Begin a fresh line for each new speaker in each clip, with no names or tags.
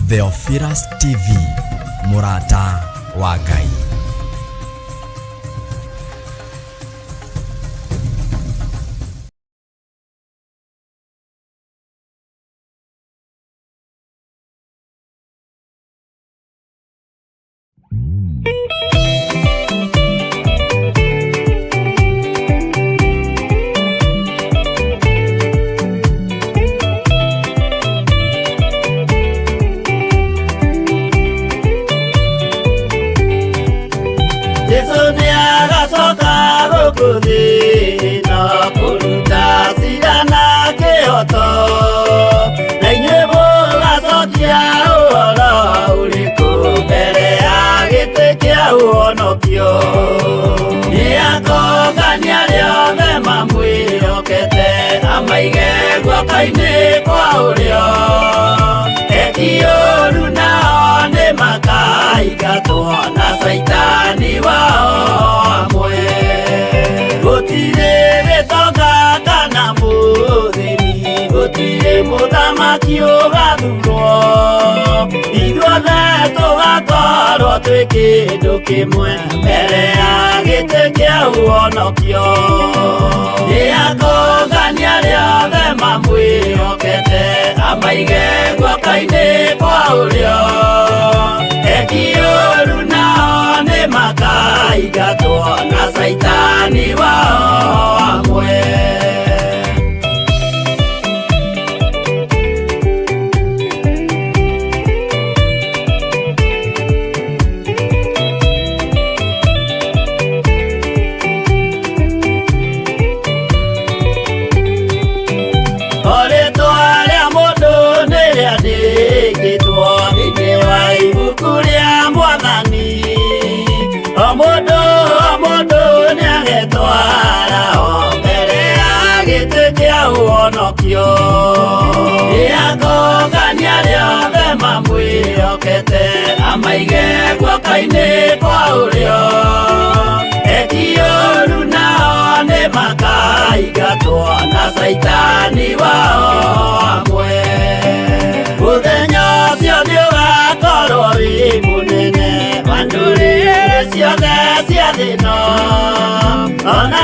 Theophilus TV, mũrata wa Ngai.
Jesu nĩ agacoka gũkũ thĩ ĩno kũruta cira na kĩhoto, na inyuĩ mũgacokia ũhoro ũrĩkũ mbere ya gĩtĩ kĩa ũhonokio? Nĩ akongania arĩa othe mamwĩhokete, amaige guoko-inĩ kwa ũrĩo. Eki ũũru nao nĩ makaingatwo na caitani wao amwe. Gũtirĩ gĩtonga kana mũthĩni, gũtirĩ mũthamaki ũgathurwo. Ithuothe tũgakorwo twĩ kĩndũ kĩmwe mbere ya gĩtĩ kĩa ũhonokio. Nĩ akongania arĩa othe mamwĩhokete, amaige guoko-inĩ kwa ũrĩo. Eki ũũru nao nĩ makaingatwo na caitani wao amwe. O rĩtwa rĩa mũndũ nĩ rĩandĩkĩtwo thĩinĩ wa ibuku rĩa Mwathani. O mũndũ o mũndũ nĩagetwara o mbere ya gĩtĩ kĩa ũhonokio. Nĩakongania arĩa othe mamwĩhokete, amaige guoko-inĩ kwa ũrĩo. Eki ũũru nao nĩ makaingatwo na caitani wao amwe. Mũthenya ũcio nĩ ũgakorwo wĩ mũnene wa ndũrĩrĩ ciothe cia thĩ ĩno. Ona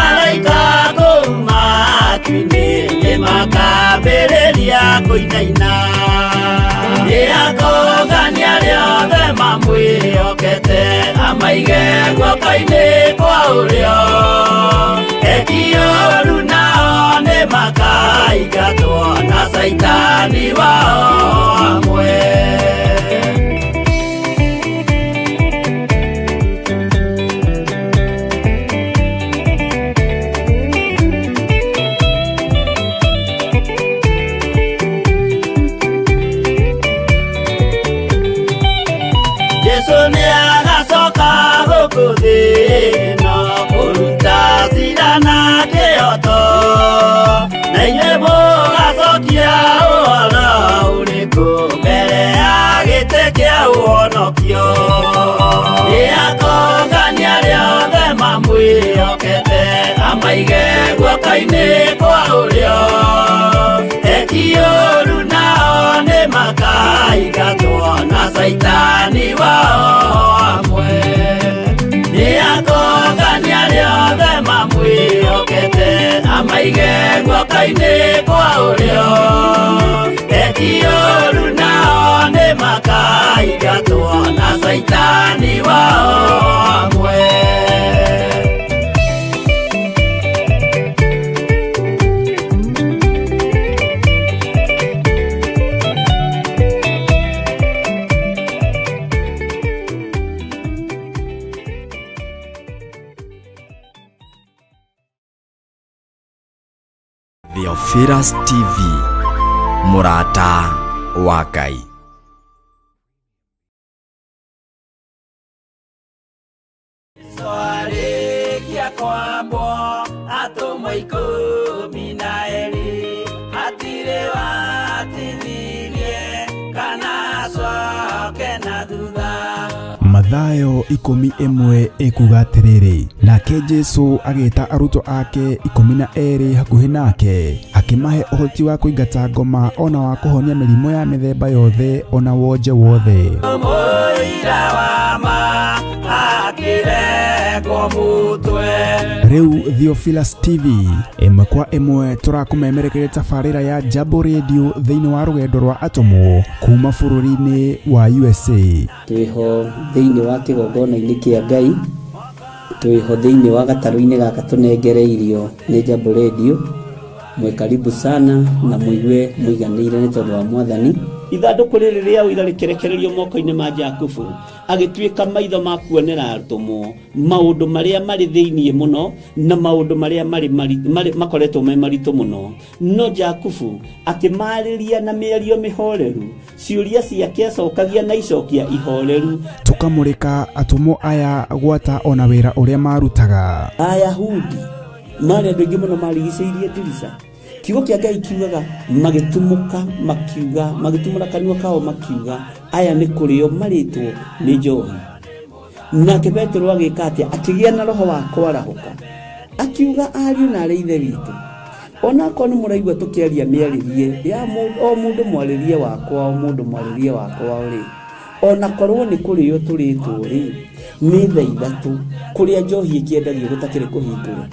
araika kũu matu-inĩ nĩ makambĩrĩria kũinaina. Nĩ akongania arĩa othe mamwĩhokete, amaige guoko-inĩ kwa ũrĩo. Eki ũũru nao nĩ makaingatwo na caitani wao amwe. Jesu nĩ agacoka gũkũ thĩ ĩno kũruta cira na kĩhoto, na inyuĩ mũgacokia ũhoro ũrĩkũ mbere ya gĩtĩ kĩa ũhonokio? Nĩ akongania arĩa othe mamwĩhokete, amaige guoko-inĩ kwa ũrĩo. Eki ũũru nao nĩ makaingatwo na caitani wao amwe. Nĩ akongania arĩa othe mamwĩhokete, amaige guoko-inĩ kwa ũrĩo. Eki ũũru nao nĩ makaingatwo na caitani wao amwe.
Theophilus TV, mũrata wa Ngai.
Arĩkia kwambwo atũmwo 12, hatirĩ watithirie kana acoke na thutha.
Mathayo 11 ĩkuga atĩrĩrĩ, nake Jesu agĩta arutwo ake 12 hakuhĩ nake, Akĩmahe ũhoti wa kũingata ngoma ona wa kũhonia mĩrimũ ya mĩthemba yothe ona wonje wothe.
Mũira wa ma akĩrengwo mũtwe.
Rĩu Theophilus TV ĩmwe kwa ĩmwe tũrakũmemerekeria tabarĩra ya Jambo Radio thĩinĩ wa rũgendo rwa atũmwo kuma bũrũri-inĩ wa USA.
Twĩho thĩinĩ wa kĩgongona-inĩ kĩa Ngai, twĩho thĩinĩ wa gatarũ-inĩ gaka tũnengereirio nĩ Jambo Radio. Mwĩ karibu sana na mũigue mũiganĩire nĩ tondũ wa Mwathani.
Ithandũkũ rĩrĩ rĩa ũira rĩkĩrekererio moko-inĩ ma Jakubu, agĩtuĩka maitho ma kuonera atũmwo maũndũ marĩa marĩ thĩinĩ mũno na maũndũ marĩa marĩ makoretwo me maritũ mũno. No Jakubu akĩmarĩria na mĩario mĩhoreru, ciũria ciake acokagia na icokia ihoreru.
Tũkamũrĩka atũmwo aya gwata ona wĩra ũrĩa marutaga.
Ayahudi marĩ andũ aingĩ mũno marigicĩirie ndirica. Kiugo kĩa Ngai kiugaga magĩtumũka makiuga, magĩtumũra kanua kao makiuga, aya nĩ kũrĩo marĩtwo nĩ njohi. Nake Petero agĩka atĩa? Akĩgĩa na roho wa kwarahũka, akiuga ariũ na arĩ ithe witũ, onakorwo nĩ mũraigua tũkĩaria mĩarĩrie ya o mũndũ mwarĩrie wakwa, o mũndũ mwarĩrie wakwa rĩ, onakorwo nĩ kũrĩo tũrĩtwo rĩ, nĩ thaa ithatũ kũrĩa njohi ĩkĩendagio gũtakĩrĩ kũhingũre,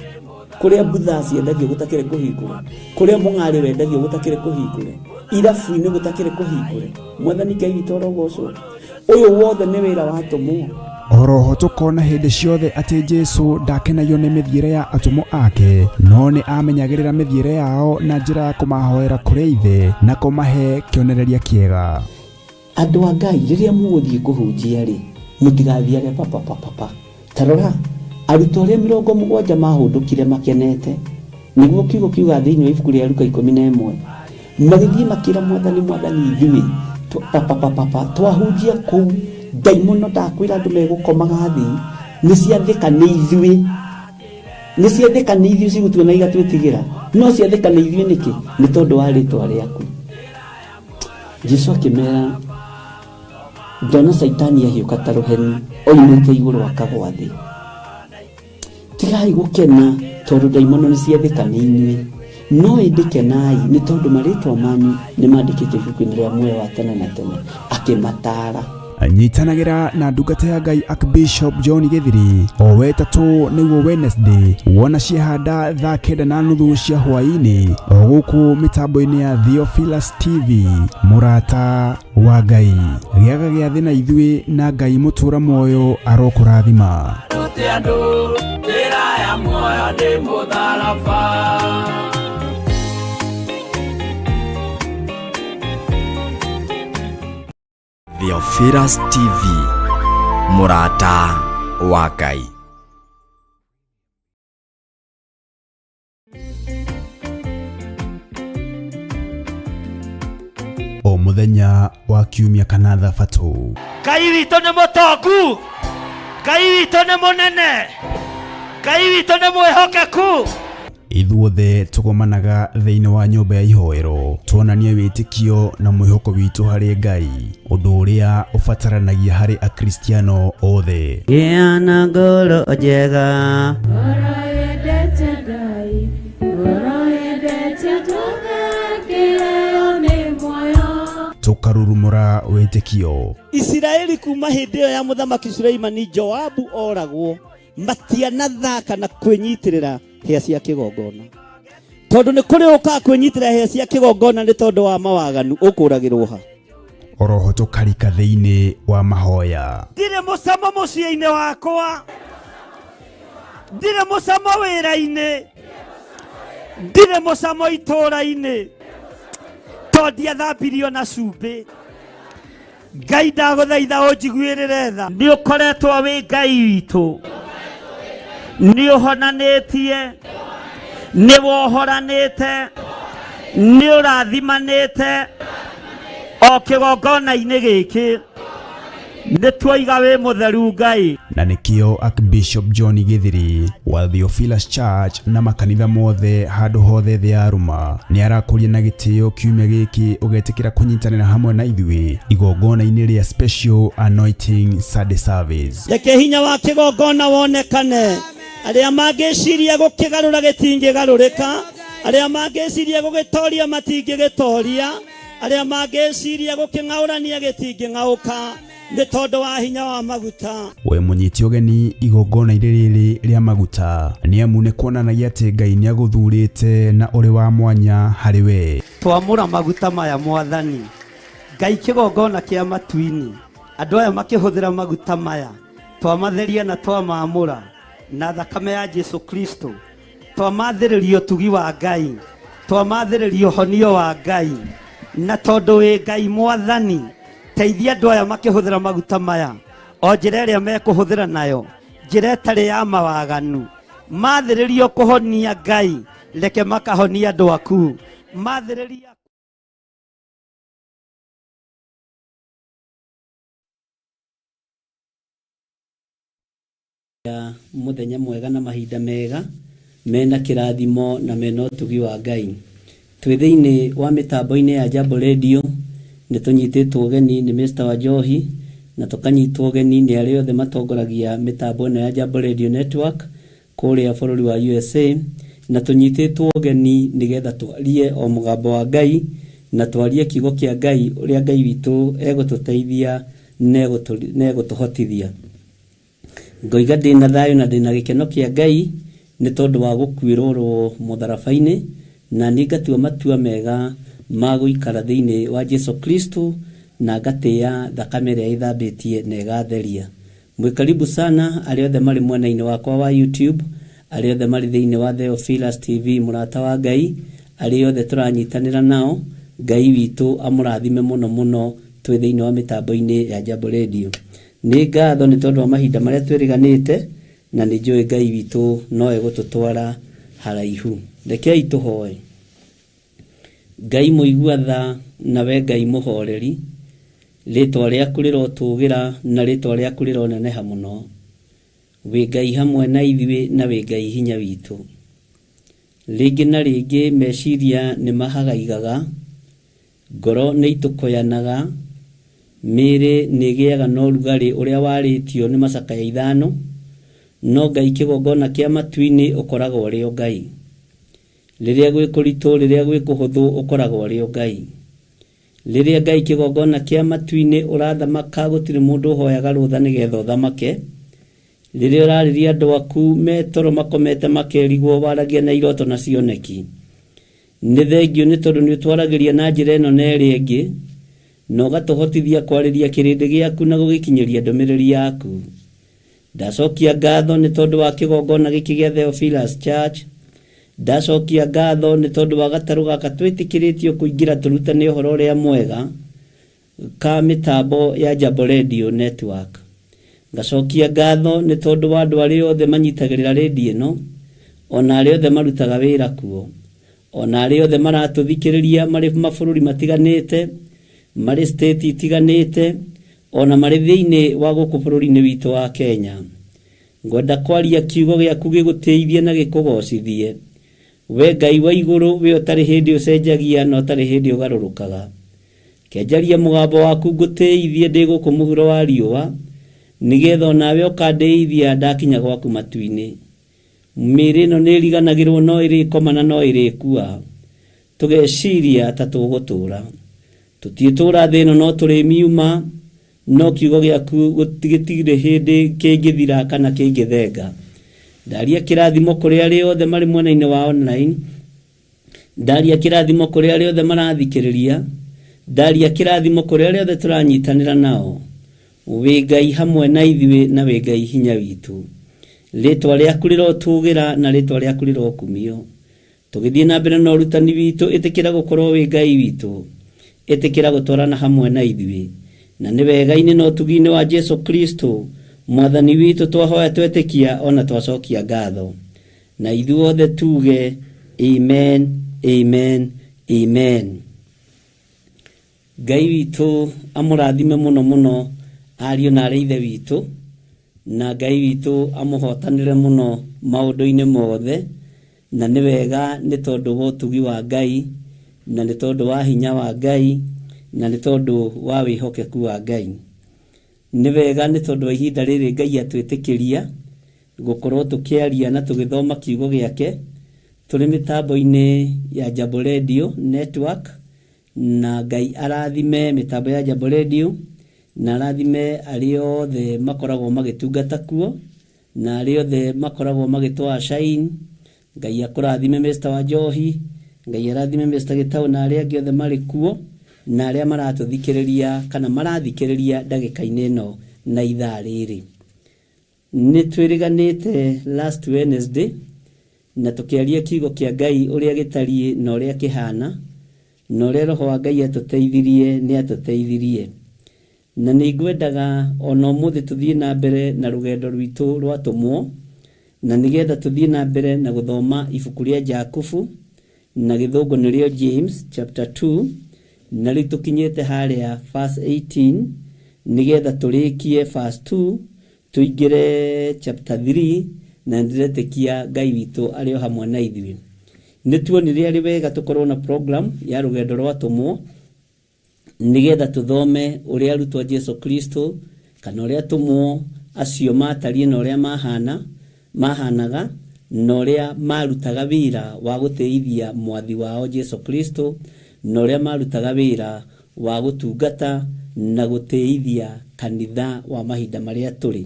kũrĩa mbutha ciendagio gũtakĩrĩ kũhingũre, kũrĩa mũng'arĩ wendagio gũtakĩrĩ kũhingũre, irabu-inĩ gũtakĩrĩ kũhingũre. Mwathani Ngai witũ arogocwo. Ũyũ wothe nĩ wĩra wa atũmwo.
Oroho tũkona hĩndĩ ciothe atĩ Jesu ndakenagio nĩ mĩthiĩre ya atũmwo ake, no nĩ amenyagĩrĩra mĩthiĩre yao na njĩra ya kũmahoera kũrĩ Ithe na kũmahe kĩonereria kĩega.
Andũ a Ngai, rĩrĩa mũgũthiĩ kũhunjia rĩ, mũtigathiage papapapapa. Ta rora, arutwo arĩa 70 mahũndũkire makenete, nĩguo kiugo kiuga thĩinĩ wa ibuku rĩa Luka 11, magĩthiĩ makĩra Mwathani, Mwathani, ithuĩ papapapapa twahunjia kũu, ndaimono ndakwĩra andũ megũkomaga thĩ, nĩ ciathĩka nĩ ithuĩ, nĩ ciathĩka nĩ ithuĩ cigũtuona igatwĩtigĩra, no ciathĩka nĩ ithuĩ nĩkĩ? Nĩ tondũ wa rĩtwa rĩaku. Jesu akĩmera, ndona Caitani ahiũka ta rũheni oimĩte igũrũ akagwa thĩ. Tigai gũkena tondũ ndaimono nĩ ciathĩka nĩ inyuĩ, no ĩndĩ kenai nĩ tondũ marĩtwa manyu nĩ mandĩkĩtwo ibuku-inĩ rĩa muoyo wa tene na tene. Akĩmataara.
Nyitanagĩra na ndungata ya Ngai Archbishop John Gĩthiri o wetatũ nĩguo Wednesday wona ciehanda thaa 9:30 cia hwaĩ-inĩ o gũkũ mĩtambo-inĩ ya Theophilus TV. Mũrata wa Ngai, gĩaga gĩathĩ na ithuĩ na Ngai mũtũra muoyo arokũrathima.
Rute andũ njĩra ya muoyo nĩ mũtharaba.
Theophilus TV, mũrata wa Ngai.
O mũthenya wa kiumia kana thabatũ.
Ngai witũ nĩ mũtongu, Ngai witũ nĩ mũnene, Ngai witũ nĩ mwĩhokeku.
Ithuothe tũgomanaga thĩinĩ wa nyũmba ya ihoero tuonanie wĩtĩkio na mwĩhoko witũ harĩ Ngai, ũndũ ũrĩa ũbataranagia harĩ Akristiano othe.
Gĩa na ngoro njega,
Ngoro yendete Ngai, ngoro yendete tũthekĩreo nĩ muoyo.
Tũkarurumũra wĩtĩkio.
Isiraeli kuma hĩndĩ ĩyo ya mũthamaki Suleimani Joabu oragwo, matianathaka na kwĩnyitĩrĩra hĩa cia kĩgongona, tondũ nĩ kũrĩ ũkaga kwĩnyitĩrĩra hĩa cia kĩgongona nĩ tondũ wa mawaganu, ũkũragĩrwo ha.
Oroho tũkarika thĩinĩ wa mahoya.
Ndirĩ mũcamo mũciĩ-inĩ wakwa, ndirĩ mũcamo wĩra-inĩ, ndirĩ mũcamo itũũra-inĩ, tondũ ndiathambirio na cumbĩ. Ngai ndagũthaitha ũnjiguĩrĩre tha. Nĩ ũkoretwo wĩ Ngai witũ, nĩ ũhonanĩtie, nĩ wohoranĩte, nĩ ũrathimanĩte o kĩgongona-inĩ gĩkĩ, nĩ tuoiga wĩ mũtheru Ngai.
Na nĩkĩo Archbishop John Gĩthiri wa Theophilus Church na makanitha mothe handũ hothe thĩ ya Roma nĩ arakũria na gĩtĩo kiumia gĩkĩ ũgetĩkĩra kũnyitanĩra hamwe na ithuĩ igongona-inĩ rĩa Special Anointing Sunday Service.
Reke hinya wa kĩgongona wonekane, arĩa mangĩciria gũkĩgarũra gĩtingĩgarũrĩka, Arĩa mangĩciria gũgĩtoria matingĩgĩtoria, arĩa mangĩciria gũkĩng'aũrania gĩtingĩng'aũka nĩ tondũ wa hinya wa maguta.
We mũnyiti ũgeni igongona-inĩ rĩrĩ rĩa maguta nĩ amu nĩ kuonanagia atĩ Ngai nĩ agũthurĩte na ũrĩ wa mwanya harĩ we.
Twamũra maguta maya Mwathani Ngai, kĩgongona kĩa matu-inĩ, andũ aya makĩhũthĩra maguta maya twamatheria na twamamũra na thakame ya Jesu Kristo, twamathĩrĩria ũtugi wa Ngai, twamathĩrĩria ũhonio wa Ngai, na tondũ wĩ Ngai Mwathani, teithia andũ aya makĩhũthĩra maguta maya o njĩra ĩrĩa mekũhũthĩra nayo, njĩra ĩtarĩ ya mawaganu. Mathĩrĩrio kũhonia Ngai, reke makahonia andũ aku. Mathĩrĩria muthenya mwega na mahinda mega mena kĩrathimo na mena ũtugi wa Ngai. Twĩ thĩinĩ wa mĩtambo-inĩ ya Jambo Radio, nĩ tũnyitĩtwo ũgeni nĩ Mr. Wanjohi na tũkanyitwo ũgeni nĩ arĩa othe matongoragia mĩtambo ĩno ya Jambo Radio Network kũrĩa bũrũri wa USA, na tũnyitĩtwo ũgeni nĩgetha twarie o mũgambo wa Ngai na twarie kiugo kĩa Ngai ũrĩa Ngai witũ egũtũteithia na egũtũhotithia. Ngoiga ndĩna thayũ na ndĩna gĩkeno kĩa Ngai nĩ tondũ wa gũkuĩrwo mũtharaba-inĩ, na niĩ ngatua matua mega ma gũikara thĩinĩ wa Jesu Kristo na ngatĩĩa thakame ĩrĩa ĩthambĩtie na ĩgatheria. Mwĩ karibu sana arĩa othe marĩ mwena-inĩ wakwa wa YouTube, arĩa othe marĩ thĩinĩ wa Theophilus TV mũrata wa Ngai, arĩa othe tũranyitanĩra nao, Ngai witũ amũrathime mũno mũno twĩ thĩinĩ wa mĩtambo-inĩ ya Jambo Radio. Nĩ ngatho nĩ tondũ wa mahinda marĩa twĩrĩganĩte, na nĩ njũĩ Ngai witũ no egũtũtwara haraihu. Rekei tũhoe. Ngai mũigua tha na we Ngai mũhoreri, rĩtwa rĩaku rĩrotũgĩra na rĩtwa rĩaku rĩroneneha mũno. Wĩ Ngai hamwe na ithuĩ na wĩ Ngai hinya witũ. Rĩngĩ na rĩngĩ meciria nĩ mahagaigaga, ngoro nĩ itũkũyanaga, mĩĩrĩ nĩ ĩgĩaga na ũrugarĩ ũrĩa warĩtio nĩ macakaya ithano, no Ngai kĩgongona kĩa matu-inĩ ũkoragwo ũrĩ o Ngai. Rĩrĩa gwĩ kũritũ, rĩrĩa gwĩ kũhũthũ, ũkoragwo ũrĩ o Ngai. Rĩrĩa Ngai kĩgongona kĩa matu-inĩ ũrathamaka, gũtirĩ mũndũ ũhoyaga rũtha nĩgetha ũthamake. Rĩrĩa ũrarĩria andũ aku me toro makomete makerigwo, waragia na iroto na cioneki. Nĩ thengio nĩ tondũ nĩ ũtwaragĩria na njĩra ĩno na ĩrĩa ĩngĩ, na ũgatũhotithia kwarĩria kĩrĩndĩ gĩaku na gũgĩkinyĩria ndũmĩrĩri yaku. Ndacokia ngatho nĩ tondũ wa kĩgongona gĩkĩ gĩa Theophilus Church. Ndacokia ngatho nĩ tondũ wa gatarũ gaka twĩtĩkĩrĩtio kũingĩra tũrutane ũhoro ũrĩa mwega ka mĩtambo ya Jambo Radio Network. Ngacokia ngatho nĩ tondũ wa andũ arĩa othe manyitagĩrĩra rĩndiũ ĩno, ona arĩa othe marutaga wĩra kuo, ona arĩa othe maratũthikĩrĩria marĩ mabũrũri matiganĩte, marĩ state itiganĩte, ona marĩ thĩinĩ wa gũkũ bũrũri-inĩ witũ wa Kenya. Ngwenda kwaria kiugo gĩaku gĩgũtĩithie na gĩkũgocithie. We Ngai wa igũrũ, we ũtarĩ hĩndĩ ũcenjagia na ũtarĩ hĩndĩ ũgarũrũkaga. Kenjaria mũgambo waku ngũtĩithie ndĩ gũkũ mũhuro wa riũa, nĩgetha onawe ũkandĩithia ndakinya gwaku matu-inĩ. Mĩĩrĩ ĩno nĩ ĩriganagĩrwo no ĩrĩkoma na no ĩrĩkua. Tũgeciria ta tũgũtũra. Tũtiĩtũra thĩ ĩno no tũrĩmiuma, no kiugo gĩaku gĩtirĩ hĩndĩ kĩngĩthira kana kĩngĩthenga. Ndaria kĩrathimo kũrĩ arĩa othe marĩ mwena-inĩ wa online, ndaria kĩrathimo kũrĩ arĩa othe marathikĩrĩria, ndaria kĩrathimo kũrĩ arĩa othe tũranyitanĩra nao. Wĩ Ngai hamwe na ithuĩ na wĩ Ngai hinya witũ. Rĩtwa rĩaku rĩrotũgĩra na rĩtwa rĩaku rĩrokumio. Tũgĩthiĩ na mbere na ũrutani witũ, ĩtĩkĩra gũkorwo wĩ Ngai witũ, ĩtĩkĩra gũtwarana hamwe na ithuĩ. Na nĩ wega-inĩ na ũtugi-inĩ wa Jesu Kristo mwathani witũ twahoya twetĩkia ona twacokia ngatho. Na ithuothe tuge amen, amen, amen. Ngai witũ amũrathime mũno mũno ariũ na arĩ ithe witũ, na Ngai witũ amũhotanĩre mũno maũndũ-inĩ mothe, na nĩ wega nĩ tondũ wa ũtugi wa Ngai, na nĩ tondũ wa hinya wa Ngai, na nĩ tondũ wa wĩhokeku wa Ngai. Nĩ wega nĩ tondũ wa ihinda rĩrĩ Ngai atwĩtĩkĩria gũkorwo tũkĩaria na tũgĩthoma kiugo gĩake, Tũrĩ mĩtambo-inĩ ya Jambo Radio Network, na Ngai arathime mĩtambo ya Jambo Radio, na arathime arĩa othe makoragwo magĩtungata kuo, na arĩa othe makoragwo magĩtwaa shine. Ngai akũrathime Mr. Wanjohi, Ngai arathime Mr. Gĩtaũ na arĩa angĩ othe marĩ kuo, na arĩa maratũthikĩrĩria kana marathikĩrĩria ndagĩka-inĩ ĩno na ithaa rĩrĩ. Nĩ twĩrĩganĩte last Wednesday na tũkĩaria kiugo kĩa Ngai ũrĩa gĩtariĩ na ũrĩa kĩhana, na ũrĩa Roho wa Ngai atũteithirie nĩ atũteithirie. Na nĩ ngwendaga ona ũmũthĩ tũthiĩ na mbere na rũgendo rwitũ rwa atũmwo, na nĩgetha tũthiĩ na mbere na gũthoma ibuku rĩa Jakubu, na gĩthũngũ nĩrĩo James chapter 2, na rĩu tũkinyĩte harĩa verse 18, nĩgetha tũrĩkie verse 2 tũingĩre chapter 3, na ndĩretĩkia Ngai witũ arĩ o hamwe na ithuĩ. Nĩ tuonire arĩ wega tũkorwo na program ya rũgendo rwa atũmwo, nĩgetha tũthome ũrĩa arutwo a Jesu Kristo kana ũrĩa atũmwo acio matariĩ na ũrĩa mahanaga, na ũrĩa marutaga wĩra wa gũteithia mwathi wao Jesu Kristo, na ũrĩa marutaga wĩra wa gũtungata na gũteithia kanitha wa mahinda marĩa tũrĩ.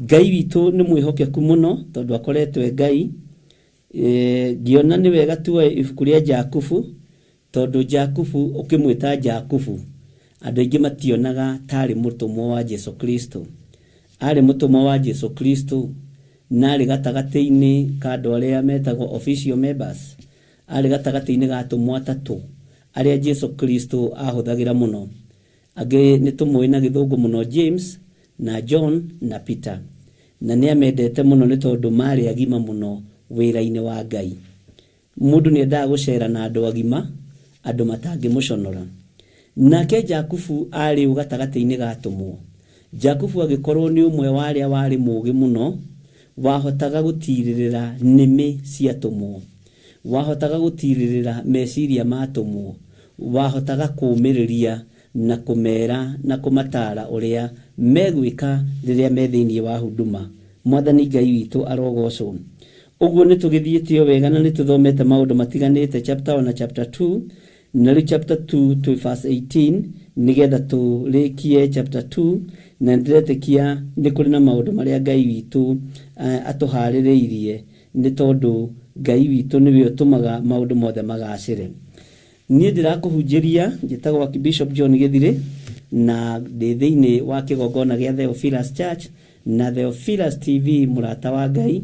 Ngai witũ nĩ mwĩhokeku mũno tondũ akoretwo e Ngai. Ngĩona nĩ wega tuoe ibuku rĩa Jakubu, tondũ Jakubu ũkĩmwĩta Jakubu andũ aingĩ mationaga tarĩ mũtũmwo wa Jesu Kristo. Arĩ mũtũmwo wa Jesu Kristo na arĩ gatagatĩ-inĩ ka andũ arĩa metagwo official members, arĩ gatagatĩ-inĩ ga atũmwo atatũ arĩa Jesu Kristo ahũthagĩra mũno. Angĩ nĩ tũmũĩ na gĩthũngũ mũno James na John na Peter, na nĩ amendete mũno nĩ tondũ marĩ agima mũno wĩra-inĩ wa Ngai. Mũndũ nĩ endaga gũcera na andũ agima, andũ matangĩmũconora. Nake Jakubu arĩ ũ gatagatĩ-inĩ ga atũmwo. Jakubu agĩkorwo nĩ ũmwe wa arĩa warĩ mũũgĩ mũno, wahotaga gũtirĩrĩra nĩmĩ cia atũmwo, wahotaga gũtirĩrĩra meciria ma atũmwo, wahotaga kũũmĩrĩria na kũmera na kũmatara ũrĩa megwĩka rĩrĩa me thĩinĩ wa huduma. Mwathani Ngai witũ arogocwo. Ũguo nĩ tũgĩthiĩte o wega na nĩ tũthomete maũndũ matiganĩte chapter 1 na chapter 2, na rĩu chapter 2 twĩ verse 18 nĩgetha tũrĩkie chapter 2, na ndĩretĩkia nĩ kũrĩ na maũndũ marĩa Ngai witũ atũharĩrĩirie, nĩ tondũ Ngai witũ nĩwe ũtũmaga maũndũ mothe magacĩre. Niĩ ndĩrakũhunjĩria njĩtagwo Archbishop John Gĩthirĩ, na ndĩ thĩinĩ wa kĩgongona gĩa Theophilus Church na Theophilus TV mũrata wa Ngai,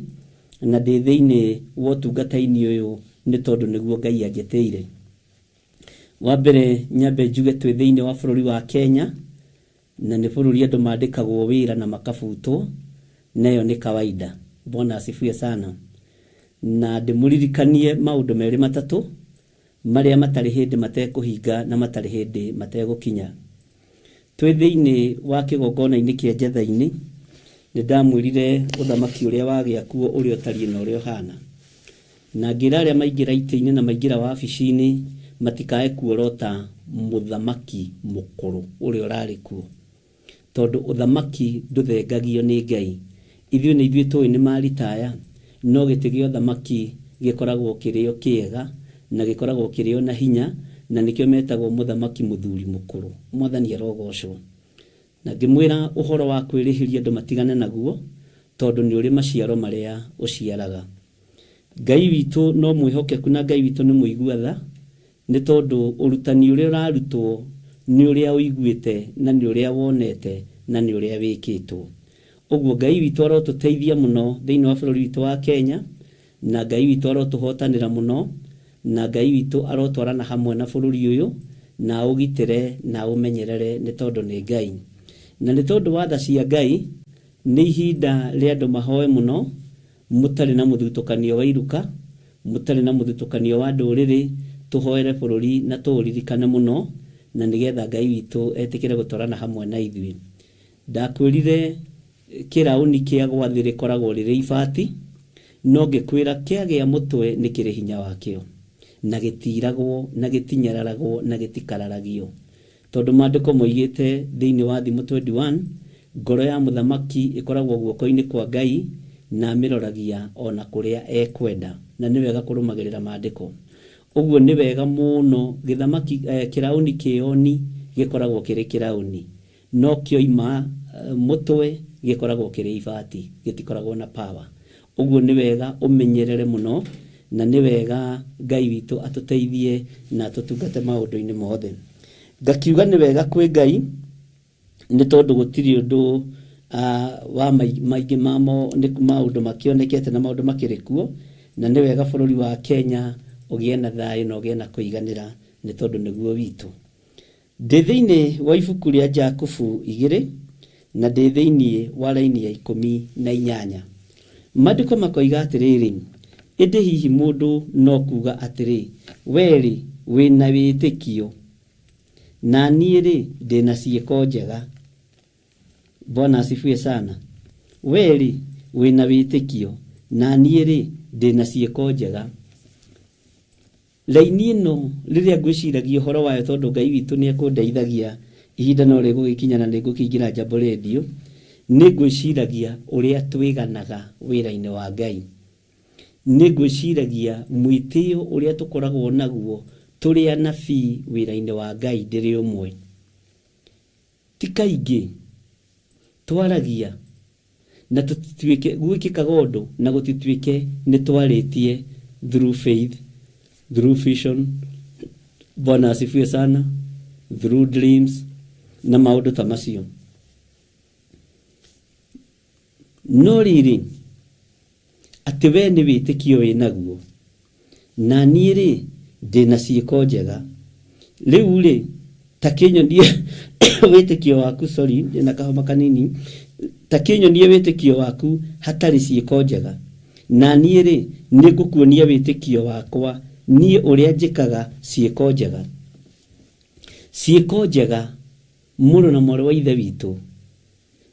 na ndĩ thĩinĩ wa ũtungata-inĩ ũyũ nĩ tondũ nĩguo Ngai anjĩtĩire. Wa mbere nyambe njuge twĩ thĩinĩ wa bũrũri wa Kenya, na nĩ bũrũri andũ mandĩkagwo wĩra na makabutwo, na ĩyo nĩ kawaida. Bwana asifiwe sana. Na ndĩmũririkanie maũndũ merĩ matatũ marĩa matarĩ hĩndĩ matekũhinga na matarĩ hĩndĩ mategũkinya. Twĩ thĩinĩ wa kĩgongona-inĩ kĩa Njetha-inĩ, nĩ ndamwĩrire ũthamaki ũrĩa wagĩa kuo ũrĩa ũtariĩ na ũrĩa ũhana, na ngĩra arĩa maingĩra itĩ-inĩ na maingĩra wabici-inĩ matikae kuorota mũthamaki mũkũrũ ũrĩa ũrarĩ kuo, tondũ ũthamaki ndũthengagio nĩ Ngai. Ithuĩ nĩ ithuĩ tũĩ nĩ maritaya, no gĩtĩ gĩa ũthamaki gĩkoragwo kĩrĩ o kĩega na gĩkoragwo kĩrĩ o na hinya, na nĩkĩo metagwo mũthamaki mũthuri mũkũrũ. Mwathani arogocwo. Na ngĩmwĩra ũhoro wa kwĩrĩhĩria andũ matigane naguo, tondũ nĩ ũrĩ maciaro marĩa ũciaraga. Ngai witũ no mwĩhokeku na Ngai witũ nĩ mũigua tha, nĩ tondũ ũrutani ũrĩa ũrarutwo nĩ ũrĩa ũiguĩte na nĩ ũrĩa wonete na nĩ ũrĩa wĩkĩtwo. Ũguo Ngai witũ arotũteithia mũno thĩinĩ wa bũrũri witũ wa Kenya, na Ngai witũ arotũhotanĩra mũno, na Ngai witũ arotwarana hamwe na bũrũri ũyũ, na ũgitĩre na ũmenyerere, nĩ tondũ nĩ Ngai. Na nĩ tondũ wa tha cia Ngai, nĩ ihinda rĩa andũ mahoe mũno, mũtarĩ na mũthutũkanio wa iruka, mũtarĩ na mũthutũkanio wa ndũrĩrĩ, tũhoere bũrũri na tũũririkane mũno, na nĩgetha Ngai witũ etĩkĩre gũtwarana hamwe na ithuĩ. Ndakwĩrire kĩraũni kĩa gwathĩ rĩkoragwo rĩrĩ ibati, no ngĩkwĩra kĩagĩa mũtwe nĩ kĩrĩ hinya wakĩo, na gĩtiragwo na gĩtinyararagwo na gĩtikararagio, tondũ maandĩko moigĩte thĩinĩ wa Thimo 21, ngoro ya mũthamaki ĩkoragwo guoko-inĩ kwa Ngai na amĩroragia ona kũrĩa ekwenda. Na nĩ wega kũrũmagĩrĩra maandĩko. Ũguo nĩ wega mũno gĩthamaki kĩraũni kĩoni gĩkoragwo kĩrĩ kĩraũni, no kĩoima mũtwe gĩkoragwo kĩrĩ ibati, gĩtikoragwo na power. Ũguo nĩ wega ũmenyerere mũno, na nĩ wega Ngai witũ atũteithie na atũtungate maũndũ-inĩ mothe. Ngakiuga nĩ wega kwĩ Ngai, nĩ tondũ gũtirĩ ũndũ wa maingĩ mamo nĩ maũndũ makĩonekete na maũndũ makĩrĩ kuo, na nĩ wega bũrũri wa Kenya ũgĩe na thayũ na ũgĩe na kũiganĩra nĩ tondũ nĩguo witũ. Ndĩ thĩinĩ wa ibuku rĩa Jakubu igĩrĩ na ndĩ thĩinĩ wa raini ya 18. Maandĩko makoiga atĩrĩrĩ, ĩndĩ hihi mũndũ no kuuga atĩrĩ, wee-rĩ, wĩ na wĩtĩkio, na niĩ-rĩ, ndĩ na ciĩko njega. Bwana asifiwe sana. Wee-rĩ, wĩ na wĩtĩkio, na niĩ-rĩ, ndĩ na ciĩko njega. Raini ĩno rĩrĩa ngwĩciragia ũhoro wayo, tondũ Ngai witũ nĩ ekũndeithagia, ihinda no rĩgũgĩkinya na nĩ ngũkĩingĩra Jambo Radio, nĩ ngwĩciragia ũrĩa twĩganaga wĩra-inĩ wa Ngai. Nĩ ngwĩciragia mwĩtĩo ũrĩa tũkoragwo naguo tũrĩ anabii wĩra-inĩ wa Ngai ndĩrĩ ũmwe. Ti kaingĩ twaragia na tũtituĩke gwĩkĩkaga ũndũ na gũtituĩke nĩ twarĩtie through faith, through vision, Bwana asifiwe sana, through dreams na maũndũ ta macio. No rĩrĩ, atĩ we nĩ wĩtĩkio wĩ naguo, na niĩ-rĩ, ndĩ na ciĩko njega. Rĩu-rĩ, ta kĩnyonie wĩtĩkio waku, sorry, ndĩ na kahoma kanini, ta kĩnyonie wĩtĩkio waku hatarĩ ciĩko njega, na niĩ-rĩ, nĩ ngũkuonia wĩtĩkio wakwa niĩ ũrĩa njĩkaga ciĩko njega. Ciĩko njega, mũrũ na mwarĩ wa Ithe witũ,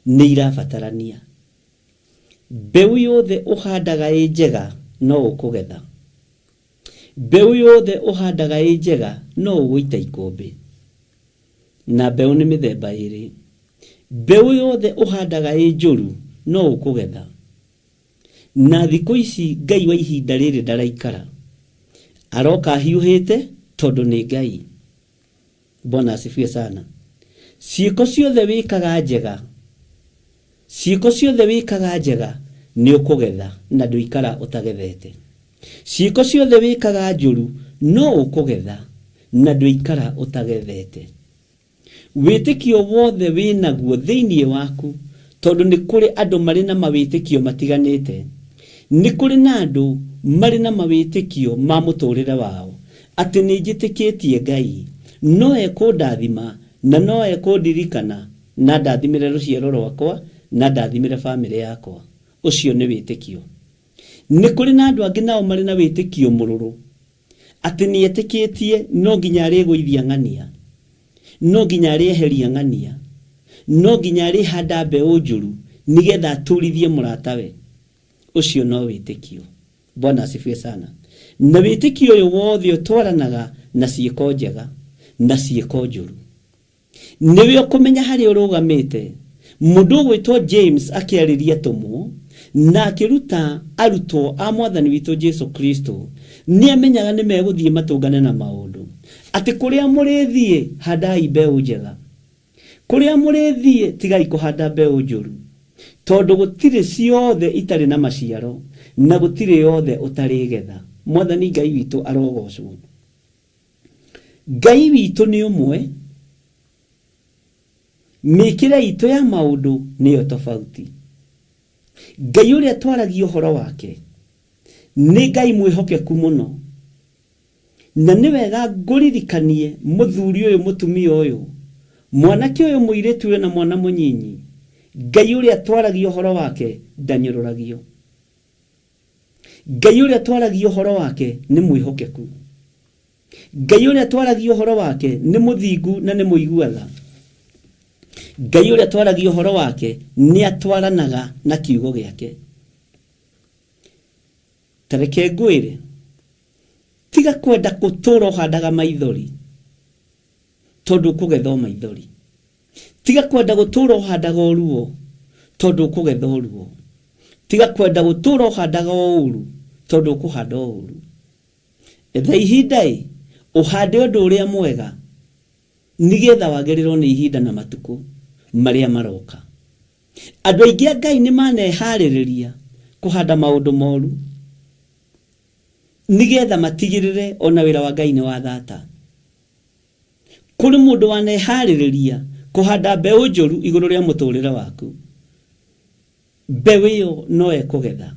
nĩ irabatarania. Mbeũ yothe ũhandaga ĩ njega no ũkũgetha. Mbeũ yothe ũhandaga ĩ njega no ũgũita ikũmbĩ. Na mbeũ nĩ mĩthemba ĩrĩ. Mbeũ yothe ũhandaga ĩ njũru no ũkũgetha. Na thikũ ici Ngai wa ihinda rĩrĩ ndaraikara. Aroka ahiũhĩte tondũ nĩ Ngai. Bwana asifiwe sana. Ciĩko ciothe wĩkaga njega, ciĩko ciothe wĩkaga njega nĩ ũkũgetha na ndũikara ũtagethete. Ciĩko ciothe wĩkaga njũru no ũkũgetha na ndũikara ũtagethete. Wĩtĩkio wothe wĩnaguo thĩinĩ waku, tondũ nĩ kũrĩ andũ marĩ na mawĩtĩkio matiganĩte. Nĩ kũrĩ na andũ marĩ na mawĩtĩkio ma mũtũrĩre wao, atĩ nĩ njĩtĩkĩtie Ngai, no ekũndathima na no ekũndirikana na ndathimĩre rũciaro rwakwa na ndathimĩre bamĩrĩ yakwa. Ũcio nĩ wĩtĩkio. Nĩ kũrĩ na andũ angĩ nao marĩ na wĩtĩkio mũrũrũ, atĩ nĩ etĩkĩtie no nginya arĩgũithia ng'ania, no nginya arĩeheria ng'ania, no nginya arĩhanda mbeũ njũru nĩgetha aturithie mũratawe. Ũcio no wĩtĩkio. Bwana asifiwe sana. Na wĩtĩkio ũyũ wothe ũtwaranaga na ciĩko njega na ciĩko njũru. Nĩwe ũkũmenya harĩa ũrũgamĩte. Mũndũ ũgwĩtwo James akĩarĩria atũmwo na akĩruta arutwo a Mwathani witũ Jesu Kristo, nĩ amenyaga nĩ megũthiĩ matũngane na maũndũ. Atĩ kũrĩa mũrĩthiĩ, handai mbeũ njega. Kũrĩa mũrĩthiĩ, tigai kũhanda mbeũ njũru. Tondũ gũtirĩ ciothe itarĩ na maciaro, na gũtirĩ yothe ũtarĩgetha. Mwathani Ngai witũ arogocwo. Ngai witũ nĩ ũmwe, mĩkĩre itũ ya maũndũ nĩyo tofauti. Ngai ũrĩa twaragia ũhoro wake nĩ Ngai mwĩhokeku mũno, na nĩ wega ngũririkanie mũthuri ũyũ, mũtumia ũyũ, mwanake ũyũ, mũirĩtu ũyũ na mwana mũnyinyi, Ngai ũrĩa twaragia ũhoro wake ndanyũrũragio. Ngai ũrĩa twaragia ũhoro wake nĩ mwĩhokeku. Ngai ũrĩa twaragia ũhoro wake nĩ mũthingu na nĩ mũigua tha. Ngai ũrĩa twaragia ũhoro wake nĩ atwaranaga na kiugo gĩake. Ta reke ngwĩre, tiga kwenda gũtũũra ũhandaga maithori, tondũ ũkũgetha o maithori. Tiga kwenda gũtũũra ũhandaga o ruo, tondũ ũkũgetha o ruo. Tiga kwenda gũtũũra ũhandaga o ũũru, Tondũ ũkũhanda o ũru. Etha ihinda ĩ, ũhande ũndũ ũrĩa mwega, nĩgetha wagĩrĩrwo nĩ ihinda na matukũ marĩa maroka. Andũ aingĩ a Ngai nĩ maneharĩrĩria kũhanda maũndũ moru, nĩgetha matigĩrĩre ona wĩra wa Ngai nĩ wathata. Kũrĩ mũndũ waneharĩrĩria kũhanda mbeũ njũru igũrũ rĩa mũtũrĩre waku. Mbeũ ĩyo no ekũgetha.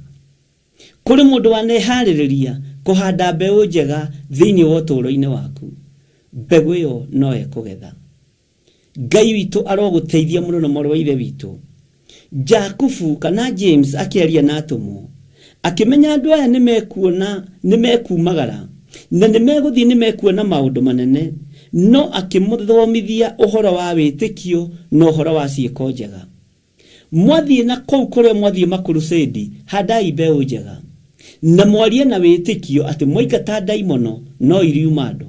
Kũrĩ mũndũ waneharĩrĩria kũhanda mbeũ njega thĩinĩ wa ũtũũro-inĩ waku. Mbegũ ĩyo no ekũgetha. Ngai witũ arogũteithia mũno na mwarĩ wa ithe witũ. Jakubu kana James akĩaria na atũmwo, akĩmenya andũ aya nĩ mekuona, nĩ mekumagara, na nĩ megũthiĩ nĩ mekuona maũndũ manene, no akĩmathomithia ũhoro wa wĩtĩkio na ũhoro wa ciĩko njega. Mwathiĩ na kũu kũrĩa mwathiĩ makurusĩndi, handai mbeũ njega. Na mwarie na wĩtĩkio atĩ mwaingata ndaimono no iriuma andũ,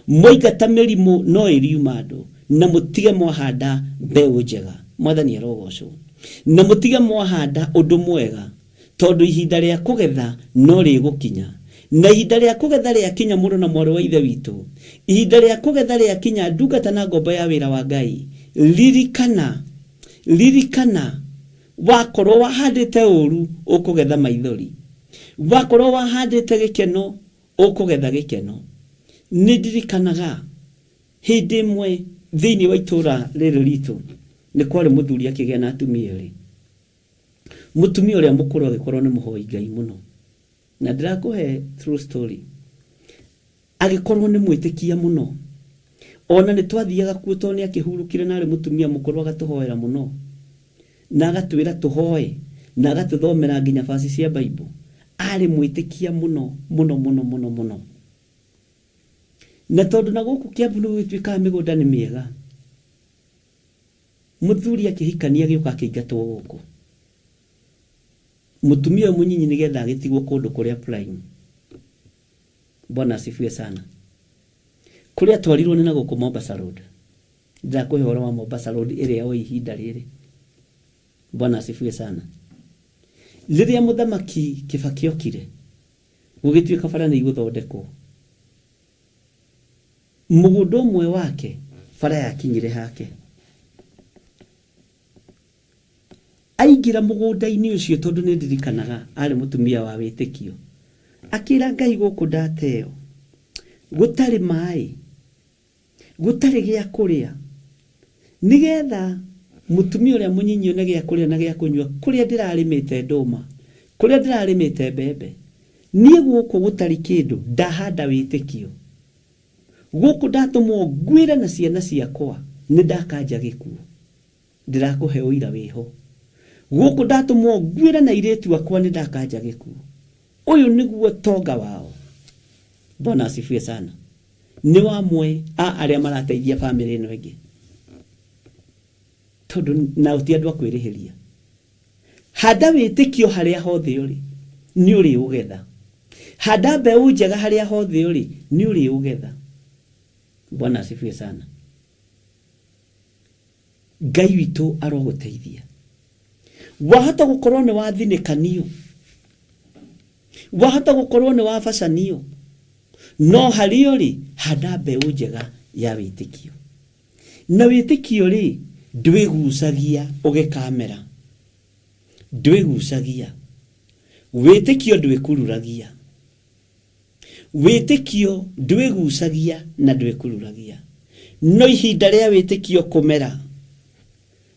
mwaingata mĩrimũ no ĩriuma andũ, na mũtige mwahanda mbeũ njega. Mwathani arogocwo. Na mũtige mwahanda ũndũ mwega, tondũ ihinda rĩa kũgetha no rĩgũkinya. Na ihinda rĩa kũgetha rĩakinya, mũrũ na mwarĩ wa Ithe witũ, ihinda rĩa kũgetha rĩakinya, ndungata na ngombo ya wĩra wa Ngai, ririkana, ririkana, wakorwo wahandĩte ũru, ũkũgetha maithori. Wakorwo wahandĩte gĩkeno, ũkũgetha gĩkeno. Nĩ ndirikanaga hĩndĩ ĩmwe thĩinĩ wa itũũra rĩrĩ ritũ, nĩ kwarĩ mũthuri akĩgĩa na atumia erĩ. Mũtumia ũrĩa mũkũrũ agĩkorwo nĩ mũhoi Ngai mũno. Na ndĩrakũhe true story. Agĩkorwo nĩ mwĩtĩkia mũno. Ona nĩ twathiaga kuo tondũ nĩ akĩhurũkire na arĩ mũtumia mũkũrũ agatũhoera mũno. Na agatwĩra tũhoe, na agatũthomera nginya verse cia Bible. Arĩ mwĩtĩkia mũno mũno mũno mũno mũno. Na tondũ na gũkũ Kiambu nĩ gũgĩtuĩkaga mĩgũnda nĩ mĩega, mũthuri akĩhikania agĩũka akĩingatwo gũkũ. Mũtumia ũyũ mũnyinyi nĩgetha agĩtigwo kũndũ kũrĩa prime. Bwana asifiwe sana. Kũrĩa atwarirwo nĩ na gũkũ Mombasa Road. Ndĩrakũhe ũhoro wa Mombasa Road ĩrĩa o ihinda rĩrĩ. Bwana asifiwe sana. Rĩrĩa mũthamaki Kibaki okire, gũgĩtuĩka bara nĩ igũthondekwo. Mũgũnda ũmwe wake bara yakinyire hake. Aingĩra mũgũnda-inĩ ũcio tondũ nĩ ndirikanaga arĩ mũtumia wa wĩtĩkio, akĩra Ngai gũkũ ndateo, gũtarĩ maĩ, gũtarĩ gĩa kũrĩa, nĩgetha mũtumia ũrĩa mũnyinyi one gĩa kũrĩa na gĩa kũnyua kũrĩa ndĩrarĩmĩte ndũma, kũrĩa ndĩrarĩmĩte mbembe, niĩ gũkũ gũtarĩ kĩndũ ndahanda wĩtĩkio. Gũkũ ndatũmwo ngwĩre na ciana ciakwa nĩ ndakanja gĩkuũ. Ndĩrakũhe ũira wĩho. Gũkũ ndatũmwo nguĩre na airĩtu akwa nĩ ndakanja gĩkuũ. Ũyũ nĩguo tonga wao. Bwana asifiwe sana. Nĩ wamwe a arĩa marateithia famĩlĩ ĩno ĩngĩ. Tondũ nao ti andũ a kwĩrĩhĩria. Handa wĩtĩkio harĩa hothe ũrĩ, nĩ ũrĩũgetha. Handa mbeũ njega harĩa hothe ũrĩ, nĩ ũrĩũgetha. Bwana asifiwe sana. Ngai witũ arogũteithia. Wahota gũkorwo nĩ wathinĩkanio, wahota gũkorwo nĩ wabacanio, no harĩa ũrĩ handa mbeũ njega ya wĩtĩkio. Na wĩtĩkio rĩ, ndwĩgucagia ũgĩkamera, ndwĩgucagia. Wĩtĩkio ndwĩkururagia. Wĩtĩkio ndwĩgucagia na ndwĩkururagia. No ihinda rĩa wĩtĩkio kũmera,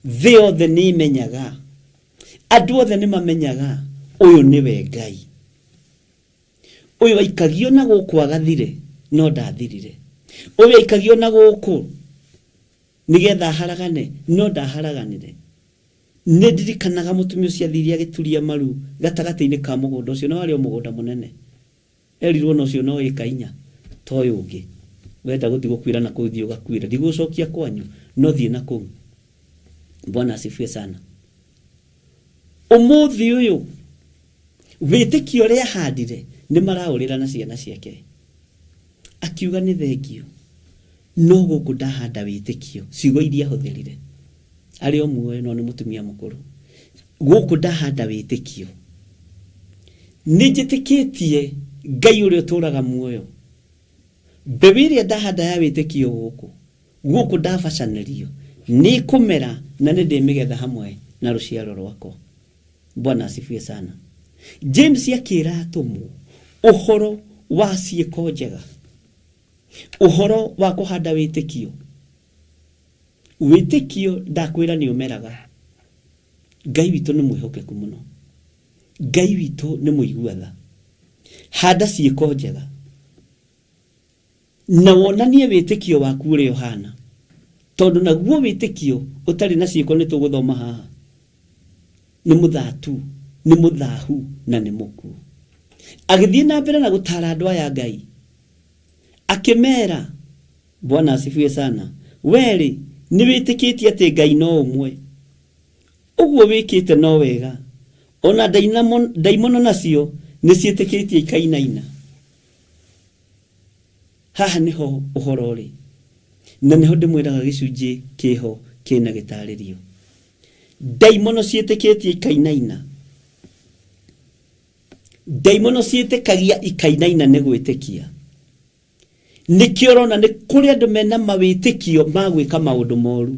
thĩ yothe nĩ ĩmenyaga, andũ othe nĩ mamenyaga ũyũ nĩwe Ngai. Ũyũ aikagio na gũkũ agathire, no ndathirire. Ũyũ aikagio na gũkũ nĩgetha aharagane, no ndaharaganire. Nĩ ndirikanaga mũtumia ũcio athire agĩturia maru gatagatĩ-inĩ ka mũgũnda ũcio, na warĩ o mũgũnda mũnene. Erirwo ona ũcio no ĩka inya ta ũyũ ũngĩ. Wenda gũthiĩ gũkuĩra na kũu thiĩ ũgakuĩre. Ndigũgũcokia kwanyu, no thiĩ na kũu. Bwana asifiwe sana. Ũmũthĩ ũyũ, wĩtĩkio ũrĩa ahandire nĩ maraũrĩra na ciana ciake. Akiuga nĩ thengiũ, no gũkũ ndahanda wĩtĩkio, ciugo iria ahũthĩrire. Arĩ o muoyo no nĩ mũtumia mũkũrũ. Gũkũ ndahanda wĩtĩkio. Nĩ njĩtĩkĩtie Ngai ũrĩa ũtũũraga muoyo. Mbeũ ĩrĩa ndahanda ya wĩtĩkio gũkũ, gũkũ ndabacanĩrio, nĩ ĩkũmera na nĩ ndĩmĩgetha hamwe na rũciaro rwakwa. Bwana asifiwe sana. James akĩra atũmwo ũhoro wa ciĩko njega, ũhoro wa kũhanda wĩtĩkio. Wĩtĩkio ndakwĩra nĩ ũmeraga. Ngai witũ nĩ mwĩhokeku mũno. Ngai witũ nĩ mũigua tha. Handa ciĩko njega na wonanie wĩtĩkio waku ũrĩa ũhana, tondũ naguo wĩtĩkio ũtarĩ na ciĩko nĩ tũgũthoma haha nĩ mũthatu, nĩ mũthahu na nĩ mũkuũ. Agĩthiĩ na mbere na gũtaara andũ aya Ngai akĩmera, Bwana asifiwe sana, werĩ nĩ wĩtĩkĩtie atĩ Ngai no ũmwe, ũguo wĩkĩte no wega, ona ndaimono nacio nĩ ciĩtĩkĩtie ikainaina. Haha nĩho ũhoro ũrĩ, na nĩho ndĩmwĩraga gĩcunjĩ kĩho kĩna gĩtarĩrio. Ndaimono ciĩtĩkĩtie ikainaina. Ndaimono ciĩtĩkagia ikainaina nĩ gwĩtĩkia. Nĩkĩo ũrona nĩ kũrĩ andũ mena mawĩtĩkio ma gwĩka maũndũ moru,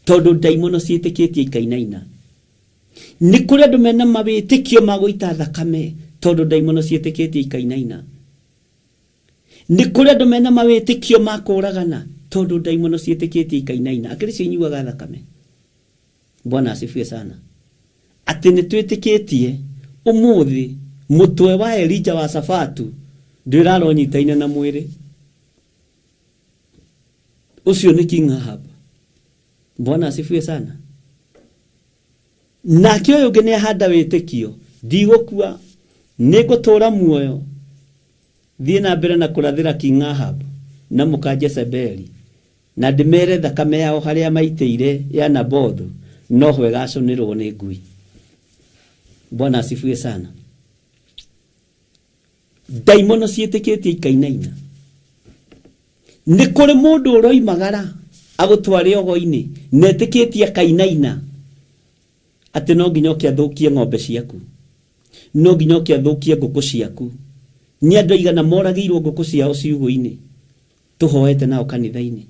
tondũ ndaimono ciĩtĩkĩtie ikainaina. Nĩ kũrĩ andũ mena mawĩtĩkio ma gũita thakame, tondũ ndaimono ciĩtĩkĩtie ikainaina. Nĩ kũrĩ andũ mena mawĩtĩkio ma kũragana, tondũ ndaimono ciĩtĩkĩtie ikainaina. Akĩrĩ cio inyuaga thakame. Bwana asifiwe sana. Atĩ nĩ twĩtĩkĩtie ũmũthĩ mũtwe wa Elija wa Safatu ndwĩrara ũnyitaine na mwĩrĩ. Ũcio nĩ King Ahab. Bwana asifiwe sana. Nake ũyũ ũngĩ nĩ ahanda wĩtĩkio, ndigũkua, nĩngũtũũra muoyo, thiĩ na mbere na kũrathĩra King Ahab na mũka Jezebeli, na ndĩmere thakame yao harĩa maitĩire ya Nabothu noho ĩgacũnĩrwo nĩ ngui. Bwana asifiwe sana. Ndaimono ciĩtĩkĩtie ikainaina. Nĩ kũrĩ mũndũ ũroimagara agũtware ogo-inĩ na etĩkĩtie akainaina atĩ no nginya oke athũkie ng'ombe ciaku, no nginya oke athũkie ngũkũ ciaku. Nĩ andũ aigana moragĩirwo ngũkũ ciao ciugũ-inĩ tũhoete nao kanitha-inĩ?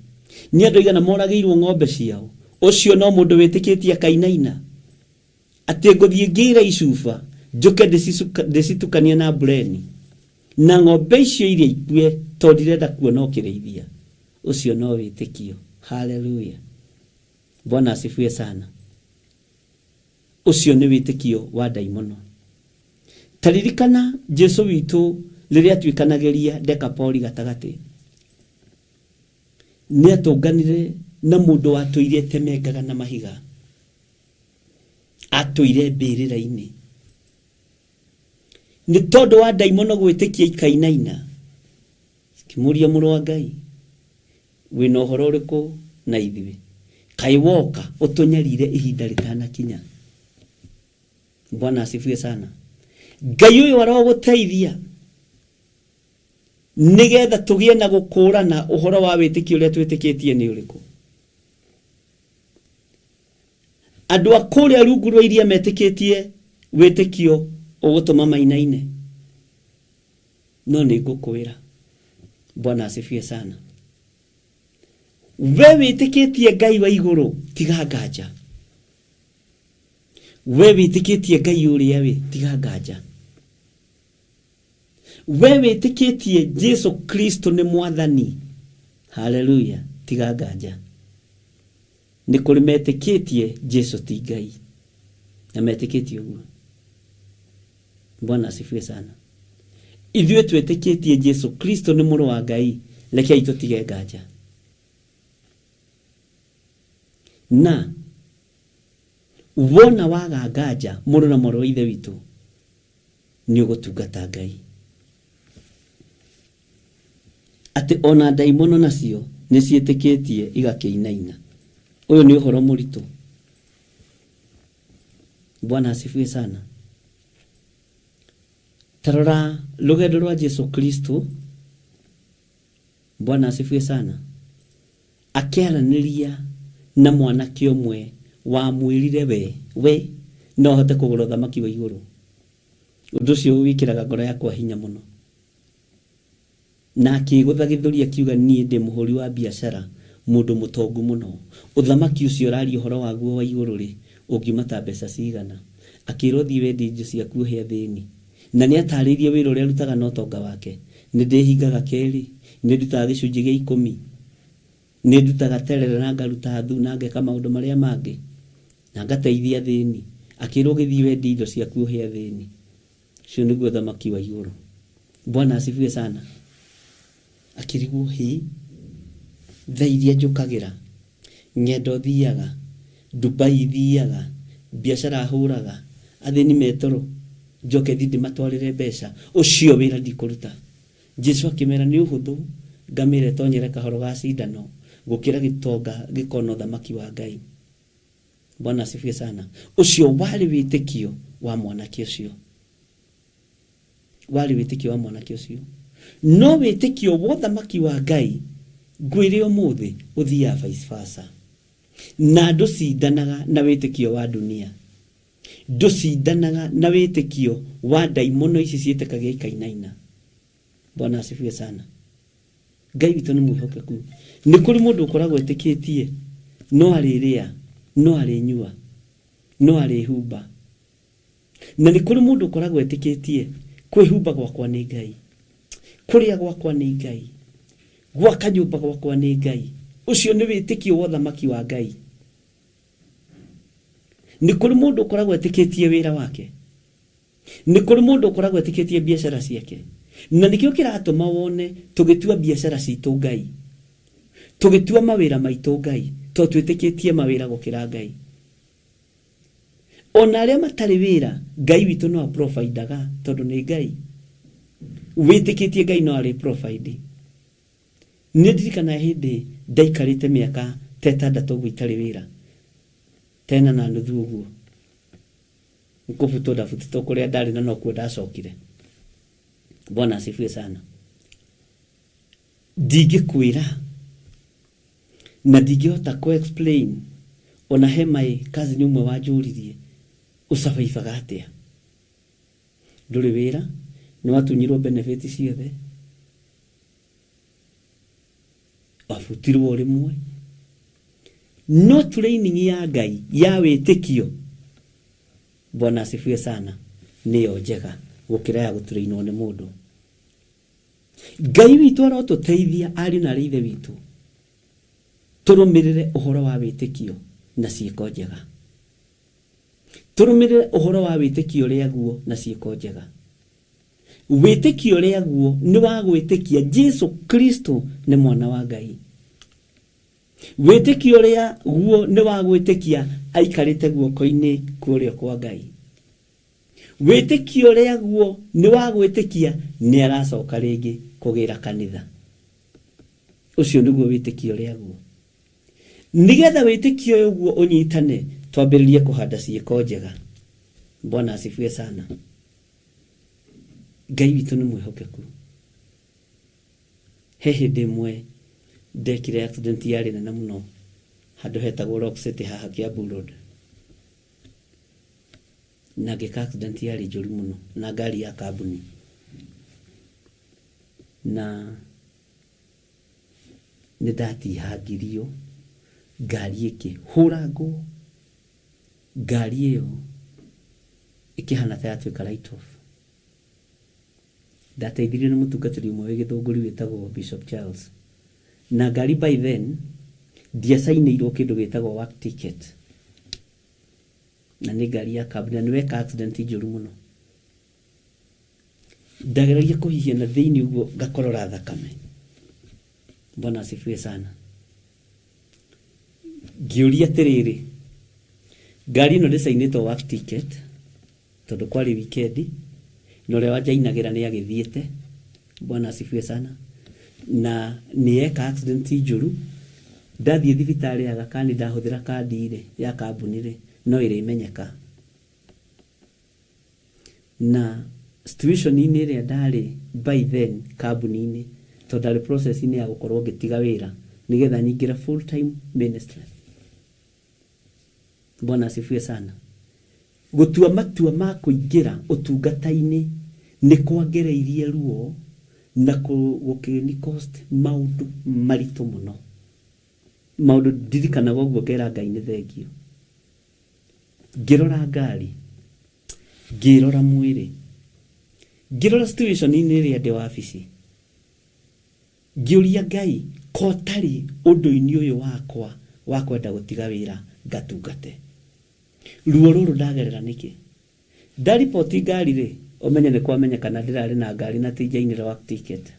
Nĩ andũ aigana moragĩirwo ng'ombe ciao? Ũcio no mũndũ wĩtĩkĩtie akainaina atĩ ngũthiĩ ngĩre icuba njũke ndĩcitukanie na mbureni na ng'ombe icio iria ikue tondũ ndirenda kuona ũkĩrĩithia. Ũcio no wĩtĩkio. Haleluya, Bwana asifiwe sana. Ũcio nĩ wĩtĩkio wa ndaimono. Ta ririkana Jesu witũ rĩrĩa atuĩkanagĩria Dekapoli gatagatĩ, nĩ atũnganire na mũndũ watũire etemengaga na mahiga, atũire mbĩrĩra-inĩ nĩ tondũ wa ndaimono gwĩtĩkia ikainaina. Cikĩmũria, mũrũ wa Ngai, wĩna ũhoro ũrĩkũ na ithuĩ? Kaĩ woka ũtũnyarire ihinda rĩtanakinya? Bwana asifiwe sana. Ngai ũyũ arogũteithia nĩgetha tũgĩe na gũkũrana ũhoro wa wĩtĩkio ũrĩa twĩtĩkĩtie nĩ ũrĩkũ. Andũ a kũrĩa rungu rwa iria metĩkĩtie wĩtĩkio ũgũtũma mainaine, no nĩ ngũkwĩra, Bwana asifiwe sana, we wĩtĩkĩtie Ngai wa igũrũ tiga nganja. We wĩtĩkĩtie Ngai ũrĩa wĩ tiga nganja. We wĩtĩkĩtie Jesu Kristo nĩ mwathani, haleluya, tiga nganja. Nĩ kũrĩ metĩkĩtie Jesu ti Ngai na metĩkĩtie ũguo. Bwana asifiwe sana. Ithuĩ twĩtĩkĩtie Jesu Kristo nĩ mũrũ wa Ngai, rekei tũtige nganja. Na wona waga nganja, mũrũ na mwarĩ wa Ithe witũ, nĩ ũgũtungata Ngai. Atĩ ona ndaimono nacio nĩ ciĩtĩkĩtie igakĩinaina. Ũyũ nĩ ũhoro mũritũ. Bwana asifiwe sana. Tarora rũgendo rwa Jesu Kristo. Bwana asifiwe sana. Akĩaranĩria na mwanake ũmwe wamwĩrire we no ahote kũgũra ũthamaki wa igũrũ. Ũndũ ũcio wĩkĩraga ngoro yakwa hinya mũno. Na akĩgũtha gĩthũri akiuga niĩ ndĩ mũhũri wa biacara, mũndũ mũtongu mũno. Ũthamaki ũcio ũraria ũhoro waguo wa igũrũ rĩ, ũngiuma ta mbeca cigana? Akĩrwo thiĩ wendie indo ciaku ũhe athĩni. Na nĩ atarĩirie wĩra ũrĩa arutaga na ũtonga wake. Nĩ ndĩhingaga kerĩ, nĩ ndutaga gĩcunjĩ gĩa ikũmi, nĩ ndutaga terere na ngaruta thu na ngeka maũndũ marĩa mangĩ, na ngateithia athĩni. Akĩrwo gĩthiĩ wendie indo ciaku ũhe athĩni. Ũcio nĩguo ũthamaki wa igũrũ. Bwana asifiwe sana. Akĩrigwo hi thaa iria njũkagĩra, ng'endo thiaga, Dubai thiaga, biacara hũraga, athĩni metoro, njoke thiĩ ndĩmatwarĩre mbeca, ũcio wĩra ndikũruta. Jesu akĩmera nĩ ũhũthũ ngamĩra ĩtonyere kahoro ga cindano gũkĩra gĩtonga gĩkona ũthamaki wa Ngai. Bwana asifiwe sana. Ũcio warĩ wĩtĩkio wa mwanake ũcio. Warĩ wĩtĩkio wa mwanake ũcio. No wĩtĩkio wa ũthamaki wa Ngai ngwĩre ũmũthĩ ũthiaga vice versa. Na ndũcindanaga na wĩtĩkio wa dunia. Ndũcindanaga na wĩtĩkio wa ndaimono ici ciĩtĩkagia ikainaina. Bwana asifiwe sana. Ngai witũ nĩ mwĩhokeku. Nĩ kũrĩ mũndũ ũkoragwo etĩkĩtie no arĩrĩa, no arĩnyua, no arĩhumba. Na nĩ kũrĩ mũndũ ũkoragwo etĩkĩtie kwĩhumba gwakwa nĩ Ngai, kũrĩa gwakwa nĩ Ngai, gwaka nyũmba gwakwa nĩ Ngai. Ũcio nĩ wĩtĩkio wa ũthamaki wa Ngai. Nĩ kũrĩ mũndũ ũkoragwo etĩkĩtie wĩra wake. Nĩ kũrĩ mũndũ ũkoragwo etĩkĩtie biacara ciake. Na nĩkĩo kĩratũma wone tũgĩtua biacara citũ Ngai, tũgĩtua mawĩra maitũ Ngai, tondũ twĩtĩkĩtie mawĩra gũkĩra Ngai. Ona arĩa matarĩ wĩra, Ngai witũ no aprovidaga tondũ nĩ Ngai. Wĩtĩkĩtie Ngai no arĩ provide. Nĩ ndirikanaga hĩndĩ ndaikarĩte mĩaka ta ĩtandatũ ũguo itarĩ wĩra, ta ĩna na nuthu ũguo. Kũbutwo ndabutĩtwo kũrĩa ndarĩ na nokuo ndacokire. Bwana asifiwe sana. Ndingĩkwĩra na ndingĩhota kũ explain ona he my cousin ũmwe wanjũririe ũcabaibaga atĩa, ndũrĩ wĩra, nĩ watunyirwo benefit ciothe, wabutirwo rĩmwe. No training ya Ngai ya wĩtĩkio, Bwana asifiwe sana, nĩyo njega gũkĩra ya gũtrainwo nĩ mũndũ. Ngai witũ arotũteithia ariũ na arĩ ithe witũ tũrũmĩrĩre ũhoro wa wĩtĩkio na ciĩko njega. Tũrũmĩrĩre ũhoro wa wĩtĩkio ũrĩa guo na ciĩko njega. Wĩtĩkio ũrĩa guo nĩ wa gwĩtĩkia Jesu Kristo nĩ mwana wa Ngai. Wĩtĩkio ũrĩa guo nĩ wa gwĩtĩkia aikarĩte guoko-inĩ kwa ũrĩo kwa Ngai. Wĩtĩkio ũrĩa guo nĩ wa gwĩtĩkia nĩ aracoka rĩngĩ kũgĩra kanitha. Ũcio nĩguo wĩtĩkio ũrĩa guo. Nĩgetha wĩtĩkio ũyũ guo ũnyitane, twambĩrĩrie kũhanda ciĩko njega. Bwana asifiwe sana. Ngai witũ nĩ mwĩhokeku. He hĩndĩ ĩmwe ndekire accident yarĩ nene mũno handũ hetagwo Rock City haha Kiambu Road. Na ngĩka accident yarĩ njũru mũno na ngari ya kambuni. Na nĩ ndatihangirio, ngari ĩkĩhũrangwo, ngari ĩyo ĩkĩhana ta yatuĩka write off. Ndateithirio nĩ mũtungatĩri ũmwe wĩ Gĩthũngũri wĩtagwo Bishop Charles. Na ngari by then ndiacainĩirwo kĩndũ gĩtagwo work ticket. Na nĩ ngari ya kambuni na nĩ weka accident njũru mũno. Ndageragia kũhihia na thĩinĩ ũguo ngakorora thakame. Bwana asifiwe sana. Ngĩũria atĩrĩrĩ, ngari ĩno ndĩcainĩtwo work ticket tondũ kwarĩ weekend na ũrĩa wanjainagĩra nĩ agĩthiĩte. Bwana asifiwe sana. Na nĩ eka accident njũru. Ndathiĩ thibitarĩ Aga Khan ndahũthĩra kandi rĩ ya kambuni rĩ no ĩrĩmenyeka. Na situation-inĩ ĩrĩa ndarĩ by then kambuni-inĩ tondũ ndarĩ process-inĩ ya gũkorwo ngĩtiga wĩra nĩgetha nyingĩre full time ministry. Bwana asifiwe sana. Gũtua matua ma kũingĩra ũtungata-inĩ nĩ kwangereirie ruo na gũkĩni cost maũndũ maritũ mũno. Maũndũ ndirikanaga ũguo ngera Ngai nĩ thengio. Ngĩrora ngari, ngĩrora mwĩrĩ, ngĩrora situation-inĩ ĩrĩa ndĩ wabici, ngĩũria Ngai ko ũtarĩ ũndũ-inĩ ũyũ wakwa wa kwenda gũtiga wĩra ngatungate. Ruo rũrũ ndagerera nĩkĩ? Ndariboti ngari rĩ, ũmenye nĩ kwamenyekana ndĩrarĩ na ngari na ti njainĩre work ticket.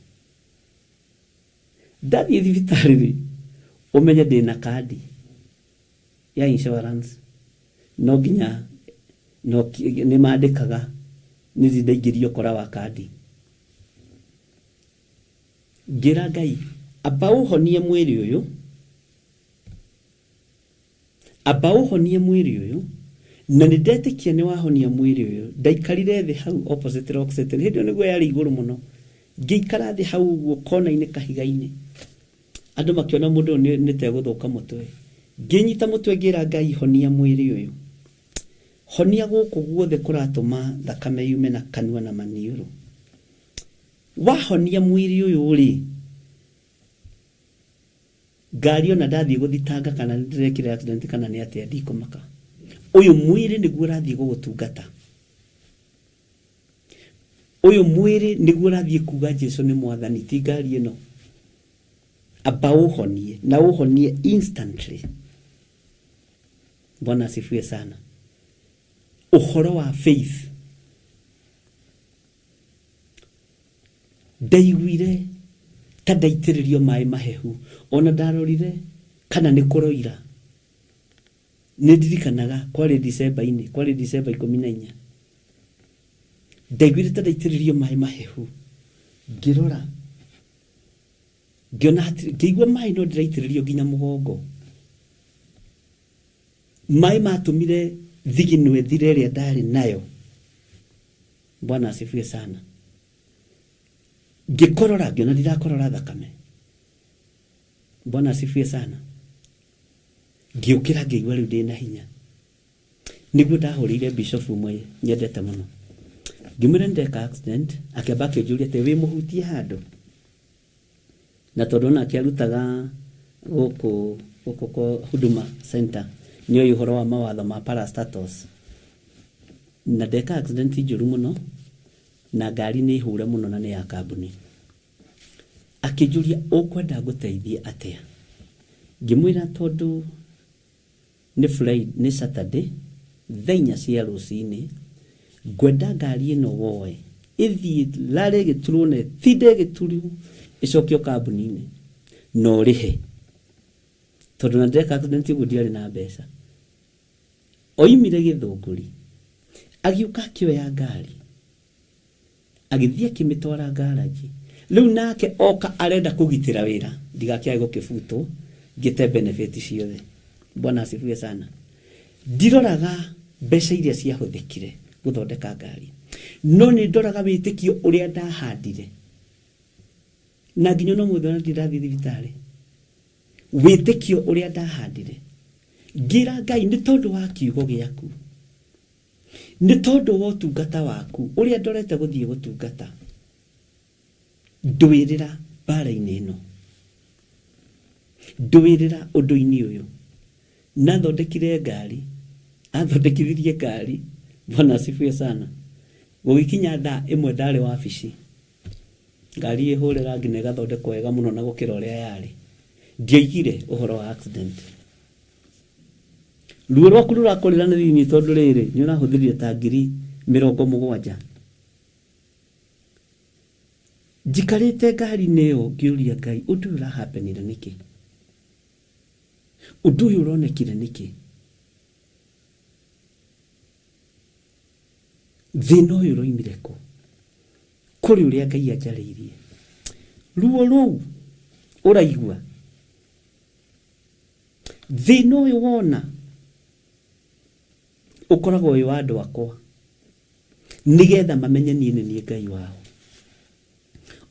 Ndathiĩ thibitarĩ rĩ, ũmenye ndĩna kandi ya insurance no nginya no nĩ mandĩkaga nĩ ndaingĩria ũkora wa kandi. Ngĩra Ngai amba ũhonie mwĩrĩ ũyũ, amba ũhonie mwĩrĩ ũyũ, na nĩ ndetĩkia nĩ wahonia mwĩrĩ ũyũ. Ndaikarire thĩ hau opposite Rock City, hĩndĩ ĩyo nĩguo yarĩ igũrũ mũno, ngĩikara thĩ hau ũguo kona-inĩ kahiga-inĩ, andũ makĩona mũndũ ũyũ nĩ ta egũthũka mũtwe. Ngĩnyita mũtwe ngĩra Ngai honia mwĩrĩ ũyũ, honia gũkũ guothe kũratũma thakame yume na kanua na maniũrũ. Wahonia mwĩrĩ ũyũ rĩ, ngari ona ndathiĩ gũthitanga kana nĩ ndĩrekire accident kana nĩ atĩa ndikũmaka. Ũyũ mwĩrĩ nĩguo ũrathiĩ gũgũtungata. Ũyũ mwĩrĩ nĩguo ũrathiĩ kuga Jesu nĩ mwathani, ti ngari ĩno. Amba ũhonie na ũhonie instantly. Bwana asifiwe sana. Ũhoro wa faith Ndaiguire ta ndaitĩrĩrio maĩ mahehu. O na ndarorire kana nĩ kũroira. Nĩ ndirikanaga kwarĩ Dicemba-inĩ, kwarĩ Dicemba 14. Ndaiguire ta ndaitĩrĩrio maĩ mahehu. Ngĩrora, ngĩona hatirĩ, ngĩigua maĩ no ndĩraitĩrĩrio nginya mũgongo. Maĩ matũmire thigino ĩthire ĩrĩa ndarĩ nayo. Bwana asifiwe sana. Ngĩkorora ngĩona ndirakorora thakame. Bwana asifiwe sana. Ngĩũkĩra ngĩigua rĩu ndĩna hinya. Nĩguo ndahũrĩire bishop ũmwe nyendete mũno. Ngĩmwĩra nĩndeka accident, akĩamba akĩnjũria atĩ wĩ mũhutie handũ. Na tondũ onake arutaga gũkũ gũkũ kwa Huduma Center, nĩoĩ ũhoro wa mawatho ma parastatals. Na ndeka accident njũru mũno, na ngari nĩ hũre mũno na nĩ ya kambuni. Akĩnjũria ũkwenda ngũteithie atĩa? Ngĩmwĩra tondũ Nĩ Friday, nĩ Saturday, thaa inya cia rũcinĩ, ngwenda ngari ĩno woe, ĩthiĩ ĩrare ĩgĩturwo na ĩtinde ĩgĩturwo, ĩcokio kambuni-inĩ, na ũrĩhe. Tondũ ona ndeka accident ũguo ndiarĩ na mbeca. Oimire Gĩthũngũri, agĩũka akĩoya ngari. Agĩthiĩ akĩmĩtwara ngaranji. Rĩu nake oka arenda kũgitĩra wĩra ndigakĩage gũkĩbutwo ngĩte benefit ciothe. Bwana asifiwe sana. Ndiroraga mbeca iria ciahũthĩkire gũthondeka ngari, no nĩ ndoraga wĩtĩkio ũrĩa ndahandire. Na nginya ona ũmũthĩ ona ndirĩ ndathiĩ thibitarĩ. Wĩtĩkio ũrĩa ndahandire. Ngĩra Ngai nĩ tondũ wa kiugo gĩaku. Nĩ tondũ wa ũtungata waku ũrĩa ndorete gũthiĩ gũtungata, ndũĩrĩra mbaara-inĩ ĩno, ndũĩrĩra ũndũ-inĩ ũyũ. Nathondekire ngari, athondekithirie ngari, Bwana asifiwe sana. Gũgĩkinya thaa ĩmwe ndarĩ wabici, ngari ĩhũre rangi na ĩgathondekwo wega mũno na gũkĩra ũrĩa yarĩ. Ndiaigire ũhoro wa accident. Ruo rwaku rũrakũrĩra na thĩinĩ tondũ rĩrĩ nĩ ũrahũthĩrire ta 70,000. Njikarĩte ngari-inĩ ĩyo ngĩũria Ngai ũndũ ũyũ ũrahapenire nĩkĩ? Ũndũ ũyũ ũronekire nĩkĩ? Thĩna ũyũ ũroimire kũ? Kũrĩ ũrĩa Ngai anjarĩirie. Ruo rũu ũraigua Thĩna ũyũ wona ũkoragwo wĩ wa andũ akwa nĩgetha mamenye niĩ nĩ niĩ Ngai wao.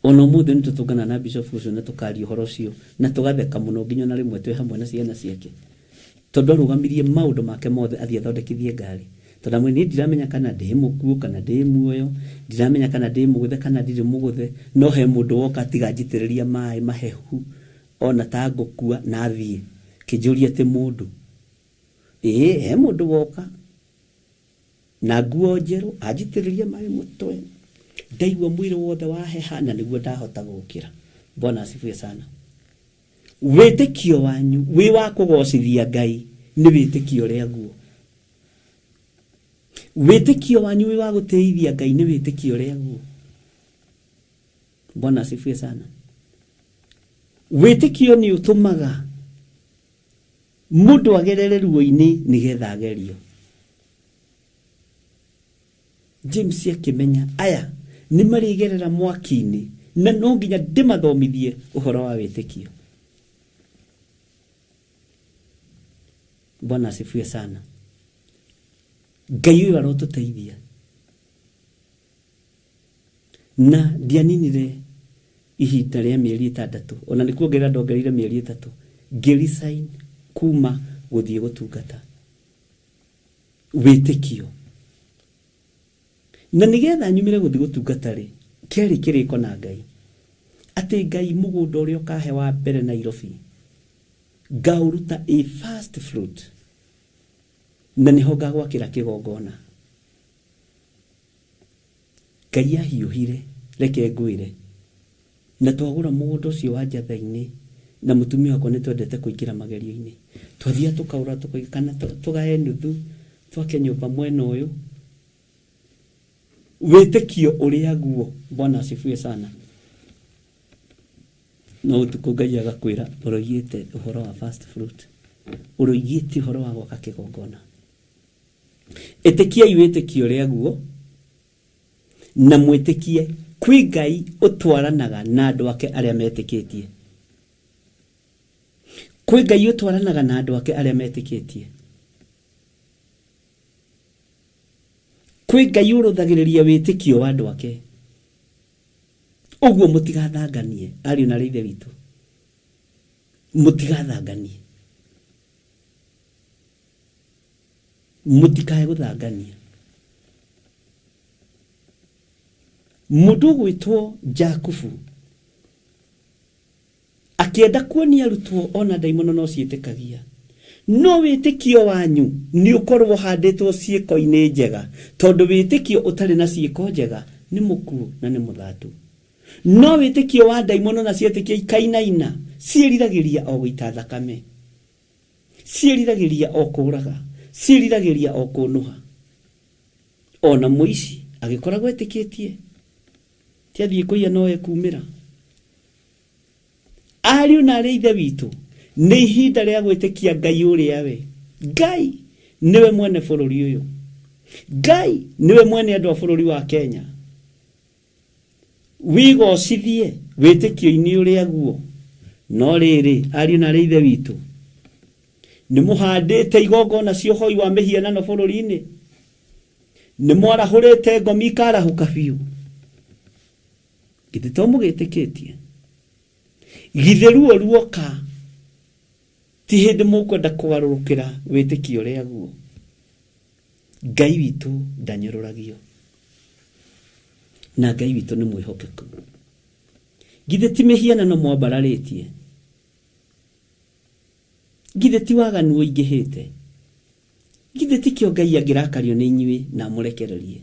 Ona ũmũthĩ nĩ tũtũngana na bishop ũcio na tũkaria ũhoro ũcio na tũgatheka mũno nginya ona rĩmwe twĩ hamwe na ciana ciake, tondũ arũgamirie maũndũ make mothe athiĩ athondekithie ngari. Tondũ amwe niĩ ndiramenya kana ndĩ mũkuũ kana ndĩ muoyo, ndiramenya kana ndĩ mũgũthe kana ndirĩ mũgũthe, no he mũndũ woka tiga anjitĩrĩria maĩ mahehu ona ta ngũkua na athiĩ. Kĩnjũria atĩ mũndũ. Ĩĩ he mũndũ woka na nguo njerũ anjitĩrĩria maĩ mũtwe, ndaigua mwĩrĩ wothe waheha na nĩguo ndahota gũkĩra. Bwana asifiwe sana. Wĩtĩkio wanyu wĩ wa kũgocithia Ngai nĩ wĩtĩkio ũrĩa guo. Wĩtĩkio wanyu wĩ wa gũtĩithia Ngai nĩ wĩtĩkio ũrĩa guo. Bwana asifiwe sana. Wĩtĩkio nĩ ũtũmaga mũndũ agerere ruo-inĩ nĩgetha agerio. James akĩmenya aya nĩ marĩgerera mwaki-inĩ na no nginya ndĩmathomithie ũhoro wa wĩtĩkio. Bwana asifiwe sana. Ngai ũyũ arotũteithia. Na ndianinire ihinda rĩa mĩeri ĩtandatũ, ona nĩ kuongerera ndongereire mĩeri ĩtatũ, ngĩresign kuma gũthiĩ gũtungata. Wĩtĩkio. Na nĩgetha nyumĩre gũthiĩ gũtungata rĩ, kĩarĩ kĩrĩko na Ngai. Atĩ Ngai mũgũnda ũrĩa ũkahe wa mbere Nairobi, ngaũruta a first fruit, na nĩho ngagwakĩra kĩgongona. Ngai ahiũhire, reke ngwĩre. Na twagũra mũgũnda ũcio wa Njatha-inĩ, na mũtumia wakwa nĩ twendete kũingĩra magerio-inĩ. Twathiaga tũkaũra tũkoiga kana tũgae nuthu, twake nyũmba mwena ũyũ. Wĩtĩkio ũrĩa guo, Bwana asifiwe sana. No ũtukũ Ngai agakwĩra ũroigĩte ũhoro wa first fruit, ũroigĩte ũhoro wa gwaka kĩgongona. Ĩtĩkiai wĩtĩkio ũrĩa guo, na mwĩtĩkie kwĩ Ngai ũtwaranaga na andũ ake arĩa metĩkĩtie. Kwĩ Ngai ũtwaranaga na andũ ake arĩa metĩkĩtie. Kwĩ Ngai ũrũthagĩrĩria wĩtĩkio wa andũ ake. Ũguo mũtigathanganie, ariũ na ithe witũ. Mũtigathanganie. Mũtikae gũthangania. Mũndũ ũgwĩtwo Jakubu akĩenda kuonia arutwo ona ndaimono no ciĩtĩkagia. No wĩtĩkio wanyu nĩ ũkorwo ũhandĩtwo ciĩko-inĩ njega, tondũ wĩtĩkio ũtarĩ na ciĩko njega nĩ mũkuũ na nĩ mũthatu. No wĩtĩkio wa ndaimono na cietĩkia ikainaina, ciĩriragĩria o gũita thakame, ciĩriragĩria o kũũraga, ciĩriragĩria o kũnũha. Ona mũici agĩkoragwo etĩkĩtie ti athiĩ kũiya no ekumĩra. Ariũ na arĩ ithe witũ, nĩ ihinda rĩa gwĩtĩkia Ngai ũrĩa we. Ngai nĩwe mwene bũrũri ũyũ. Ngai nĩwe mwene andũ a bũrũri wa Kenya. Wĩgocithie wĩtĩkio-inĩ ũrĩa guo. No rĩrĩ, ariũ na arĩ ithe witũ, nĩ mũhandĩte igongona cia ũhoi wa mĩhianano bũrũri-inĩ. Nĩ mwarahũrĩte ngomi ikarahũka biũ. Githĩ to mũgĩtĩkĩtie? Githĩ ruo ruoka ti hĩndĩ mũkwenda kũgarũrũkĩra wĩtĩkio ũrĩa guo. Ngai witũ ndanyũrũragio. Na Ngai witũ nĩ mwĩhokeku. Githĩ ti mĩhianano mwambararĩtie? Githĩ ti waganu ũingĩhĩte? Githĩ ti kĩo Ngai angĩrakario nĩ inyuĩ na amũrekererie?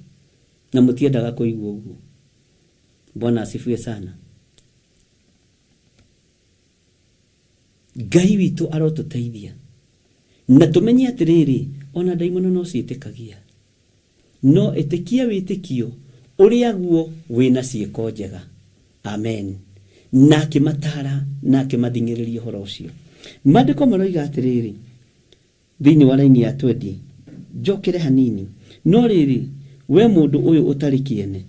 Na mũtiendaga kũigua ũguo. Bwana asifiwe sana. Ngai witũ arotũteithia. Na tũmenye atĩrĩrĩ, ona ndaimono no ciĩtĩkagia. No ĩtĩkia wĩtĩkio ũrĩa guo wĩna ciĩko njega. Amen. Na akĩmatara na akĩmathing'ĩrĩria ũhoro ũcio. Maandĩko maroiga atĩrĩrĩ, thĩinĩ wa raini ya 20, njokere hanini. No rĩrĩ, we mũndũ ũyũ ũtarĩ kĩene,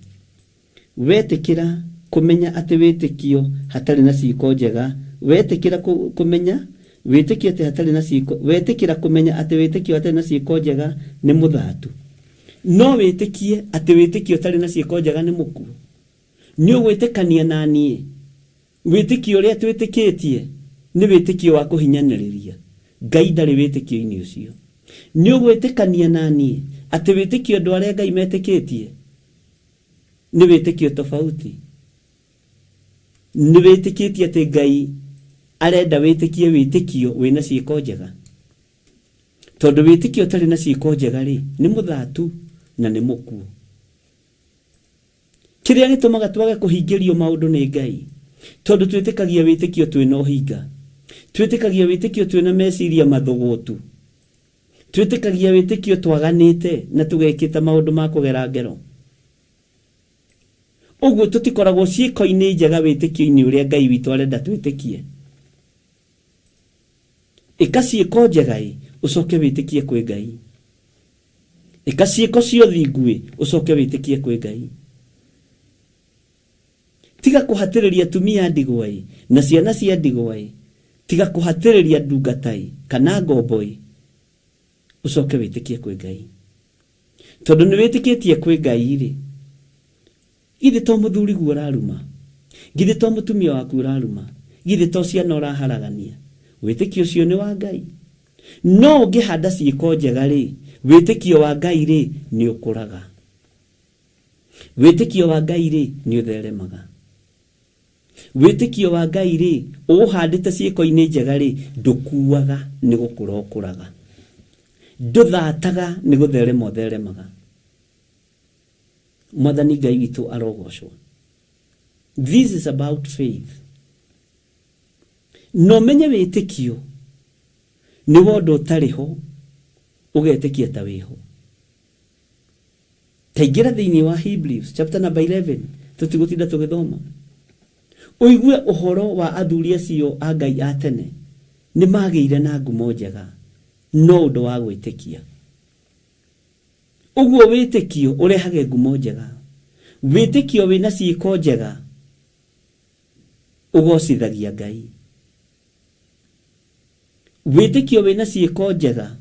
wetĩkĩra kũmenya atĩ wĩtĩkio hatarĩ na ciĩko njega, wetĩkĩra kũmenya wĩtĩkio atĩ hatarĩ na ciĩko, wetĩkĩra kũmenya atĩ wĩtĩkio hatarĩ na ciĩko njega nĩ mũthatu. No wĩtĩkie atĩ wĩtĩkio ũtarĩ na ciĩko njega nĩ mũkuũ. Nĩ ũgwĩtĩkania na niĩ. Wĩtĩkio ũrĩa twĩtĩkĩtie nĩ wĩtĩkio wa kũhinyanĩrĩria. Ngai ndarĩ wĩtĩkio-inĩ ũcio. Nĩ ũgwĩtĩkania na niĩ Atĩ wĩtĩkio andũ arĩa Ngai metĩkĩtie nĩ wĩtĩkio tofauti. Nĩ wĩtĩkĩtie atĩ Ngai arenda wĩtĩkie wĩtĩkio wĩna ciĩko njega. Tondũ wĩtĩkio ũtarĩ na ciĩko njega rĩ, nĩ mũthatu na nĩ mũkuũ. Kĩrĩa gĩtũmaga twage kũhingĩrio maũndũ nĩ Ngai, tondũ twĩtĩkagia wĩtĩkio twĩna ũhinga, twĩtĩkagia wĩtĩkio twĩna meciria mathũgũtu, twĩtĩkagia wĩtĩkio twaganĩte na tũgekĩta maũndũ ma kũgera ngero. Ũguo tũtikoragwo ciĩko-inĩ njega wĩtĩkio-inĩ ũrĩa Ngai witũ arenda twĩtĩkie. Ĩka ciĩko njega ĩ, ũcoke wĩtĩkie kwĩ Ngai. Ĩka ciĩko cia ũthingu ĩ, ũcoke wĩtĩkie kwĩ Ngai. Tiga kũhatĩrĩria atumia a ndigwa ĩ, na ciana cia ndigwa ĩ, tiga kũhatĩrĩria ndungata ĩ, kana ngombo ĩ, ũcoke wĩtĩkie kwĩ Ngai. Tondũ nĩ wĩtĩkĩtie kwĩ Ngai rĩ, githĩ to mũthuriguo ũraruma? Githĩ to mũtumia waku ũraruma? Githĩ to ciana ũraharagania? Wĩtĩkio ũcio nĩ wa Ngai. No ũngĩhanda ciĩko njega rĩ, wĩtĩkio wa Ngai rĩ, nĩ ũkũraga. Wĩtĩkio wa Ngai rĩ, nĩ ũtheremaga. Wĩtĩkio wa Ngai rĩ, ũũhandĩte ciĩko-inĩ njega rĩ, ndũkuaga, nĩ gũkũra ũkũraga. Ndũthataga, nĩ gũtherema ũtheremaga. Mwathani Ngai witũ arogocwo. This is about faith. Na ũmenye wĩtĩkio nĩ wa ũndũ ũtarĩ ho ũgetĩkia ta wĩho. Taingĩra thĩinĩ wa Hebrews chapter number 11, tũtigũtinda tũgĩthoma. Ũigue ũhoro wa athuri acio a Ngai a tene nĩ magĩire na ngumo njega no ũndũ wa gwĩtĩkia. Ũguo wĩtĩkio ũrehage ngumo njega. Wĩtĩkio wĩna ciĩko njega ũgocithagia Ngai. Wĩtĩkio wĩna ciĩko njega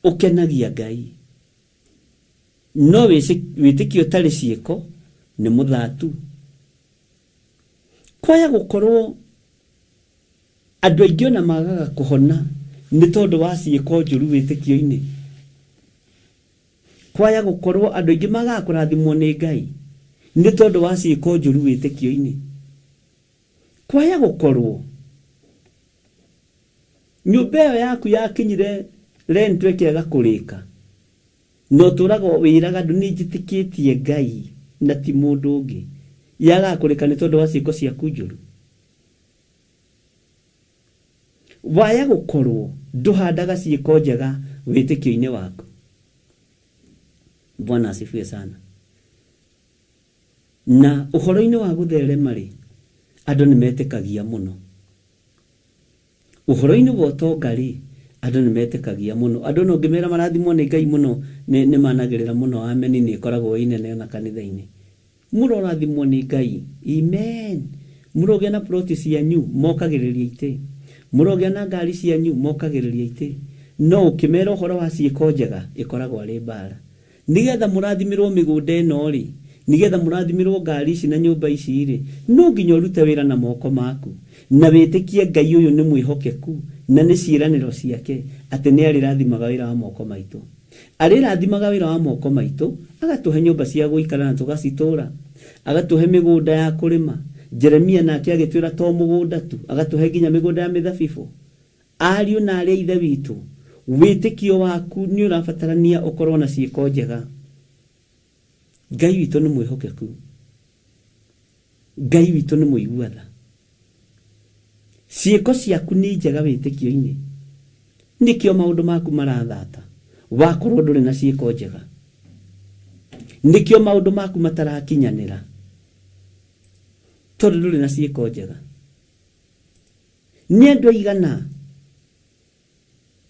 ũkenagia Ngai. No wĩtĩkio ũtarĩ ciĩko nĩ mũthatu. Kwaya gũkorwo andũ aingĩ ona magaga kũhona nĩ tondũ wa ciĩko njũru wĩtĩkio-inĩ. Kwaya gũkorwo andũ aingĩ magaga kũrathimwo nĩ Ngai nĩ tondũ wa ciĩko njũru wĩtĩkio-inĩ. Kwaya gũkorwo nyũmba ĩyo yaku yakinyire rent ĩkĩaga kũrĩka na ũtũraga wĩraga andũ nĩ njĩtĩkĩtie Ngai na ti mũndũ ũngĩ, yagaga kũrĩka nĩ tondũ wa ciĩko ciaku njũru. Waya gũkorwo ndũhandaga ciĩko njega wĩtĩkio-inĩ waku. Bwana asifiwe sana. Na ũhoro-inĩ wa gũtherema rĩ, andũ nĩ metĩkagia mũno. Ũhoro-inĩ wa ũtonga rĩ, andũ nĩ metĩkagia mũno. Andũ ona ũngĩmera marathimwo nĩ Ngai mũno, nĩ managĩrĩra mũno ameni nĩ ĩkoragwo ĩ nene ona kanitha-inĩ. Mũrorathimwo nĩ Ngai. Amen. Mũrogĩa na ploti cianyu, mokagĩrĩria itĩ. Mũrogĩa na ngari cianyu, mokagĩrĩria itĩ. No ũkĩmera ũhoro wa ciĩko njega, ĩkoragwo arĩ mbara. Nĩgetha mũrathimĩrwo mĩgũnda ĩno-rĩ, nĩgetha mũrathimĩrwo ngari ici na nyũmba ici-rĩ, no nginya ũrute wĩra na moko maku, na wĩtĩkie Ngai ũyũ nĩ mwĩhokeku na nĩ ciĩranĩro ciake atĩ nĩ arĩrathimaga wĩra wa moko maitũ. Arĩrathimaga wĩra wa moko maitũ, agatũhe nyũmba cia gũikara na tũgacitũũra, agatũhe mĩgũnda ya kũrĩma. Jeremia nake agĩtwĩra to mũgũnda tu, agatũhe nginya mĩgũnda ya mĩthabibũ. Ariũ na aarĩ a Ithe witũ, wĩtĩkio waku nĩ ũrabatarania ũkorũo na ciĩko njega. Ngai witũ nĩ mwĩhokeku. Ngai witũ nĩ mũigua tha. Ciĩko ciaku nĩ njega wĩtĩkio-inĩ. Nĩkĩo maũndũ maku marathata wakorwo ndũrĩ na ciĩko njega. Nĩkĩo maũndũ maku matarakinyanĩra tondũ ndũrĩ na ciĩko njega. Nĩ andũ aigana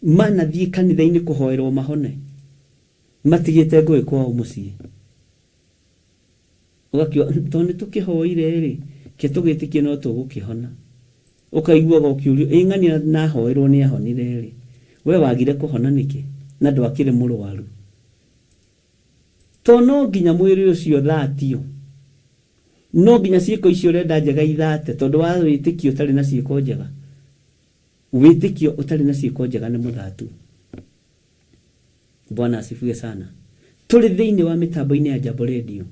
manathiĩ kanitha-inĩ kũhoerwo mahone matigĩte ngũĩ kwao mũciĩ? Ũgakiuga tondũ nĩ tũkĩhoire rĩ, ke tũgĩtĩkie no tũgũkĩhona. Ũkaiguaga ũkĩũrio, ĩ ng'ania na ahoerwo nĩ ahonire rĩ, we wagire kũhona nĩkĩ na ndwakĩrĩ mũrwaru? To no nginya mwĩrĩ ũcio ũthatio? No nginya ciĩko icio ũrenda njega ithate tondũ wa wĩtĩkio ũtarĩ na ciĩko njega? Wĩtĩkio ũtarĩ na ciĩko njega nĩ mũthatu. Bwana asifiwe sana. Tũrĩ thĩinĩ wa mĩtambo-inĩ ya Jambo Radio,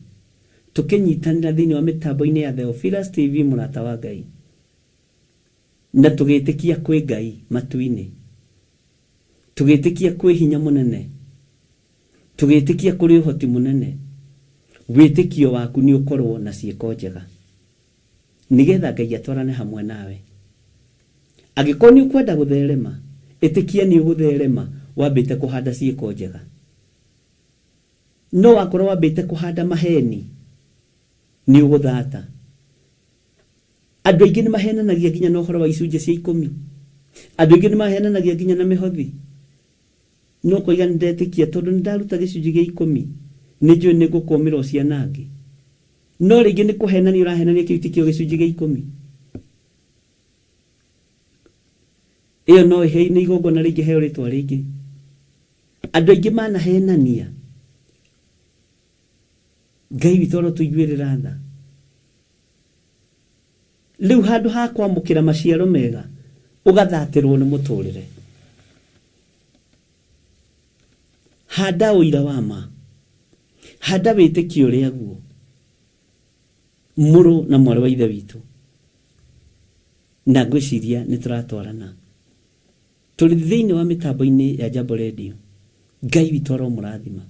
tũkĩnyitanĩra thĩinĩ wa mĩtambo-inĩ ya Theophilus TV mũrata wa Ngai, na tũgĩtĩkia kwĩ Ngai matu-inĩ, tũgĩtĩkia kwĩ hinya mũnene, tũgĩtĩkia kũrĩ ũhoti mũnene. Wĩtĩkio waku nĩ ũkorwo na ciĩko njega, nĩgetha Ngai atwarane hamwe nawe. Angĩkorwo nĩ ũkwenda gũtherema, ĩtĩkia nĩ ũgũtherema wambĩte kũhanda ciĩko njega. No wakorwo wambĩte kũhanda maheni, nĩ ũgũthata. Andũ aingĩ nĩ mahenanagia nginya na ũhoro wa icunjĩ cia ikũmi. Andũ aingĩ nĩ mahenanagia nginya na mĩhothi. No koiga nĩ ndetĩkia tondũ nĩ ndaruta gĩcunjĩ gĩa ikũmi, nĩ njũĩ nĩ ngũkũmĩrwo ciana angĩ. No rĩngĩ nĩ kũhenania ũrahenania, kĩu tikĩo gĩcunjĩ gĩa ikũmi. Ĩyo no ĩhe nĩ igongona rĩngĩ heo rĩtwa rĩngĩ. Andũ aingĩ manahenania. Ngai witũ arotũiguĩrĩra tha. Rĩu handũ ha kwamũkĩra maciaro mega, ũgathatĩrwo nĩ mũtũrĩre. Handa ũira wa ma, handa wĩtĩkio ũrĩa guo, mũrũ na mwarĩ wa ithe witũ. Na ngwĩciria nĩ tũratwarana. Tũrĩ thĩinĩ wa mĩtambo-inĩ ya Jambo Radio. Ngai witũ aromũrathima.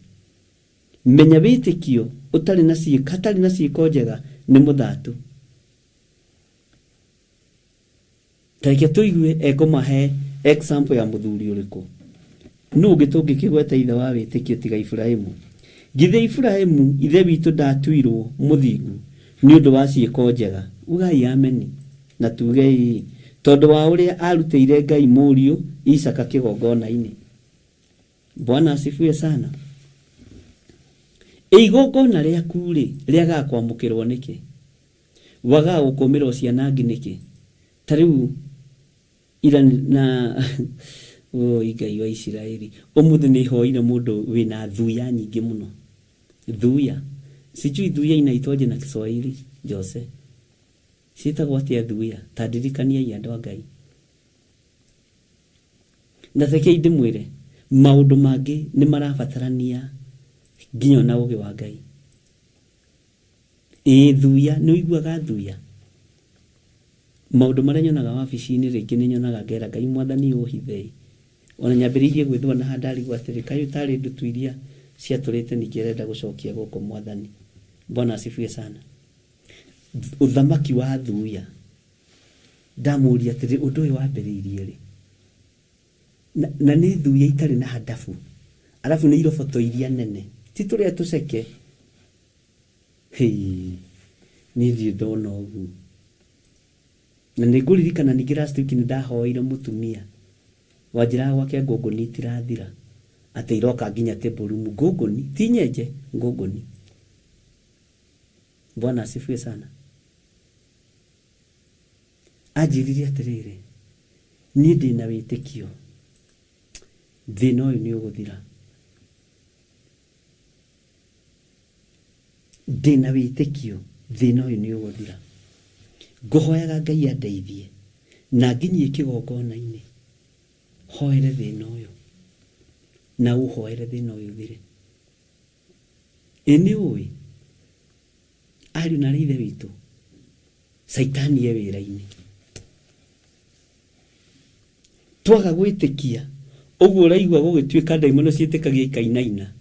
Menya wĩtĩkio ũtarĩ na ciĩko, hatarĩ na ciĩko njega nĩ mũthatu. Tareke tũigue ekũmahe example ya mũthuri ũrĩkũ. Nũ ũngĩ tũngĩkĩgweta ithe wa wĩtĩkio tiga Iburahĩmu? Githĩ Iburahĩmu ithe witũ ndatuirwo mũthingu nĩ ũndũ wa ciĩko njega? Ugai ameni na tuge ĩĩ, tondũ wa ũrĩa arutĩire Ngai mũriũ Isaka kĩgongona-inĩ. Bwana asifiwe sana. Ĩ igongona rĩaku rĩ, rĩagaga kwamũkĩrwo nĩkĩ? Wagaga gũkũmĩrwo ciana angĩ nĩkĩ? Ta rĩu ira na oi Ngai wa Isiraeli, ũmũthĩ nĩ hoire mũndũ wĩna thuya nyingĩ mũno. Thuya. Sijui thuya inaitwaje na Kiswahili, Jose. Ciĩtagwo atĩa thuya? Ta ndirikaniai andũ a Ngai. Na rekei ndĩmwĩre, maũndũ mangĩ nĩ marabatarania nginya ona ũgĩ wa Ngai. Ĩĩ thuya, nĩ ũiguaga thuya? Maũndũ marĩa nyonaga wabici-inĩ rĩngĩ nĩ nyonaga ngera Ngai mwathani ũhithe. Ona nyambĩrĩirie gwĩthua na handarigwo atĩrĩ, kaĩ ũtarĩ ndutu iria ciatũrĩte ningĩ arenda gũcokia gũkũ mwathani. Bwana asifiwe sana. Ũthamaki wa thuya. Ndamũria atĩrĩ, ũndũ ũyũ wambĩrĩirie rĩ? Na nĩ thuya itarĩ na hadabu. Arabu nĩ iroboto iria nene. Ti tũrĩa tũceke. Hei, niĩ ndirĩ ndona ũguo. Na nĩ ngũririkana ningĩ last week nĩ ndahoeire mũtumia wanjĩraga gwake ngũngũni itirathira, atĩ iroka nginya table room. Ngũngũni, ti nyenje, ngũngũni. Bwana asifiwe sana. Anjĩrire atĩrĩrĩ, niĩ ndĩna wĩtĩkio thĩna ũyũ nĩ ũgũthira. Ndĩna wĩtĩkio thĩna ũyũ nĩ ũgũthira. Ngũhoyaga Ngai andeithie na nginyie kĩgongona-inĩ, hoere thĩna ũyũ na ũhoere thĩna ũyũ ũthire. Ĩ nĩ ũĩ ariũ na arĩ ithe witũ, Caitani e wĩra-inĩ. Twaga gwĩtĩkia ũguo ũraigua gũgĩtuĩka ndaimono ciĩtĩkagia ikainaina,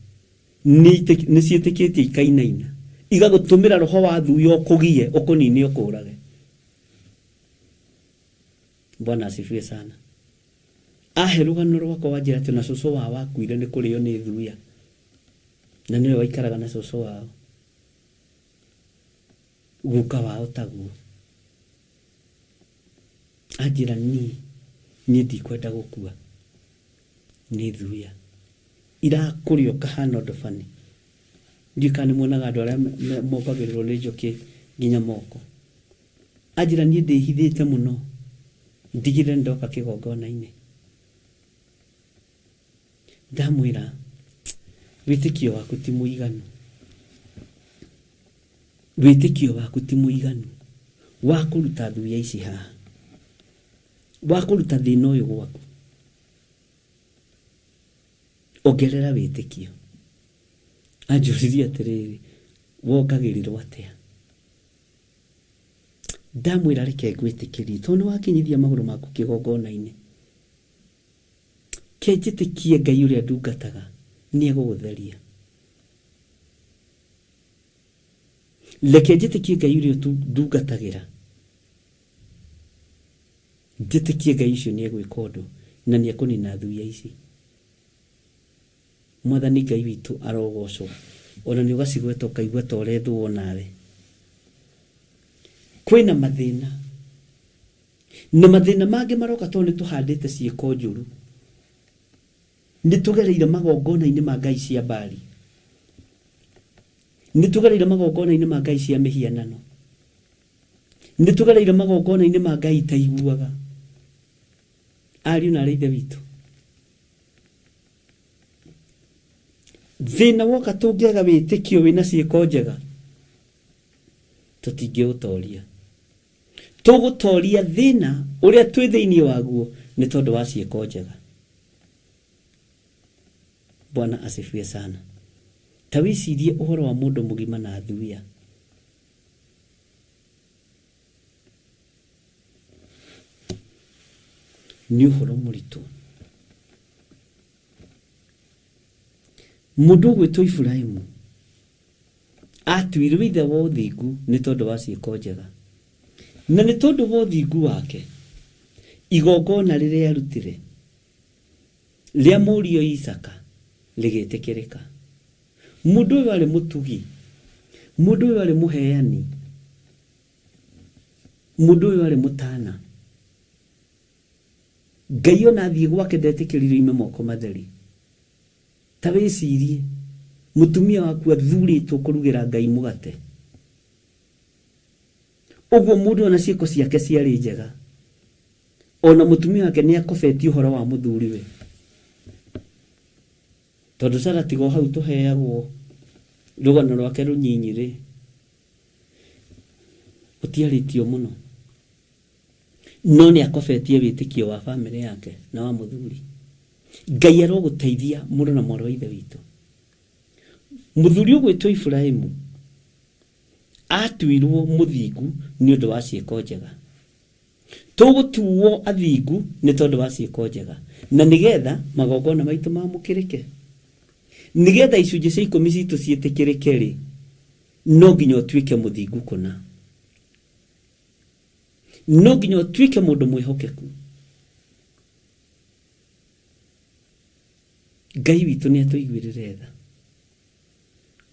nĩ ciĩtĩkĩtie ikainaina, igagũtũmĩra roho wa thuya ũkũgie, ũkũnine, ũkũrage. Bwana asifiwe sana. Ahe rũgano rwakwa wanjĩra atĩ ona cũcũ wao akuire nĩ kũrĩo nĩ thuya, na nĩwe waikaraga na cũcũ wao, guka wao taguo. Anjĩra niĩ ndikwenda gũkua nĩ thuya, irakũrĩa ũkahana ũndũ bani. Ndiũĩ kana nĩ muonaga andũ arĩa mongagĩrĩrwo nĩ njũkĩ nginya moko. Anjĩra niĩ ndĩhithĩte mũno, ndigĩrĩre ndoka kĩgongona-inĩ. Ndamwĩra wĩtĩkio waku ti mũiganu, wĩtĩkio waku ti mũiganu wa kũruta thuya ici haha, wa kũruta thĩna ũyũ gwaku. Ongerera wĩtĩkio. Anjũririe atĩrĩrĩ, wongagĩrĩrwo atĩa? Ndamwĩra reke ngwĩtĩkĩrie tondũ nĩ wakinyithia magũrũ maku kĩgongona-inĩ. Ke njĩtĩkie Ngai ũrĩa ndungataga nĩ egũgũtheria. Reke njĩtĩkie Ngai ũrĩa ndungatagĩra. Njĩtĩkie Ngai ũcio nĩ egwĩka ũndũ na nĩ ekũnina thuya ici. Mwathani Ngai witũ arogocwo. Ona nĩ ũgacigweta ũkaigua ta ũrethũo nawe. Kwĩna mathĩna. Na mathĩna mangĩ maroka tondũ nĩ tũhandĩte ciĩko njũru. Nĩ tũgereire magongona-inĩ ma ngai cia Baali. Nĩ tũgereire magongona-inĩ ma ngai cia mĩhianano. Nĩ tũgereire magongona-inĩ ma ngai itaiguaga. Ariũ na aarĩ a Ithe witũ, thĩna woka tũngĩaga wĩtĩkio wĩna ciĩko njega, tũtingĩũtoria. Tũgũtoria thĩna ũrĩa twĩ thĩinĩ waguo nĩ tondũ wa ciĩko njega. Bwana asifiwe sana. Ta wĩcirie ũhoro wa mũndũ mũgima na thuya. Nĩ ũhoro mũritũ. Mũndũ ũgwĩtwo Iburahimu atuirwo ithe wa ũthingu nĩ tondũ wa ciĩko njega. Na nĩ tondũ wa ũthingu wake, igongona rĩrĩa arutire rĩa mũriũ Isaka rĩgĩtĩkĩrĩka. Mũndũ ũyũ arĩ mũtugi, mũndũ ũyũ arĩ mũheani, mũndũ ũyũ arĩ mũtana. Ngai ona athiĩ gwake ndetĩkĩrire oime moko matheri. Ta wĩcirie, mũtumia waku athurĩtwo kũrugĩra Ngai mũgate. Ũguo mũndũ ona ciĩko ciake ciarĩ njega. Ona mũtumia wake nĩ akobetie ũhoro wa mũthuriwe. Tondũ Sara tiga o hau tũheagwo rũgano rwake rũnyinyi rĩ, gũtiarĩtio mũno. No nĩ akobetie wĩtĩkio wa famĩlĩ yake na wa mũthuri. Ngai arogũteithia mũrũ na mwarĩ wa Ithe witũ. Mũthuri ũgwĩtwo Iburahimu atuirwo mũthingu nĩ ũndũ wa ciĩko njega. Tũgũtuo athingu nĩ tondũ wa ciĩko njega, na nĩgetha magongona maitũ mamũkĩrĩke. Nĩgetha icunjĩ cia ikũmi citũ ciĩtĩkĩrĩke-rĩ, no nginya ũtuĩke mũthingu kũna. No nginya ũtuĩke mũndũ mwĩhokeku. Ngai witũ nĩ atũiguĩrĩre tha.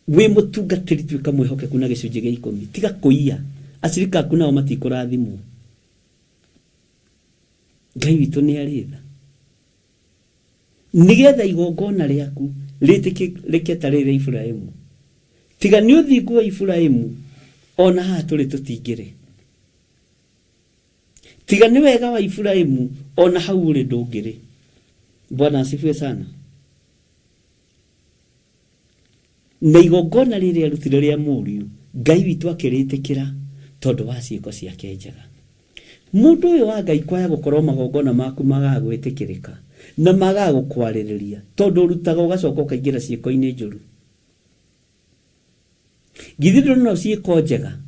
Wĩ mũtungatĩri tuĩka mwĩhokeku na gĩcunjĩ gĩa ikũmi. Tiga kũiya. Acirika aku nao matikũrathimwo. Ngai witũ nĩ arĩ tha. Nĩgetha igongona rĩaku rĩtĩkĩrĩke ta rĩrĩ rĩa Iburahimu. Tiga nĩ ũthingu wa Iburahimu, ona haha tũrĩ tũtingĩrĩ. Tiga nĩ wega wa Iburahimu, ona hau ũrĩ ndũngĩrĩ. Bwana asifiwe sana. Na igongona rĩrĩ arutire rĩa mũriũ, Ngai witũ akĩrĩtĩkĩra tondũ wa ciĩko ciake njega. Mũndũ ũyũ wa Ngai kwaya gũkorwo magongona maku magaga gwĩtĩkĩrĩka na magaga gũkwarĩrĩria tondũ ũrutaga ũgacoka ũkaingĩra ciĩko-inĩ njũru. Githĩ ndũrona ciĩko njega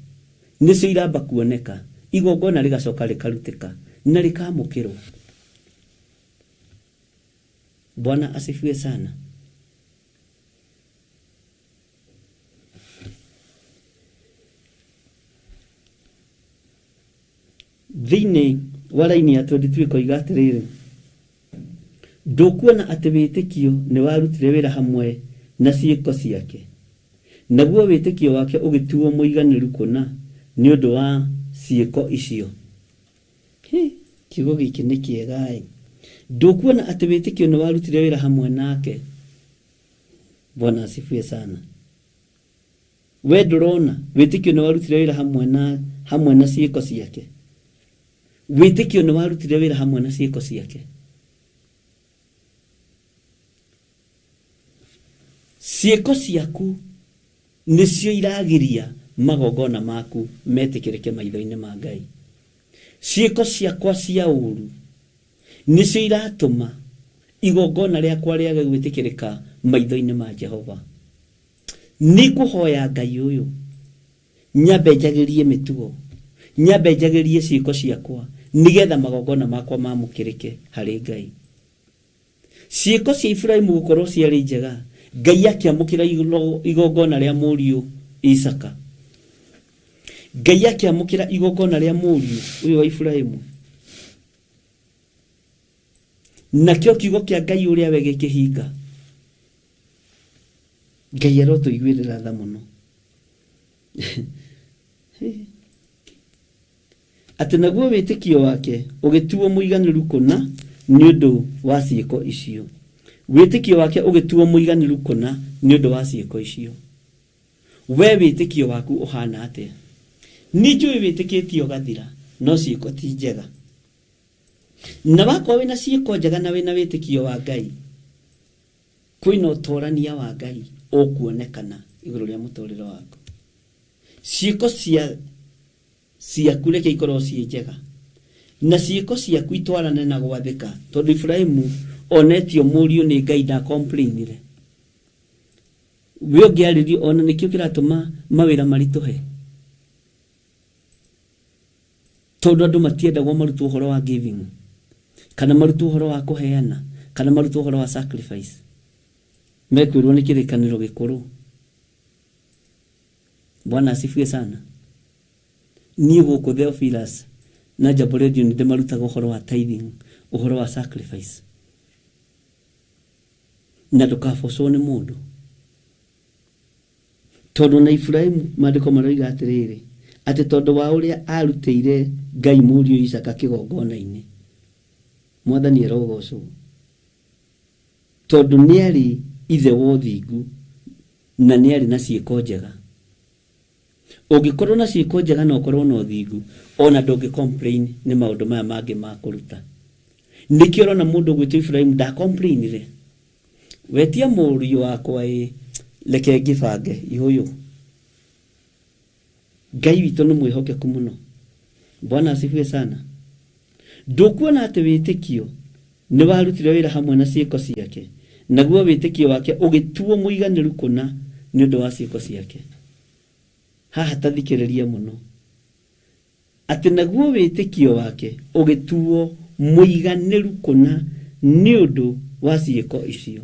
nĩcio iramba kuoneka, igongona rĩgacoka rĩkarutĩka na rĩkamũkĩrwo. Bwana asifiwe sana. Thĩinĩ wa raini ya 23 ĩkoiga atĩrĩrĩ, ndũkuona atĩ wĩtĩkio nĩ warutire wĩra hamwe na ciĩko ciake, naguo wĩtĩkio wake ũgĩtuo mũiganĩru kũna nĩ ũndũ wa ciĩko icio? Hĩ, kiugo gĩkĩ nĩ kĩega-ĩ! Ndũkuona atĩ wĩtĩkio nĩ warutire wĩra hamwe nake? Bwana asifiwe sana. We ndũrona wĩtĩkio nĩ warutire wĩra hamwe na hamwe na ciĩko ciake? Wĩtĩkio nĩ warutire wĩra hamwe na ciĩko ciake. Ciĩko ciaku nĩcio iragiria magongona maku metĩkĩrĩke maitho-inĩ ma Ngai. Ciĩko ciakwa cia ũru nĩcio iratũma Igongona rĩakwa rĩage gwĩtĩkĩrĩka maitho-inĩ ma Jehova. Nĩ ngũhoya Ngai ũyũ nyambe njagĩrie mĩtugo, nyambe njagĩrie ciĩko ciakwa nĩgetha magongona makwa mamũkĩrĩke harĩ Ngai. Ciĩko cia Iburahimu gũkorwo ciarĩ njega, Ngai akĩamũkĩra igongona rĩa mũriũ Isaka. Ngai akĩamũkĩra igongona rĩa mũriũ ũyũ wa Iburahimu. Nakĩo kiugo kĩa Ngai ũrĩa we gĩkĩhinga. Ngai arotũiguĩrĩra tha mũno. Atĩ naguo wĩtĩkio wake ũgĩtuo mũiganĩru kũna nĩ ũndũ wa ciĩko icio. Wĩtĩkio wake ũgĩtuo mũiganĩru kũna nĩ ũndũ wa ciĩko icio. We wĩtĩkio waku ũhana atĩa? Nĩ njũĩ wĩtĩkĩtie ũgathira, no ciĩko ti njega. Na wakorwo wĩna ciĩko njega na wĩna wĩtĩkio wa Ngai, kwĩna ũtorania wa Ngai ũkuonekana igũrũ rĩa mũtũrĩre waku. Ciĩko cia ciaku reke ikorwo ciĩ njega, na ciĩko ciaku itwarane na gwathĩka, tondũ Iburahimu onetio mũriũ nĩ Ngai ndakomplainire. We ũngĩarĩrio ona nĩkĩo kĩratũma mawĩra maritũhe, tondũ andũ matiendagwo marutwo ũhoro wa giving, kana marutwo ũhoro wa kũheana, kana marutwo ũhoro wa sacrifice. Mekwĩrwo nĩ kĩrĩkanĩro gĩkũrũ. Bwana asifiwe sana. Niĩ gũkũ Theophilus na Jambo Radio nĩ ndĩmarutaga ũhoro wa tithing, ũhoro wa sacrifice, na ndũkabocwo nĩ mũndũ, tondũ na Iburahimu maandĩko maroiga atĩrĩrĩ, atĩ tondũ wa ũrĩa arutĩire Ngai mũriũ Isaka kĩgongona-inĩ, Mwathani arogocwo, tondũ nĩarĩ ithe wa ũthingu na nĩarĩ na ciĩko njega. Ũngĩkorwo na ciĩko njega na ũkorwo na ũthingu, ona ndũngĩ complain nĩ maũndũ maya mangĩ ma kũruta. Nĩkĩo ũrona mũndũ ũgwĩtwo Iburahimu ndacomplainire. Wetia mũriũ wakwa ĩ, reke ngĩbange ihũyũ. Ngai witũ nĩ mwĩhokeku mũno. Bwana asifiwe sana. Ndũkuona atĩ wĩtĩkio nĩ warutire wĩra hamwe na ciĩko ciake, naguo wĩtĩkio wake ũgĩtuo mũiganĩru kũna nĩ ũndũ wa ciĩko ciake. Haha ta thikĩrĩria mũno. Atĩ naguo wĩtĩkio wake ũgĩtuo mũiganĩru kũna nĩ ũndũ wa ciĩko icio.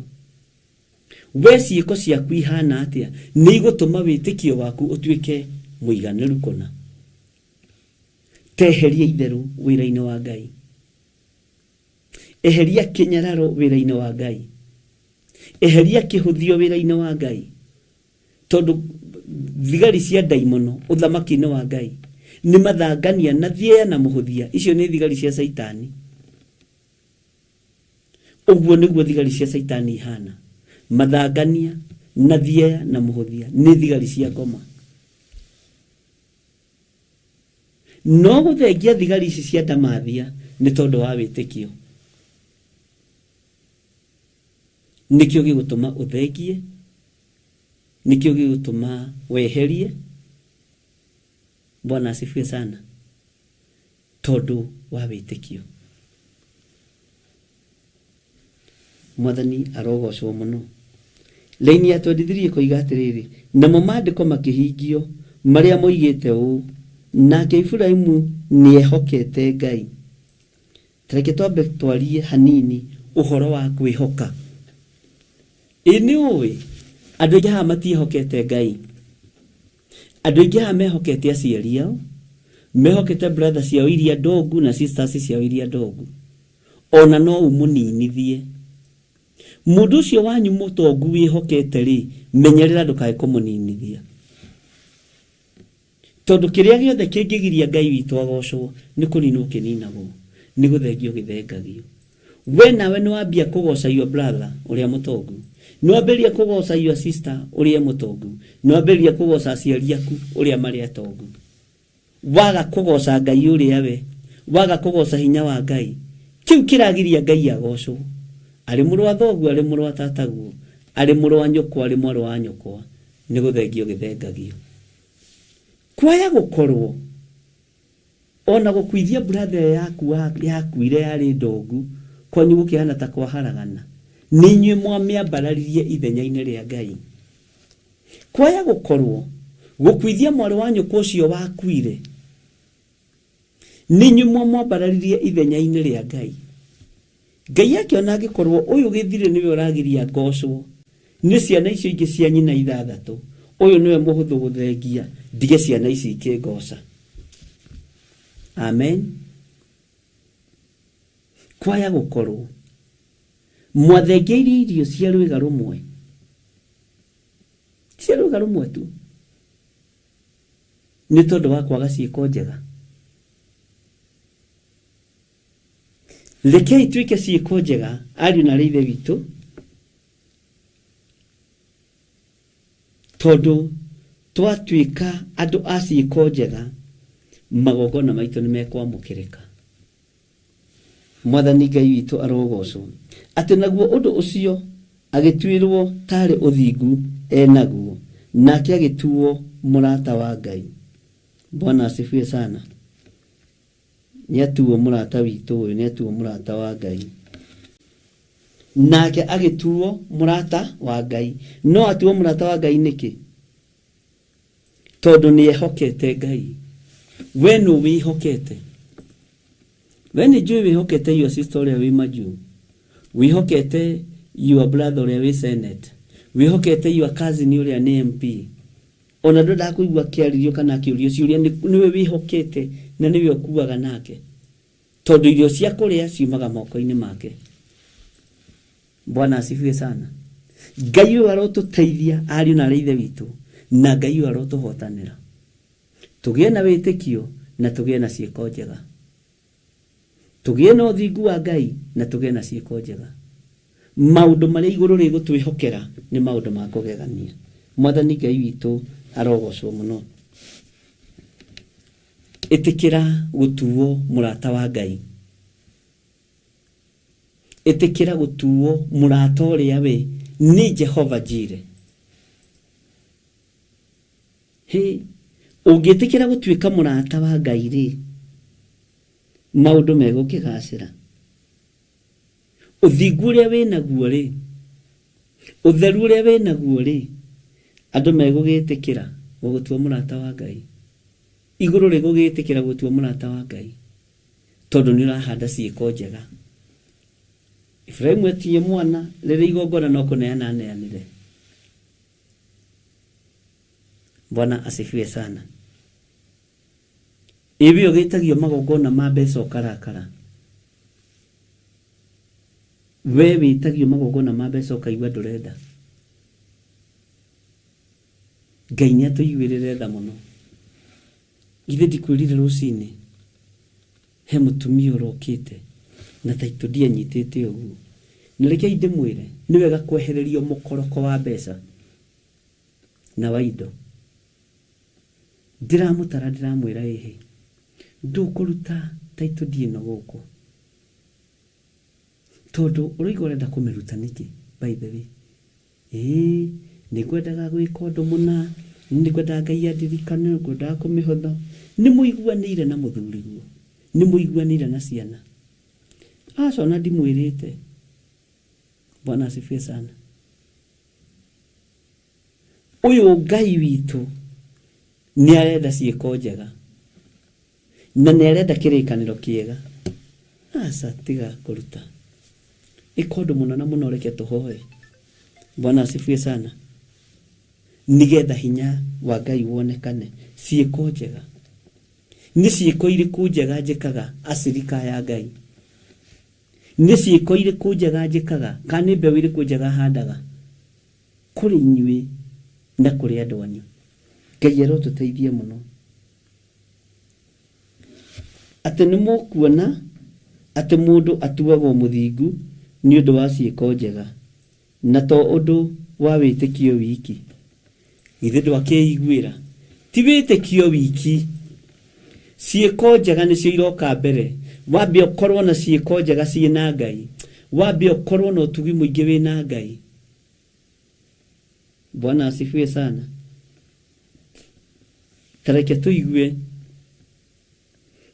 We ciĩko ciaku ihana atĩa? Nĩ igũtũma wĩtĩkio waku ũtuĩke mũiganĩru kũna. Teheria itherũ wĩra-inĩ wa Ngai. Eheria kĩnyararo wĩra-inĩ wa Ngai. Eheria kĩhũthio wĩra-inĩ wa Ngai. Tondũ thigari cia ndaimono ũthamaki-inĩ wa Ngai nĩ mathangania na thieya na mũhũthia. Icio nĩ thigari cia Caitani. Ũguo nĩguo thigari cia Caitani ihana. Mathangania na thieya na mũhũthia nĩ thigari cia ngoma. No gũthengia thigari ici cia ndamathia nĩ tondũ wa wĩtĩkio. Nĩkĩo gĩgũtũma ũthengie, nĩkĩo gĩgũtũma weherie. Bwana asifiwe sana. Tondũ wa wĩtĩkio. Mwathani arogocwo mũno. Laini ya 23 ĩkoiga atĩrĩrĩ, namo maandĩko makĩhingio marĩa moigĩte ũũ, nake Iburahimu nĩehokete Ngai. Reke twambe twarie hanini ũhoro wa kwĩhoka. Ĩ nĩ ũĩ andũ aingĩ haha matiĩhokete Ngai. Andũ aingĩ haha mehokete aciari ao, mehokete brother ciao iria ndongu na sisters ciao iria ndongu. Ona no ũmũninithie. Mũndũ ũcio wanyu mũtongu wĩhokete rĩ, menyerera ndũkae kũmũninithia. Tondũ kĩrĩa gĩothe kĩngĩgiria Ngai witũ agocwo nĩ kũninwo kĩninagwo, nĩ gũthengio gĩthengagio. We nawe nĩ wambia kũgoca your brother ũrĩa mũtongu, nĩ wambĩrĩria kũgoca your sister ũrĩa e mũtongu, nĩ wambĩrĩria kũgoca aciari aku ũrĩa marĩ atongu. Waga kũgoca Ngai ũrĩa we, waga kũgoca hinya wa Ngai, kĩu kĩragiria Ngai agocwo. Arĩ mũrũ wa thoguo, arĩ mũrũ wa tataguo, arĩ mũrũ wa nyũkwa, arĩ mwarĩ wa nyũkwa, nĩ gũthengio gĩthengagio. Kwaya gũkorwo ona gũkuithia brother ĩyo yaku yakuire yarĩ ndongu, Kwanyu gũkĩhana ta kwaharagana. Nĩ inyuĩ mwamĩambararirie ithenya-inĩ rĩa Ngai. Kwaya gũkorwo gũkuithia mwarĩ wa nyũkwa ũcio wakuire, nĩ inyuĩ mwamwambararirie ithenya-inĩ rĩa Ngai. Ngai akĩona angĩkorwo ũyũ gĩthirĩ nĩwe ũragiria ngocwo nĩ ciana icio ingĩ cia nyina ithathatũ, ũyũ nĩwe mũhũthũ gũthengia, ndige ciana ici ikĩngoca. Amen. Kwaya gũkorwo mwathengeirie irio cia rwĩga rũmwe, cia rwĩga rũmwe tu, nĩ tondũ wa kwaga ciĩko njega. Rekei twĩke ciĩko njega, ariũ na aarĩ a Ithe witũ, tondũ twatuĩka andũ a ciĩko njega, magongona maitũ nĩ mekwamũkĩrĩka. Mwathani Ngai witũ arogocwo, atĩ naguo ũndũ ũcio agĩtuĩrwo taarĩ ũthingu e naguo, nake agĩtuo mũrata wa Ngai. Bwana asifiwe sana. Nĩatuo mũrata witũ ũyũ, nĩatuo mũrata wa Ngai. Nake agĩtuo mũrata wa Ngai. No atuo mũrata wa Ngai nĩkĩ? Tondũ nĩehokete Ngai. We nũ wĩhokete? We nĩ njũĩ wĩhokete your sister ũrĩa wĩ majuu. Wĩhokete your brother ũrĩa wĩ senate. Wĩhokete your cousin ũrĩa nĩ MP. Ona ndwendaga kũigua akĩarĩrio kana akĩũrio ciũria, nĩwe wĩhokete na nĩwe ũkuaga nake. Tondũ irio cia kũrĩa ciumaga moko-inĩ make. Bwana asifiwe sana. Ngai ũyũ arotũteithia ariũ na arĩ ithe witũ, na Ngai ũyũ arotũhotanĩra. Tũgĩe na wĩtĩkio na tũgĩe na ciĩko njega. Tũgĩe na ũthingu wa Ngai na tũgĩe na ciĩko njega. Maũndũ marĩa igũrũ rĩgũtwĩhokera nĩ maũndũ ma kũgegania. Mwathani Ngai witũ arogocwo mũno. Ĩtĩkĩra gũtuo mũrata wa Ngai. Ĩtĩkĩra gũtuo mũrata ũrĩa we nĩ Jehova Jire. Hĩ, ũngĩtĩkĩra gũtuĩka mũrata wa Ngai rĩ, maũndũ megũkĩgacĩra. Ũthingu ũrĩa wĩ naguo rĩ, ũtheru ũrĩa wĩ naguo rĩ, andũ megũgĩtĩkĩra gũgũtua mũrata wa Ngai. Igũrũ rĩgũgĩtĩkĩra gũgũtua mũrata wa Ngai, tondũ nĩ ũrahanda ciĩko njega. Iburahĩmu etinye mwana, rĩrĩ igongona no kũneana aneanire. Bwana asifiwe sana. Ĩwe ũgĩtagio magongona ma mbeca ũkarakara. We wĩtagio magongona ma mbeca ũkaigua ndũrenda. Ngai nĩ atũiguĩrĩre tha mũno. Githĩ ndikwĩrire rũcinĩ he mũtumia ũrokĩte na taitũ ndianyitĩte ũguo. Na rekei ndĩmwĩre nĩ wega kwehererio mũkoroko wa mbeca na wa indo. Ndĩramũtara ndĩramwĩra ĩhĩ ndũkũruta taitũ ndi ĩno gũkũ. Tondũ ũroiga ũrenda kũmĩruta nĩkĩ by the way. Ĩĩ nĩngwendaga gwĩka ũndũ mũna, nĩngwendaga Ngai andirikane, ngwendaga kũmĩhotha. Nĩ mũiguanĩire na mũthuriguo? Nĩ mũiguanĩire na ciana? Aca ona ndimwĩrĩte. Bwana asifiwe sana. Ũyũ Ngai witũ nĩ arenda ciĩko njega na nĩ arenda kĩrĩkanĩro kĩega. Aca tiga kũruta. Ĩka ũndũ mũna na mũna ũreke tũhoe. Bwana asifiwe sana. Nĩgetha hinya wa Ngai wonekane. Ciĩko njega. Nĩ ciĩko irĩkũ njega njĩkaga acirika aya a Ngai? Nĩ ciĩko irĩkũ njega njĩkaga kana nĩ mbeũ irĩkũ njega handaga? Kũrĩ inyuĩ na kũrĩ andũ anyu. Ngai arotũteithia mũno. Atĩ nĩ mũkuona atĩ mũndũ atuagwo mũthingu nĩ ũndũ wa ciĩko njega, na to ũndũ wa wĩtĩkio wiki. Githĩ ndwakĩiguĩra? Ti wĩtĩkio wiki. Ciĩko njega nĩcio iroka mbere. Wambe ũkorwo na ciĩko njega ciĩ na Ngai. Wambe ũkorwo na ũtugi mũingĩ wĩ na Ngai. Bwana asifiwe sana. Ta reke tũigue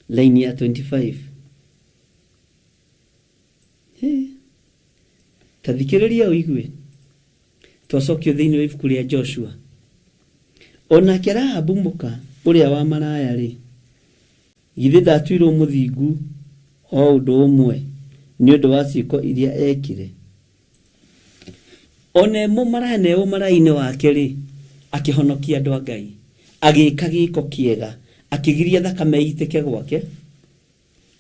line ya 25. Hey. Ta thikĩrĩria ũigue. Twacokio thĩinĩ wa ibuku rĩa Joshua. Onake Rahabu mũka ũrĩa wa maraya-rĩ, githĩ ndatuirwo mũthingu o ũndũ ũmwe nĩ ũndũ wa ciĩko iria eekire? Ona e mũmaraya na e ũmaraya-inĩ wake-rĩ, akĩhonokia andũ a Ngai, agĩĩka gĩĩko kĩega, akĩgiria thakame ĩitĩke gwake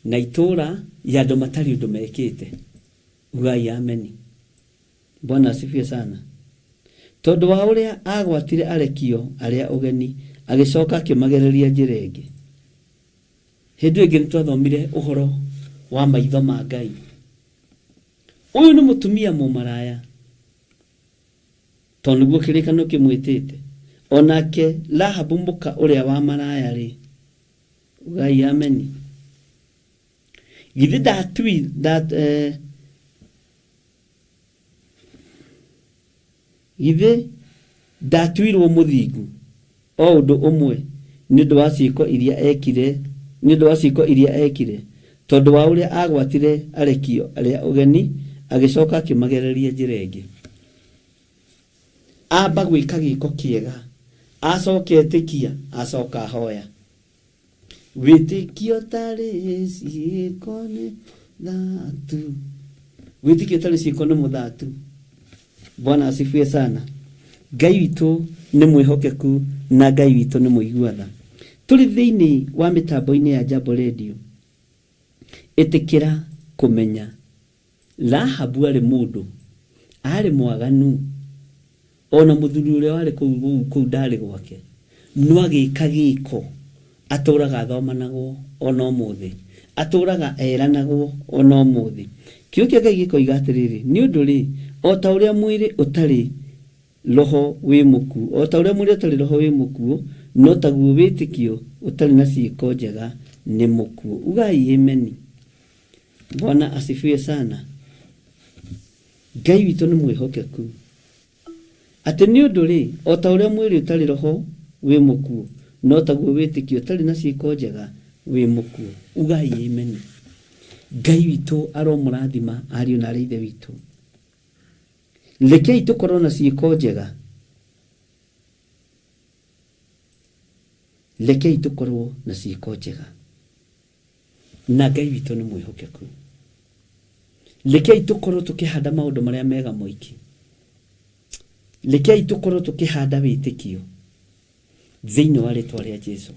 na itũũra ya andũ matarĩ ũndũ mekĩte. Ugai ameni. Bwana asifiwe sana. Tondũ wa ũrĩa agwatire arekio arĩa ũgeni, agĩcoka akĩmagereria njĩra ĩngĩ. Hĩndĩ ĩyo ĩngĩ nĩtwathomire ũhoro wa maitho ma Ngai. Ũyũ nĩ mũtumia mũmaraya, tondũ nĩguo kĩrĩkanĩro kĩmwĩtĩte. Onake Rahabu mũka ũrĩa wa maraya-rĩ, ugai ameni. Githĩ ndatui, ndat, eh, Githĩ ndaatuirwo mũthingu o ũndũ ũmwe nĩ ũndũ wa ciĩko iria eekire, nĩ ũndũ wa ciĩko iria eekire, tondũ wa ũrĩa aagwatire arekio arĩa ũgeni, agĩcoka akĩmagereria njĩra ĩngĩ? Amba gwĩka gĩĩko kĩega, acoka etĩkia, acoka ahoya. Wĩtĩkio ũtarĩ ciĩko nĩ thatu. Wĩtĩkio ũtarĩ ciĩko nĩ mũthatu. Bwana asifiwe sana. Ngai witũ nĩ mwĩhokeku na Ngai witũ nĩ mũigua tha. Tũrĩ thĩinĩ wa mĩtambo-inĩ ya Jambo Radio. Ĩtĩkĩra kũmenya Rahabu arĩ mũndũ, arĩ mwaganu, o na mũthuri ũrĩa warĩ kũu kũu kũu ndarĩ gwake, no agĩka gĩko, atũraga athomanagwo o na ũmũthĩ, atũraga eranagwo o na ũmũthĩ. Kiugo kĩa Ngai gĩkoiga atĩrĩrĩ, nĩ ũndũ-rĩ, o ta ũrĩa mwĩrĩ ũtarĩ roho wĩ mũkuũ, o ta ũrĩa mwĩrĩ ũtarĩ roho wĩ mũkuũ, no taguo wĩtĩkio ũtarĩ na ciĩko njega nĩ mũkuũ. Ugai ameni. Bwana asifiwe sana. Ngai witũ nĩ mwĩhokeku. Atĩ nĩ ũndũ rĩ, o ta ũrĩa mwĩrĩ ũtarĩ roho wĩ mũkuũ, no taguo wĩtĩkio ũtarĩ na ciĩko njega wĩ mũkuũ. Ugai ameni. Ngai witũ aromũrathima ariũ na arĩ ithe witũ. Rekei tũkorwo na ciĩko njega. Rekei tũkorwo na ciĩko njega. Na Ngai witũ nĩ mwĩhokeku. Rekei tũkorwo tũkĩhanda maũndũ marĩa mega moiki. Rekei tũkorwo tũkĩhanda wĩtĩkio thĩinĩ wa rĩtwa rĩa Jesu.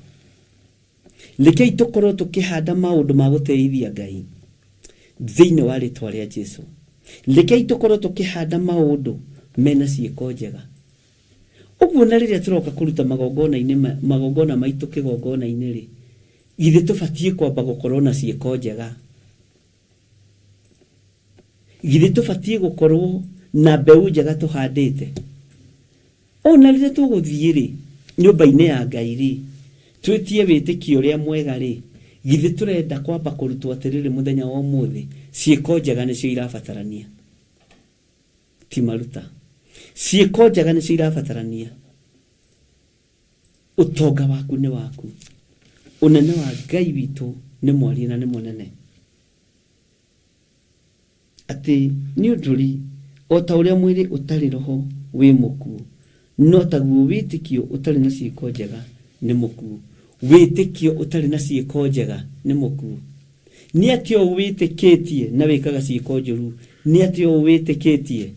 Rekei tũkorwo tũkĩhanda maũndũ ma gũteithia Ngai thĩinĩ wa rĩtwa rĩa Jesu. Rekei tũkorwo tũkĩhanda maũndũ mena ciĩko njega. Ũguo na rĩrĩa tũroka kũruta magongona-inĩ magongona maitũ kĩgongona-inĩ rĩ, githĩ tũbatiĩ kwamba gũkorwo na ciĩko njega? Githĩ tũbatiĩ gũkorwo na mbeũ njega tũhandĩte? Ona rĩrĩa tũgũthiĩ rĩ, nyũmba-inĩ ya Ngai rĩ, twĩtie wĩtĩkio ũrĩa mwega rĩ, githĩ tũrenda kwamba kũrutwo atĩrĩrĩ mũthenya wa ũmũthĩ, ciĩko njega nĩcio irabatarania, ti maruta. Ciĩko njega nĩcio irabatarania. Ũtonga waku nĩ waku. Ũnene wa Ngai witũ nĩ mwariĩ na nĩ mũnene. Atĩ nĩ ũndũ-rĩ, o ta ũrĩa mwĩrĩ ũtarĩ roho wĩ mũkuũ, no taguo wĩtĩkio ũtarĩ na ciĩko njega nĩ mũkuũ. Wĩtĩkio ũtarĩ na ciĩko njega nĩ mũkuũ. Nĩ atĩa ũũ wĩtĩkĩtie na wĩkaga ciĩko njũru? Nĩ atĩa ũũ wĩtĩkĩtie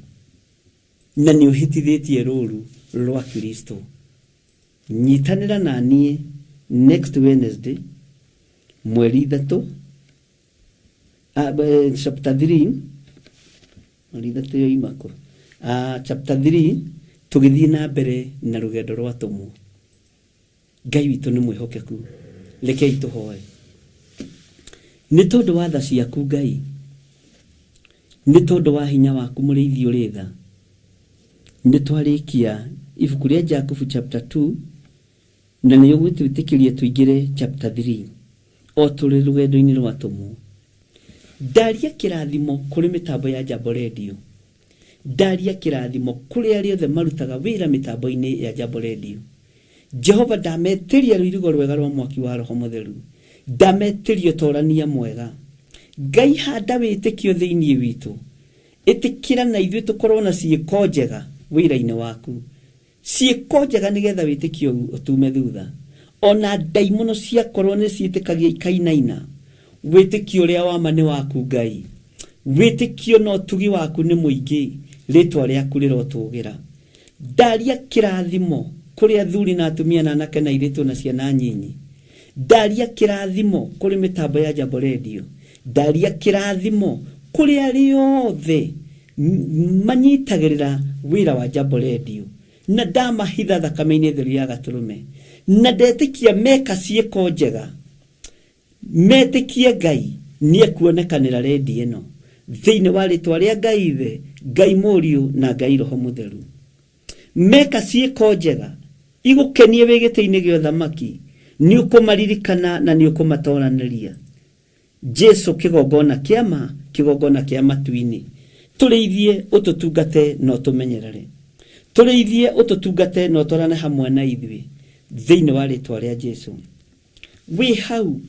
na nĩ ũhĩtithĩtie rũũru rwa Kristo? Nyitanĩra na niĩ next Wednesday, mweri ithatũ, chapter 3, mweri ithatũ yoima kũ? Chapter 3, tũgĩthiĩ na mbere na rũgendo rwa atũmwo. Ngai witũ nĩ mwĩhokeku. Rekei tũhoe. Nĩ tondũ wa tha ciaku Ngai, nĩ tondũ wa hinya waku mũrĩithi ũrĩ tha, nĩ twarĩkia ibuku rĩa Jakubu chapter 2 na nĩ ũgũtwĩtĩkĩria tũingĩre chapter 3 o tũrĩ rũgendo-inĩ rwa atũmwo. Ndaria kĩrathimo kũrĩ mĩtambo ya Jambo Radio. Ndaria kĩrathimo kũrĩ arĩa othe marutaga wĩra mĩtambo-inĩ ya Jambo Radio. Jehova ndametĩria rũirigo rwega rwa mwaki wa Roho Mũtheru. Ndametĩria ũtorania mwega. Ngai handa wĩtĩkio thĩinĩ witũ. Ĩtĩkĩra na ithuĩ tũkorwo na ciĩko njega wĩra-inĩ waku. Ciĩko njega nĩgetha wĩtĩkio ũtume thutha. Ona ndaimono ciakorwo nĩ ciĩtĩkagia ikainaina, wĩtĩkio ũrĩa wa ma nĩ waku Ngai. Wĩtĩkio na ũtugi waku nĩ mũingĩ, rĩtwa rĩaku rĩrotũgĩra. Ndaria kĩrathimo kũrĩ athuri na atumia na anake na airĩtu na ciana nyinyi. Ndaria kĩrathimo kũrĩ mĩtambo ya Jambo Radio. Ndaria kĩrathimo kũrĩ arĩa othe manyitagĩrĩra wĩra wa Jambo Radio. Na ndamahitha thakame-inĩ theru ya gatũrũme. Na ndetĩkia meka ciĩko njega, metĩkie Ngai nĩekuonekanĩra redio ĩno thĩinĩ wa rĩtwa rĩa Ngai Ithe, Ngai Mũriũ na Ngai Roho Mũtheru. Meka ciĩko njega igũkenie wĩ gĩtĩ-inĩ gĩa ũthamaki, nĩũkũmaririkana na nĩũkũmatoranĩria. Jesu kĩgongona kĩa ma, kĩgongona kĩa matu-inĩ. Tũrĩithie ũtũtungate na ũtũmenyerere. Tũrĩithie ũtũtungate na ũtwarane hamwe na ithuĩ thĩinĩ wa rĩtwa rĩa Jesu. Wĩ hau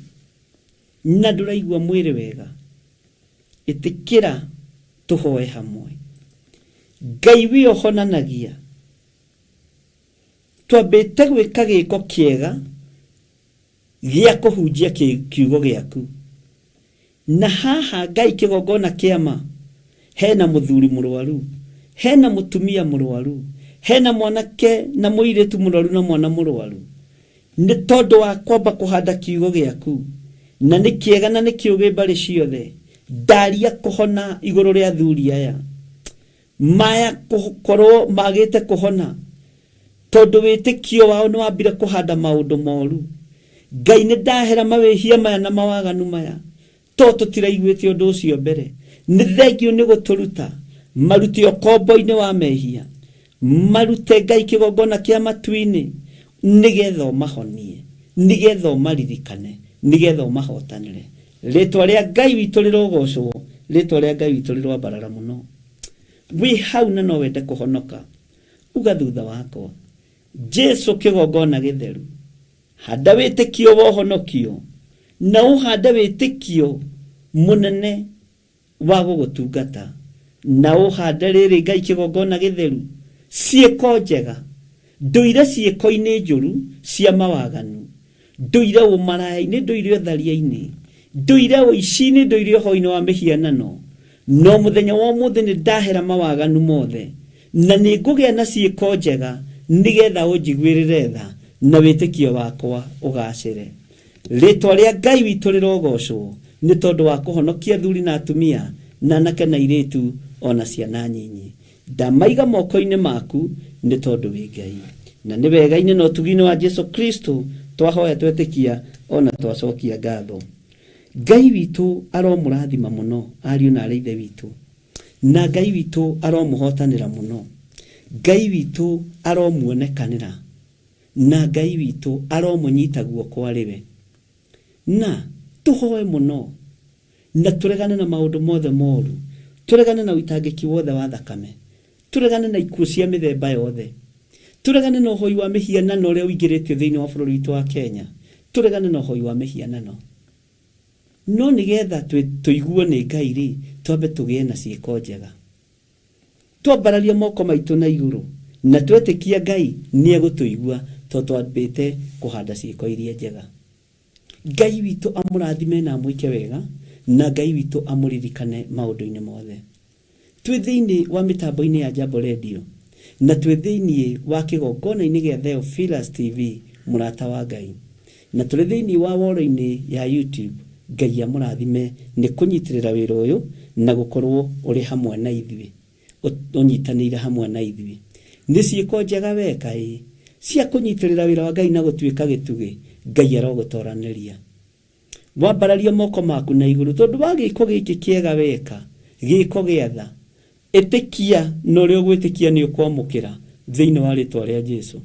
na ndũraigua mwĩrĩ wega, ĩtĩkĩra tũhoe hamwe. Ngai wĩ ũhonanagia. Twambĩte gwĩka gĩko kĩega gĩa kũhunjia kiugo gĩaku. Na haha Ngai kĩgongona kĩa ma, hena mũthuri mũrwaru, hena mũtumia mũrwaru, hena mwanake na mũirĩtu mũrwaru na mwana mũrwaru. Nĩ tondũ wa kwamba kũhanda kiugo gĩaku, na nĩ kĩega na nĩ kĩũgĩ mbarĩ ciothe, ndaria kũhona igũrũ rĩa athuri aya. Maya gũkorwo magĩte kũhona, tondũ wĩtĩkio wao nĩ wambire kũhanda maũndũ moru. Ngai nĩ ndahera mawĩhia maya na mawaganu maya, to tũtiraiguĩte ũndũ ũcio mbere. Nĩ thengio nĩ gũtũruta, marute ũkombo-inĩ wa mehia, marute Ngai kĩgongona kĩa matu-inĩ, nĩgetha ũmahonie, nĩgetha ũmaririkane, nĩgetha ũmahotanĩre. Rĩtwa rĩa Ngai witũ rĩrogocwo, rĩtwa rĩa Ngai witũ rĩroambarara mũno. Wĩ hau na no wende kũhonoka, uga thutha wakwa, Jesu kĩgongona gĩtheru, handa wĩtĩkio wa ũhonokio, na ũhande wĩtĩkio mũnene wa gũgũtungata, na ũhande rĩrĩ Ngai kĩgongona gĩtheru, ciĩko njega, ndũire ciĩko-inĩ njũru cia mawaganu, ndũire ũmaraya-inĩ, ndũire ũtharia-inĩ, ndũire ũici-inĩ, ndũire ũhoi-inĩ wa mĩhianano. No mũthenya wa ũmũthĩ nĩ ndahera mawaganu mothe, na nĩ ngũgĩa na ciĩko njega, nĩgetha ũnjiguĩrĩre tha, na wĩtĩkio wakwa ũgacĩre. Rĩtwa rĩa Ngai witũ rĩrogocwo, nĩ tondũ wa kũhonokia athuri na atumia, na anake na airĩtu, ona ciana nyinyi. Ndamaiga moko-inĩ maku, nĩ tondũ wĩ Ngai. Na nĩ wega-inĩ na ũtugi-inĩ wa Jesu Kristo, twahoya twetĩkia, ona twacokia ngatho. Ngai witũ aromũrathima mũno, ariũ na arĩ ithe witũ. Na Ngai witũ aromũhotanĩra mũno. Ngai witũ aromuonekanĩra. Na Ngai witũ aromũnyita guoko arĩ we. Na tũhoe mũno, na tũregane na maũndũ mothe moru, tũregane na ũitangĩki wothe wa thakame, tũregane na ikuũ cia mĩthemba yothe, tũregane na ũhoi wa mĩhianano ũrĩa ũingĩrĩtio thĩinĩ wa bũrũri witũ wa Kenya, tũregane na ũhoi wa mĩhianano. No nĩgetha tũiguo nĩ Ngai rĩ, twambe tũgĩe na ciĩko njega. Twambararia moko maitũ na igũrũ, na twetĩkia Ngai nĩegũtũigua, tondũ twambĩte kũhanda ciĩko iria njega. Ngai witũ amũrathime na amwĩke wega, na Ngai witũ amũririkane maũndũ-inĩ mothe. Twĩ thĩinĩ wa mĩtambo-inĩ ya Jambo Radio, na twĩ thĩinĩ wa kĩgongona-inĩ gĩa Theophilus TV, mũrata wa Ngai. Na tũrĩ thĩinĩ wa woro-inĩ ya YouTube. Ngai amũrathime nĩ kũnyitĩrĩra wĩra ũyũ na gũkorwo ũrĩ hamwe na ithuĩ, ũnyitanĩire hamwe na ithuĩ. Nĩ ciĩko njega weka ĩ, cia kũnyitĩrĩra wĩra wa Ngai na gũtuĩka gĩtugĩ, Ngai arogũtoranĩria. Wambararia moko maku na igũrũ, tondũ wa gĩko gĩkĩ kĩega weka, gĩko gĩa tha, ĩtĩkia na ũrĩa ũgwĩtĩkia nĩ ũkwamũkĩra thĩinĩ wa rĩtwa rĩa Jesu.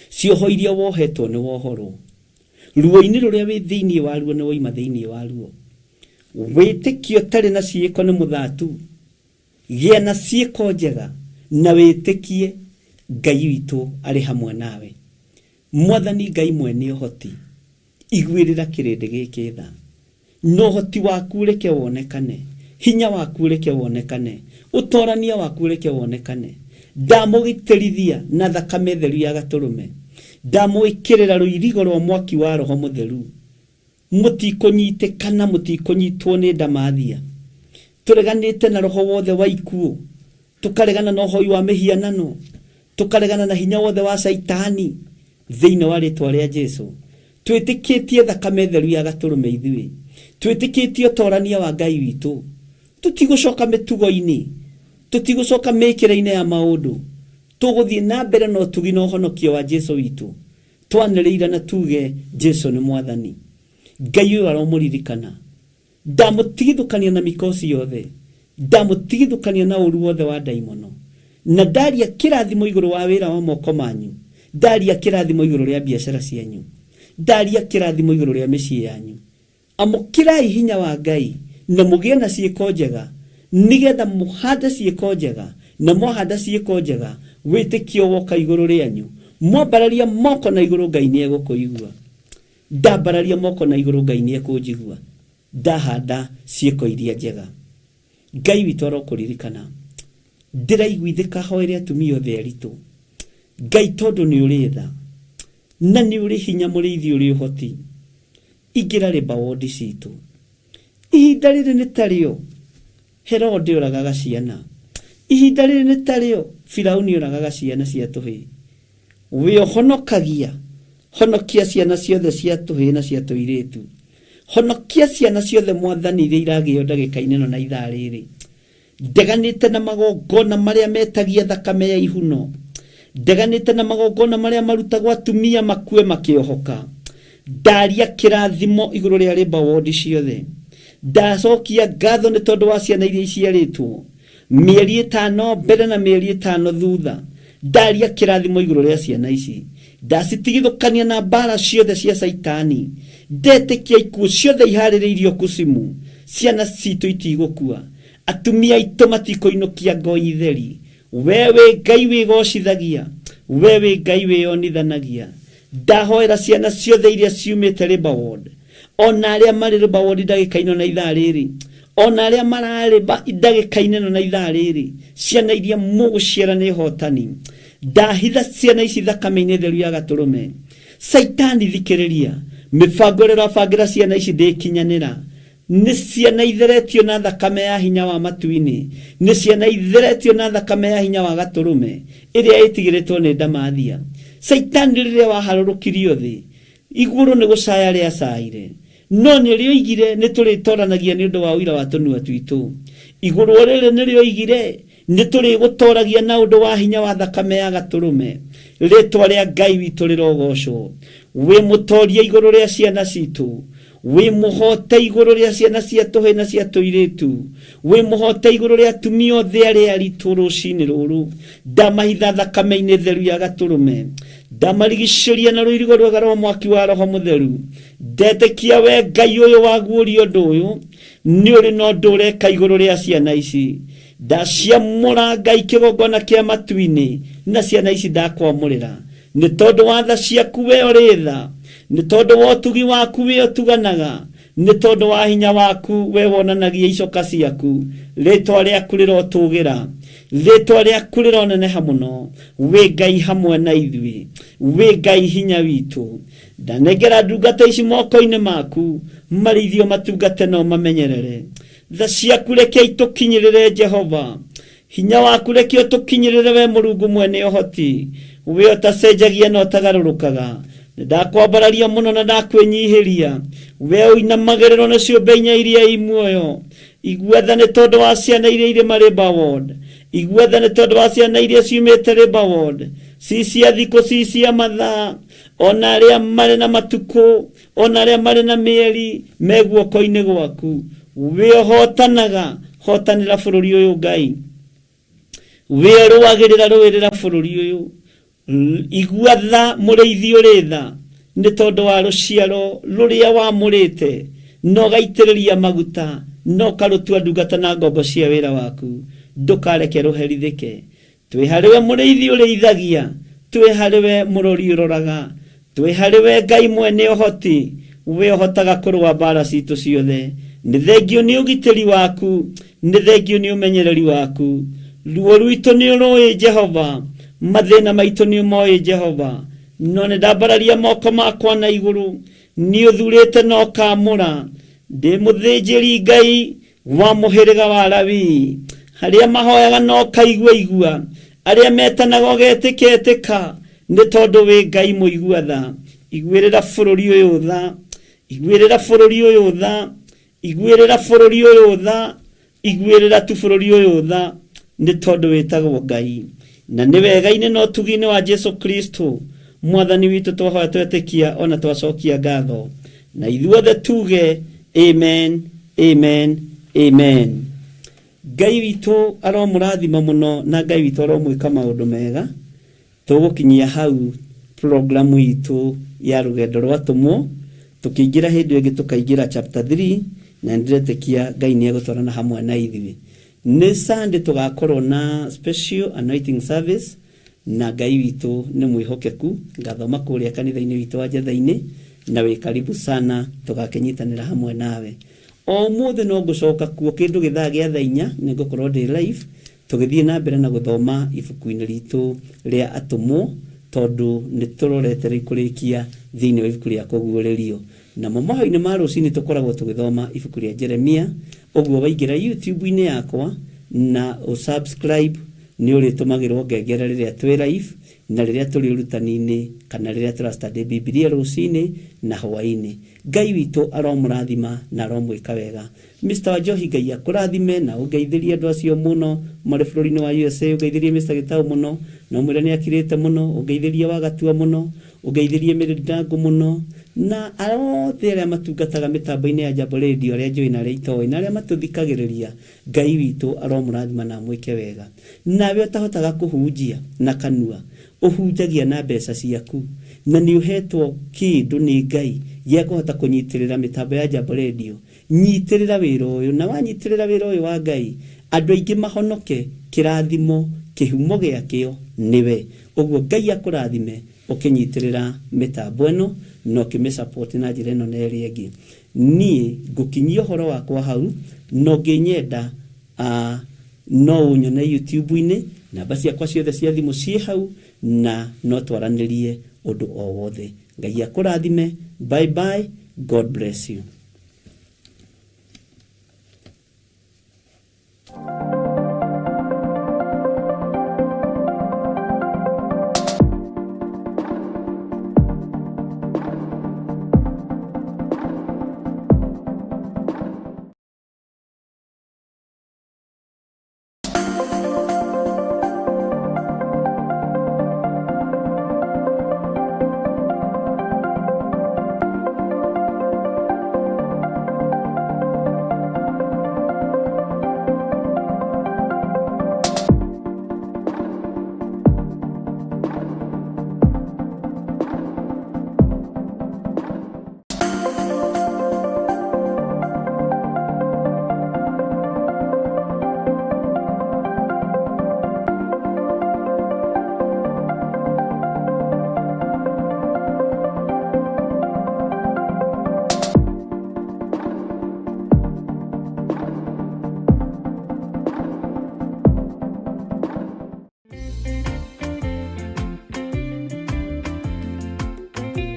Cioho iria wohetwo nĩ wohorwo. Ruo-inĩ rũrĩa wĩ thĩinĩ wa ruo nĩ woima thĩinĩ wa ruo. Wĩtĩkio ũtarĩ na ciĩko nĩ mũthatu. Gĩa na ciĩko njega na wĩtĩkie Ngai witũ arĩ hamwe nawe. Mwathani Ngai mwene ũhoti, iguĩrĩra kĩrĩndĩ gĩkĩ tha. Na ũhoti waku ũreke wonekane. Hinya waku reke wonekane, ũtorania waku reke wonekane. Ndamũgitĩrithia na thakame theru ya Gatũrũme, ndamwĩkĩrĩra rũirigo rwa mwaki wa Roho Mũtheru. Mũtikũnyitĩkana, mũtikũnyitwo nĩ ndamathia. Tũreganĩte na roho wothe wa ikuũ, tũkaregana na ũhoi wa mĩhianano, tũkaregana na hinya wothe wa Caitani thĩinĩ wa rĩtwa rĩa Jesu. Twĩtĩkĩtie thakame theru ya Gatũrũme ithuĩ, twĩtĩkĩtie ũtorania wa Ngai witũ. Tũtigũcoka mĩtugo-inĩ, tũtigũcoka mĩkĩre-inĩ ya maũndũ, tũgũthiĩ na mbere na ũtugi na ũhonokio wa Jesu witũ. Twanĩrĩire na tuge Jesu nĩ Mwathani. Ngai ũyũ aromũririkana. Ndamũtigithũkania na mikosi yothe, ndamũtigithũkania na ũru wothe wa ndaimono, na ndaria kĩrathimo igũrũ wa wĩra wa moko manyu, ndaria kĩrathimo igũrũ rĩa biacara cianyu, ndaria kĩrathimo igũrũ rĩa mĩciĩ yanyu. Amũkĩrai hinya wa Ngai na mũgĩe na ciĩko njega, nĩgetha mũhande ciĩko njega, na mwahanda ciĩko njega wĩtĩkio woka igũrũ rĩanyu. Mwambararia moko na igũrũ, Ngai nĩegũkũigua. Ndambararia moko na igũrũ, Ngai nĩekũnjigua. Ndahanda ciĩko iria njega, Ngai witũ arokũririkana. Ndĩraiguithĩka hoere atumia othe aritũ, Ngai, tondũ nĩ ũrĩ tha na nĩ ũrĩ hinya, mũrĩithi ũrĩ ũhoti. Ingĩra rĩmba wondi citũ ihinda rĩrĩ nĩ tarĩo Herode oragaga ciana, ihinda rĩrĩ nĩ tarĩo Firauni oragaga ciana cia tũhĩĩ. Wĩ ũhonokagia, honokia ciana ciothe cia tũhĩĩ na cia tũirĩtu. Honokia ciana ciothe, Mwathani, iria iragĩo ndagĩka-inĩ ĩno na ithaa rĩrĩ. Ndeganĩte na magongona marĩa metagia thakame ya ihuno, ndeganĩte na magongona marĩa marutagwo atumia makue makĩohoka. Ndaria kĩrathimo igũrũ rĩa rĩmba wondi ciothe. Ndacokia ngatho nĩ tondũ wa ciana iria iciarĩtwo mĩeri 5 mbere na mĩeri 5 thutha. Ndaria kĩrathimo igũrũ rĩa ciana ici, ndacitigithũkania na mbara ciothe cia Caitani. Ndetĩkia ikuũ ciothe iharĩrĩirio kucimu, ciana citũ itigũkua, atumia aitũ matikũinũkia ngoi theri. We wĩ Ngai wĩgocithagia, we wĩ Ngai wĩyonithanagia. Ndahoera ciana ciothe iria ciumĩte Labour Ward, ona arĩa marĩ Labour Ward ndagĩka ĩno na ithaa rĩrĩ, ona arĩa mararĩba ndagĩka-inĩ ĩno na ithaa rĩrĩ, ciana iria mũgũciara nĩ hotani. Ndahitha ciana ici thakame-inĩ theru ya Gatũrũme. Caitani, thikĩrĩria, mĩbango ĩrĩa ũrabangĩra ciana ici ndĩkinyanĩra. Nĩ ciana itheretio na thakame ya hinya wa matu-inĩ, nĩ ciana itheretio na thakame ya hinya wa Gatũrũme ĩrĩa ĩtigĩrĩtwo nĩ ndamathia. Caitani, rĩrĩa waharũrũkirio thĩ, igũrũ nĩ gũcaya rĩacaire, no nĩ rĩoigire nĩ tũrĩtoranagia nĩ ũndũ wa ũira wa tũnua twitũ. Igũrũ o rĩrĩ nĩ rĩoigire nĩ tũrĩgũtoragia na ũndũ wa hinya wa thakame ya Gatũrũme. Rĩtwa rĩa Ngai witũ rĩrogocwo. Wĩ mũtoria igũrũ rĩa ciana citũ, wĩ mũhote igũrũ rĩa ciana cia tũhĩ na cia tũirĩtu, wĩ mũhote igũrũ rĩa atumia othe arĩa aritũ. Rũcinĩ rũrũ ndamahitha thakame-inĩ theru ya Gatũrũme, ndamarigicĩria na rũirigo rwega rwa mwaki wa Roho Mũtheru. Ndetĩkia we Ngai ũyũ waguũria ũndũ ũyũ nĩ ũrĩ na ũndũ ũreka igũrũ rĩa ciana ici. Ndaciamũra, Ngai, kĩgongona kĩa matu-inĩ, na ciana ici ndakwamũrĩra nĩ tondũ wa tha ciaku we ũrĩ tha, nĩ tondũ wa ũtugi waku we ũtuganaga, nĩ tondũ wa hinya waku we wonanagia icoka ciaku. Rĩtwa rĩaku rĩrotũgĩra, rĩtwa rĩaku rĩroneneha mũno. Wĩ Ngai hamwe na ithuĩ, wĩ Ngai hinya witũ. Ndanengera ndungata ici moko-inĩ maku, marĩithio, matungate no mamenyerere. Tha ciaku reke itũkinyĩrĩre, Jehova. Hinya waku reke ũtũkinyĩrĩre, we Mũrungu mwene ũhoti, we ũtacenjagia na ũtagarũrũkaga. Nĩ ndakwambararia mũno na ndakwĩnyihĩria, we ũinamagĩrĩrwo nĩ ciũmbe inya iria i muoyo. Igua tha nĩ tondũ wa ciana iria irĩ Marĩmba Ward. Igua tha nĩ tondũ wa ciana iria ciumĩte Labour Ward, ci cia thikũ, ci cia mathaa, ona arĩa marĩ na matukũ, ona arĩa marĩ na mĩeri, me guoko-inĩ gwaku. Wĩ ũhotanaga, hotanĩra bũrũri ũyũ, Ngai. Wĩ ũrũagĩrĩra, rũĩrĩra bũrũri ũyũ. Igua tha, mũrĩithi ũrĩ tha, nĩ tondũ wa rũciaro rũrĩa wamũrĩte na ũgaitĩrĩria maguta na ũkarũtua ndungata na ngombo cia wĩra waku. Ndũkareke rũherithĩke. Twĩ harĩwe, mũrĩithi ũrĩithagia, twĩ harĩwe, mũrori ũroraga, twĩ harĩwe, Ngai mwene ũhoti, we ũhotaga kũrũa mbara citũ ciothe. Nĩ thengio nĩ ũgitĩri waku, nĩ thengio nĩ ũmenyereri waku. Ruo rwitũ nĩ ũrũĩ Jehova, mathĩna maitũ nĩ ũmoĩ Jehova. No nĩ ndambararia moko makwa na igũrũ, nĩ ũthurĩte na ũkaamũra. Ndĩ mũthĩnjĩri Ngai wa mũhĩrĩga wa Lawi, arĩa mahoyaga na ũkaigua igua, arĩa metanaga ũgetĩka ĩtĩka, nĩ tondũ wĩ Ngai mũigua tha. Iguĩrĩra bũrũri ũyũ tha, iguĩrĩra bũrũri ũyũ tha, iguĩrĩra bũrũri ũyũ tha, iguĩrĩra tu bũrũri ũyũ tha, nĩ tondũ wĩtagwo Ngai. Na nĩ wega-inĩ na ũtugi-inĩ wa Jesu Kristo mwathani witũ twahoya twetĩkia ona twacokia ngatho. Na ithuothe tuge amen, amen, amen. Ngai witũ aromũrathima mũno na Ngai witũ aromwĩka maũndũ mega. Tũgũkinyia hau programu itũ ya rũgendo rwa atũmwo, tũkĩingĩra hĩndĩ ĩyo ĩngĩ tũkaingĩra chapter 3, na nĩndĩretĩkia Ngai nĩegũtwarana hamwe na ithuĩ. Nĩ Sunday tũgakorwo na special anointing service, na Ngai witũ nĩ mwĩhokeku. Ngathoma kũrĩa kanitha-inĩ witũ wa Njetha-inĩ, na wĩ karibu sana tũgakĩnyitanĩra hamwe nawe. O ũmũthĩ no ngũcoka kuo kĩndũ gĩthaa gĩa thaa inya, nĩngũkorwo ndĩ live, Tũgĩthiĩ na mbere na gũthoma ibuku-inĩ ritũ rĩa Atũmwo, tondũ nĩ tũrorete rĩu kũrĩkia thĩinĩ wa ibuku rĩa Kũguũrĩrio. Namo mahoya-inĩ ma rũcinĩ tũkoragwo tũgĩthoma ibuku rĩa Jeremia. Ũguo waingĩra YouTube-inĩ yakwa na ũ subscribe nĩ ũrĩtũmagĩrwo ngengere rĩrĩa twĩ live na rĩrĩa tũrĩ ũrutani-inĩ kana rĩrĩa tũra study Bibilia rũcinĩ na hwaĩ-inĩ. Ngai witũ aromũrathima na aromwĩka wega. Mister Wanjohi Ngai akũrathime na ũngeithĩrie andũ acio mũno marĩ bũrũri-inĩ wa USA, ũngeithĩrie Mister Gĩtaũ mũno na ũmwĩre nĩ akirĩte mũno, ũngeithĩrie Wagatua mũno, ũngeithĩrie Mary Ndangũ mũno na othe arĩa matungataga mĩtambo-inĩ ya Jambo Radio arĩa njũĩ na arĩa itoĩ na arĩa matũthikagĩrĩria, Ngai witũ aromũrathima na amwĩke wega. Nawe ũtahotaga kũhunjia na kanua, ũhunjagia na mbeca ciaku na nĩ ũhetwo kĩndũ nĩ Ngai gĩa kũhota kũnyitĩrĩra mĩtambo ya Jambo Radio, Nyitĩrĩra wĩra ũyũ, na wanyitĩrĩra wĩra ũyũ wa Ngai, andũ aingĩ mahonoke, kĩrathimo, kĩhumo gĩakĩo nĩwe. Ũguo Ngai akũrathime ũkĩnyitĩrĩra mĩtambo ĩno na ũkĩmĩ support na njĩra ĩno na ĩrĩa ĩngĩ. Niĩ ngũkinyia ũhoro wakwa hau, na ũngĩnyenda no ũnyone YouTube-inĩ, namba ciakwa ciothe cia thimũ ciĩ hau, na no twaranĩrie ũndũ o wothe. Ngai akũrathime. Bye bye. God bless you.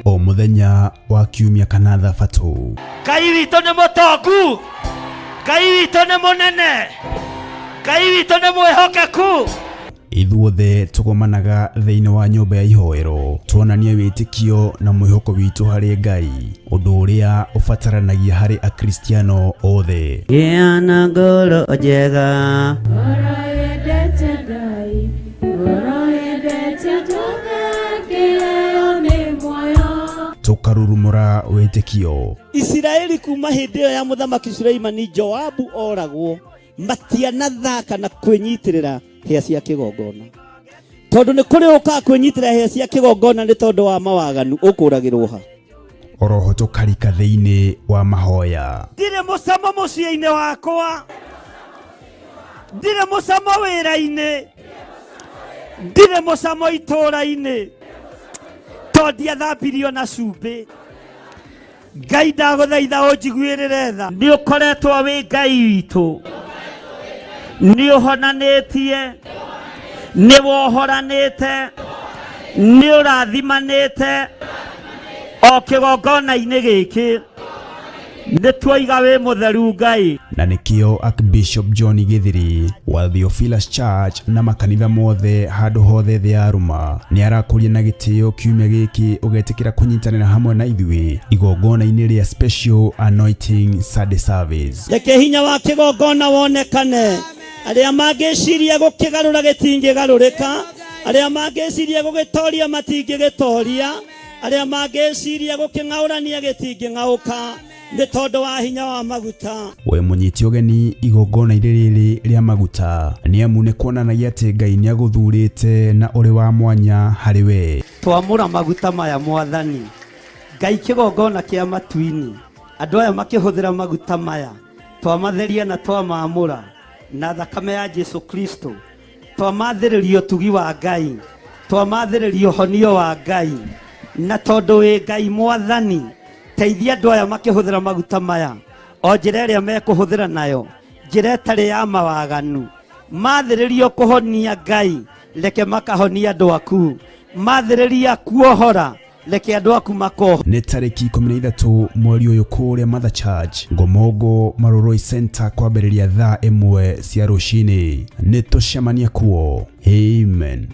O mũthenya wa kiumia kana thabatũ.
Ngai witũ nĩ mũtongu, Ngai witũ nĩ mũnene, Ngai witũ nĩ mwĩhokeku.
Ithuothe tũgomanaga thĩinĩ wa nyũmba ya ihoero tuonanie wĩtĩkio na mwĩhoko witũ harĩ Ngai, ũndũ ũrĩa ũbataranagia harĩ Akristiano othe.
Gĩa na ngoro njega.
Ngoro yendete Ngai, ngoro yendete tũgakĩheo nĩ muoyo.
Tũkarurumũra wĩtĩkio.
Isiraeli kuma hĩndĩ ĩyo ya mũthamaki Suleimani Joabu oragwo matianathaka na kwĩnyitĩrĩra hĩa cia kĩgongona tondũ nĩ kũrĩ ũkaga kwĩnyitĩrĩra hĩa cia kĩgongona nĩ tondũ wa mawaganu ũkũragĩrwo ha
Oroho tũkarika thĩinĩ wa mahoya.
Ndirĩ mũcamo mũciĩ-inĩ wakwa, ndirĩ mũcamo wĩra-inĩ, ndirĩ mũcamo itũũra-inĩ, tondũ ndiathambirio na cumbĩ. Ngai ndagũthaitha ũnjiguĩrĩre tha. Nĩ ũkoretwo wĩ Ngai witũ, nĩ ũhonanĩtie, nĩ wohoranĩte, nĩ ũrathimanĩte o kĩgongona-inĩ gĩkĩ. Nĩ tuoiga wĩ mũtheru Ngai.
Na nĩkĩo Archbishop John Githiri wa Theophilus Church na makanitha mothe handũ hothe thĩ ya Rũma nĩ arakũria na gĩtĩo kiumia gĩkĩ ũgetĩkĩra kũnyitanĩra hamwe na ithuĩ igongona-inĩ rĩa Special Anointing Sunday Service.
Reke hinya wa kĩgongona wonekane. Arĩa mangĩciria gũkĩgarũra gĩtingĩgarũrĩka, arĩa mangĩciria gũgĩtoria matingĩgĩtoria, arĩa mangĩciria gũkĩng'aũrania gĩtingĩng'aũka nĩ tondũ wa hinya wa maguta.
We mũnyiti ũgeni igongona-inĩ rĩrĩ rĩa maguta nĩ amu nĩ kuonanagia atĩ Ngai nĩ agũthurĩte na ũrĩ wa mwanya harĩ we.
Twamũra maguta maya Mwathani Ngai, kĩgongona kĩa matu-inĩ, andũ aya makĩhũthĩra maguta maya twamatheria na twamamũra na thakame ya Jesu Kristo, twamathĩrĩria ũtugi wa Ngai, twamathĩrĩria ũhonio wa Ngai, na tondũ wĩ Ngai Mwathani, teithia andũ aya makĩhũthĩra maguta maya o njĩra ĩrĩa mekũhũthĩra nayo, njĩra ĩtarĩ ya mawaganu. Mathĩrĩrio kũhonia Ngai, reke makahonia andũ aku. Mathĩrĩria kuohora, reke andũ aku makoho.
Nĩ tarĩki 13 mweri ũyũ kũrĩa Mother Church Ngomongo Maroroi Center kwambĩrĩria thaa 1 cia rũcinĩ. Nĩ tũcemanie kuo. Amen.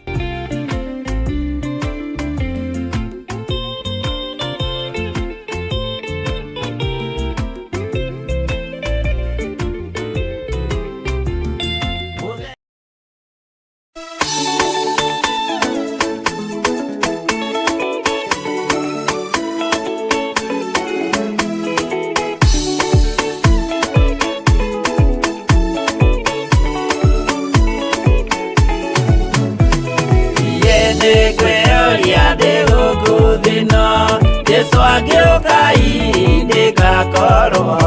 Jesu angĩũka ndĩgakorwo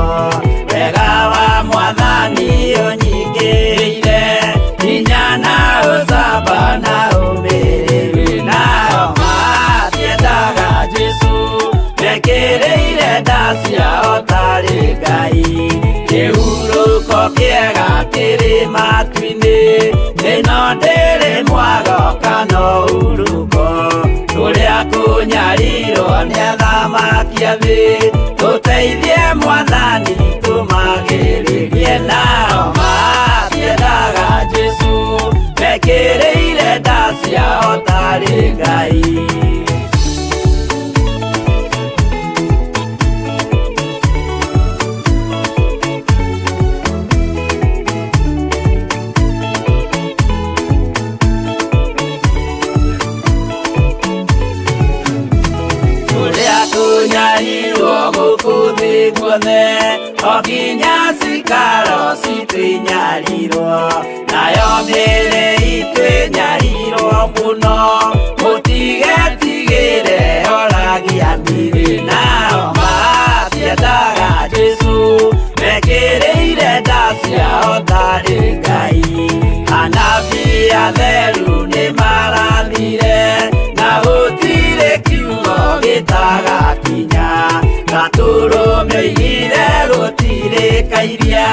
wega wa Mwathani ũnyingĩrĩire, hinya na ũcamba na ũmĩrĩru. Nao matiendaga Jesu mekĩrĩire nda ciao tarĩ Ngai. Kĩhurũko kĩega kĩrĩ matu-inĩ, ĩno ndĩrĩ mwago kana ũhurũko. Kũrĩa kũnyarirwo nĩ athamaki a thĩ, tũteithie Mwathani tũmagĩrĩrie. Nao matiendaga Jesu mekĩrĩire nda ciao tarĩ Ngai. Kũrĩa kũnyarirwo gũkũ thĩ guothe, o nginya cikaro citũ inyarirwo, nayo mĩĩrĩ itũ ĩnyarirwo mũno, mũtigetigĩre oragia mĩĩrĩ. Nao matiendaga Jesu mekĩrĩire nda ciao tarĩ Ngai. Anabii atheru nĩ marathire, na gũtirĩ kiugo gĩtagakinya. Gatũrũme oigire gũtirĩ kairia,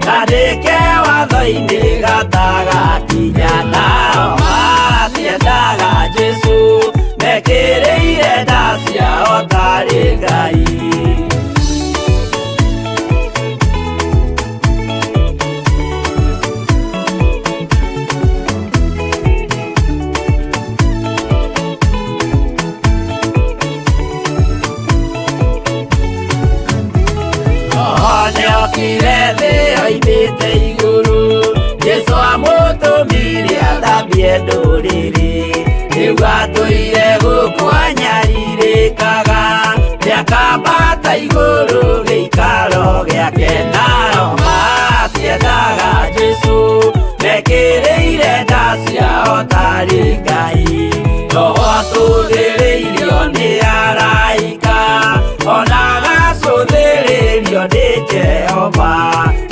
kandĩke watho-inĩ gatagakinya. Nao matiendaga Jesu mekĩrĩire nda ciao tarĩ Ngai. Nĩokire thĩ oimĩte igũrũ, Jesu amũtũmire athambie ndũrĩrĩ. Rĩu atũire gũkũ anyarirĩkaga, nĩakambata igũrũ gĩikaro gĩake. Nao matiendaga Jesu mekĩrĩire nda ciao tarĩ Ngai. Roho atũthĩrĩirio nĩ araika, ona agacũthĩrĩrio nĩ Jehova.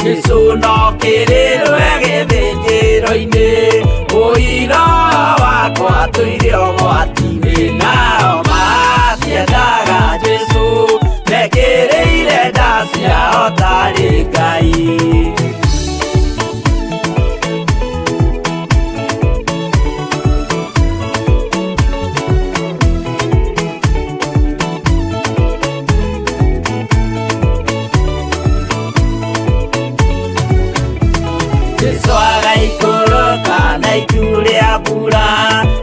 Jesu no kĩrĩrwe gĩthĩnjĩro-inĩ, ũira wakwa tũire ũgwati-inĩ. Nao matiendaga Jesu mekĩrĩire ciao tarĩ Ngai. Jesu agaikũrũka na itu rĩa mbura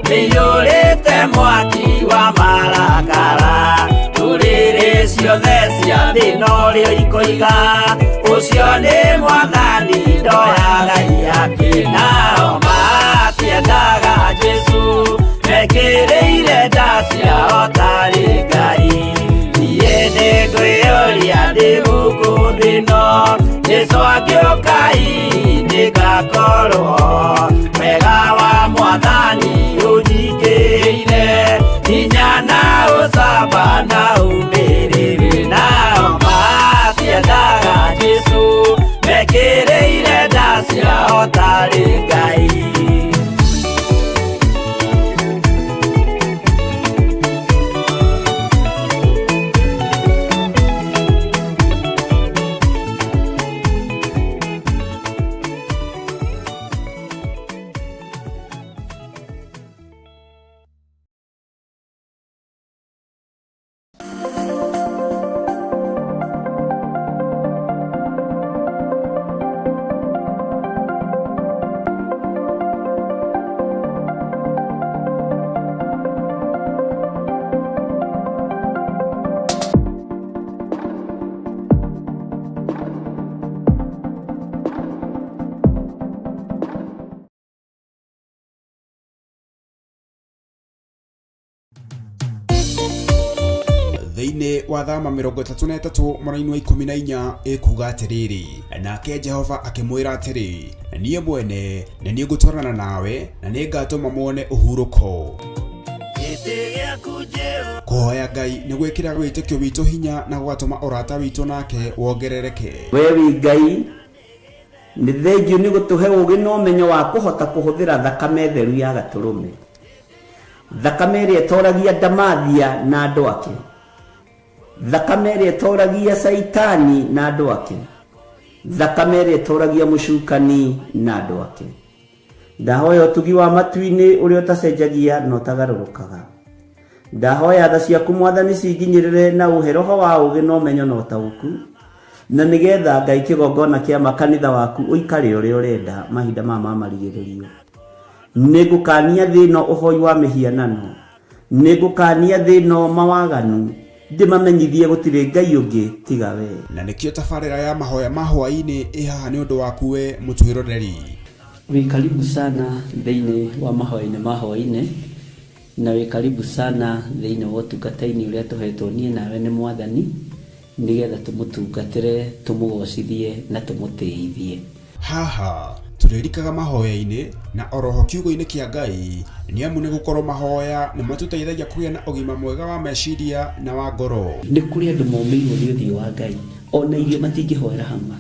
rĩiyũrĩte mwaki wa marakara. Ndũrĩrĩ ciothe cia thĩ norĩo ikoiga ũcio nĩ Mwathani ndoyaga iyakĩ. Nao matiendaga Jesu mekĩrĩire nda ciao tarĩ Ngai. Niĩ nĩngwĩyũria ndĩ gũkũ thĩ ĩno, Jesu angĩũka hihi nĩngakorwo. Wega wa Mwathani ũnjingĩrĩire, hinya na ũcamba na ũmĩrĩru. Nao matiendaga Jesu mekĩrĩire nda ciao tarĩ Ngai.
Thĩinĩ wa Thama 33 mũraini wa 14 ĩkuga atĩrĩrĩ, nake Jehova akĩmwĩra atĩrĩ, niĩ mwene nĩ niĩ ngũtwarana nawe na nĩngatũma muone ũhurũko. Kũhoya Ngai nĩ gwĩkĩra wĩtĩkio witũ hinya na gũgatũma ũrata witũ nake wongerereke.
We wĩ Ngai, nĩ thengiũ nĩ gũtũhe ũũgĩ na ũmenyo wa kũhota kũhũthĩra thakame theru ya gatũrũme, thakame ĩrĩa ĩtoragia ndamathia na andũ ake, thakame ĩrĩa ĩtoragia Caitani na andũ ake, thakame ĩrĩa ĩtoragia mũcukani na andũ ake. Ndahoya ũtugi wa matu-inĩ ũrĩa ũtacenjagia na ũtagarũrũkaga. Ndahoya tha ciaku Mwathani cinginyĩrĩre na ũhe roho wa ũũgĩ na ũmenyo na ũtaũku, na nĩgetha Ngai kĩgongona kĩa makanitha waku ũikare ũrĩa ũrenda mahinda maya ma marigĩrĩrio. Nĩngũkania thĩ ĩno ũhoi wa mĩhianano, nĩngũkania thĩ ĩno mawaganu, ndĩmamenyithie gũtirĩ Ngai ũngĩ tiga we.
Na nĩkĩo tabarĩra ya mahoya ma hwaĩ-inĩ ĩ haha nĩ ũndũ waku we mũtwĩroreri.
Wĩ karibu sana thĩinĩ wa mahoya-inĩ ma hwaĩ-inĩ, na wĩ karibu sana thĩinĩ wa ũtungata-inĩ ũrĩa tũhetwo niĩ nawe nĩ Mwathani, nĩgetha tũmũtungatĩre, tũmũgocithie na tũmũtĩithie.
Haha tũrĩrikaga mahoya-inĩ na oroho kiugo-inĩ kĩa Ngai, nĩ amu nĩ gũkorwo mahoya nĩ matũteithagia kũgĩa na ũgima mwega wa meciria na wa ngoro.
Nĩ kũrĩ andũ momĩirwo nĩ ũthiũ wa Ngai, ona irio matingĩhoera hamwe,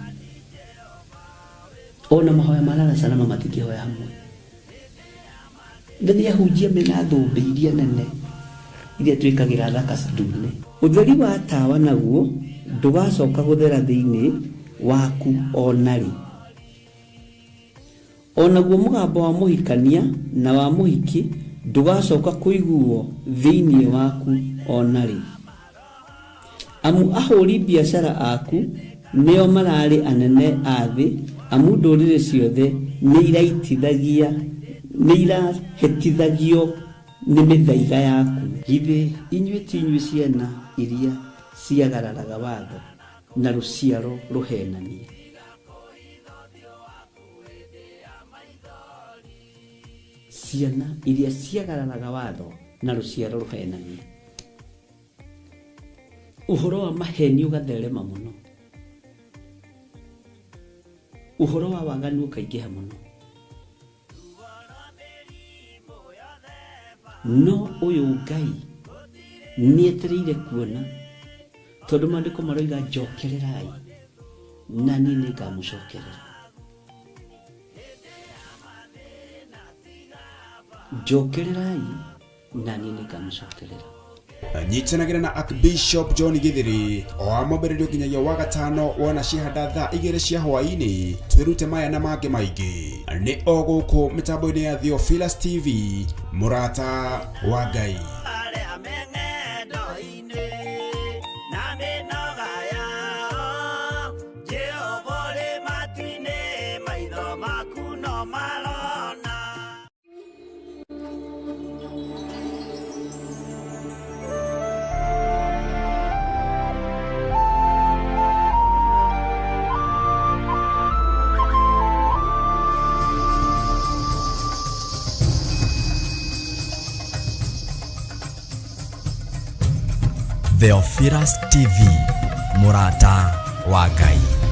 ona mahoya ma lala salama matingĩhoya hamwe. Na nĩ ahunjia mena thũmbĩ iria nene iria twĩkagĩra thaka ndune. Ũtheri wa tawa naguo ndũgacoka gũthera thĩinĩ waku ona rĩ. Onaguo mũgambo wa mũhikania na wa mũhiki ndũgacoka kũiguo thĩinĩ waku ona rĩ. Amu ahũri biacara aku nĩo mararĩ anene a thĩ, amu ndũrĩrĩ ciothe nĩ irahĩtithagio nĩ mĩthaiga yaku. Githĩ inyuĩ ti inyuĩ ciana iria ciagararaga watho na rũciaro rũhenania? Ciana iria ciagararaga watho na rũciaro rũhenania. Ũhoro wa maheni ũgatherema mũno, ũhoro wa waganu ũkaingĩha mũno, no ũyũ Ngai nĩetereire kuona, tondũ maandĩko maroiga njokererai na niĩ nĩngamũcokerera. Njokererai na niĩ nĩngamũcokerera.
Nyitanagĩra na Archbishop John Githiri o wa mwambĩrĩrio nginyagia wa gatano wona ciahanda thaa 2 cia hwaĩ-inĩ, twĩrute maya na mangĩ maingĩ. Nĩ o gũkũ mĩtambo-inĩ ya Theophilus TV, mũrata wa Ngai.
Arĩa me ng'endo-inĩ na mĩnoga yao, Jehova ũrĩ matu-inĩ, maitho maku no marona.
Theophilus TV, mũrata wa Ngai.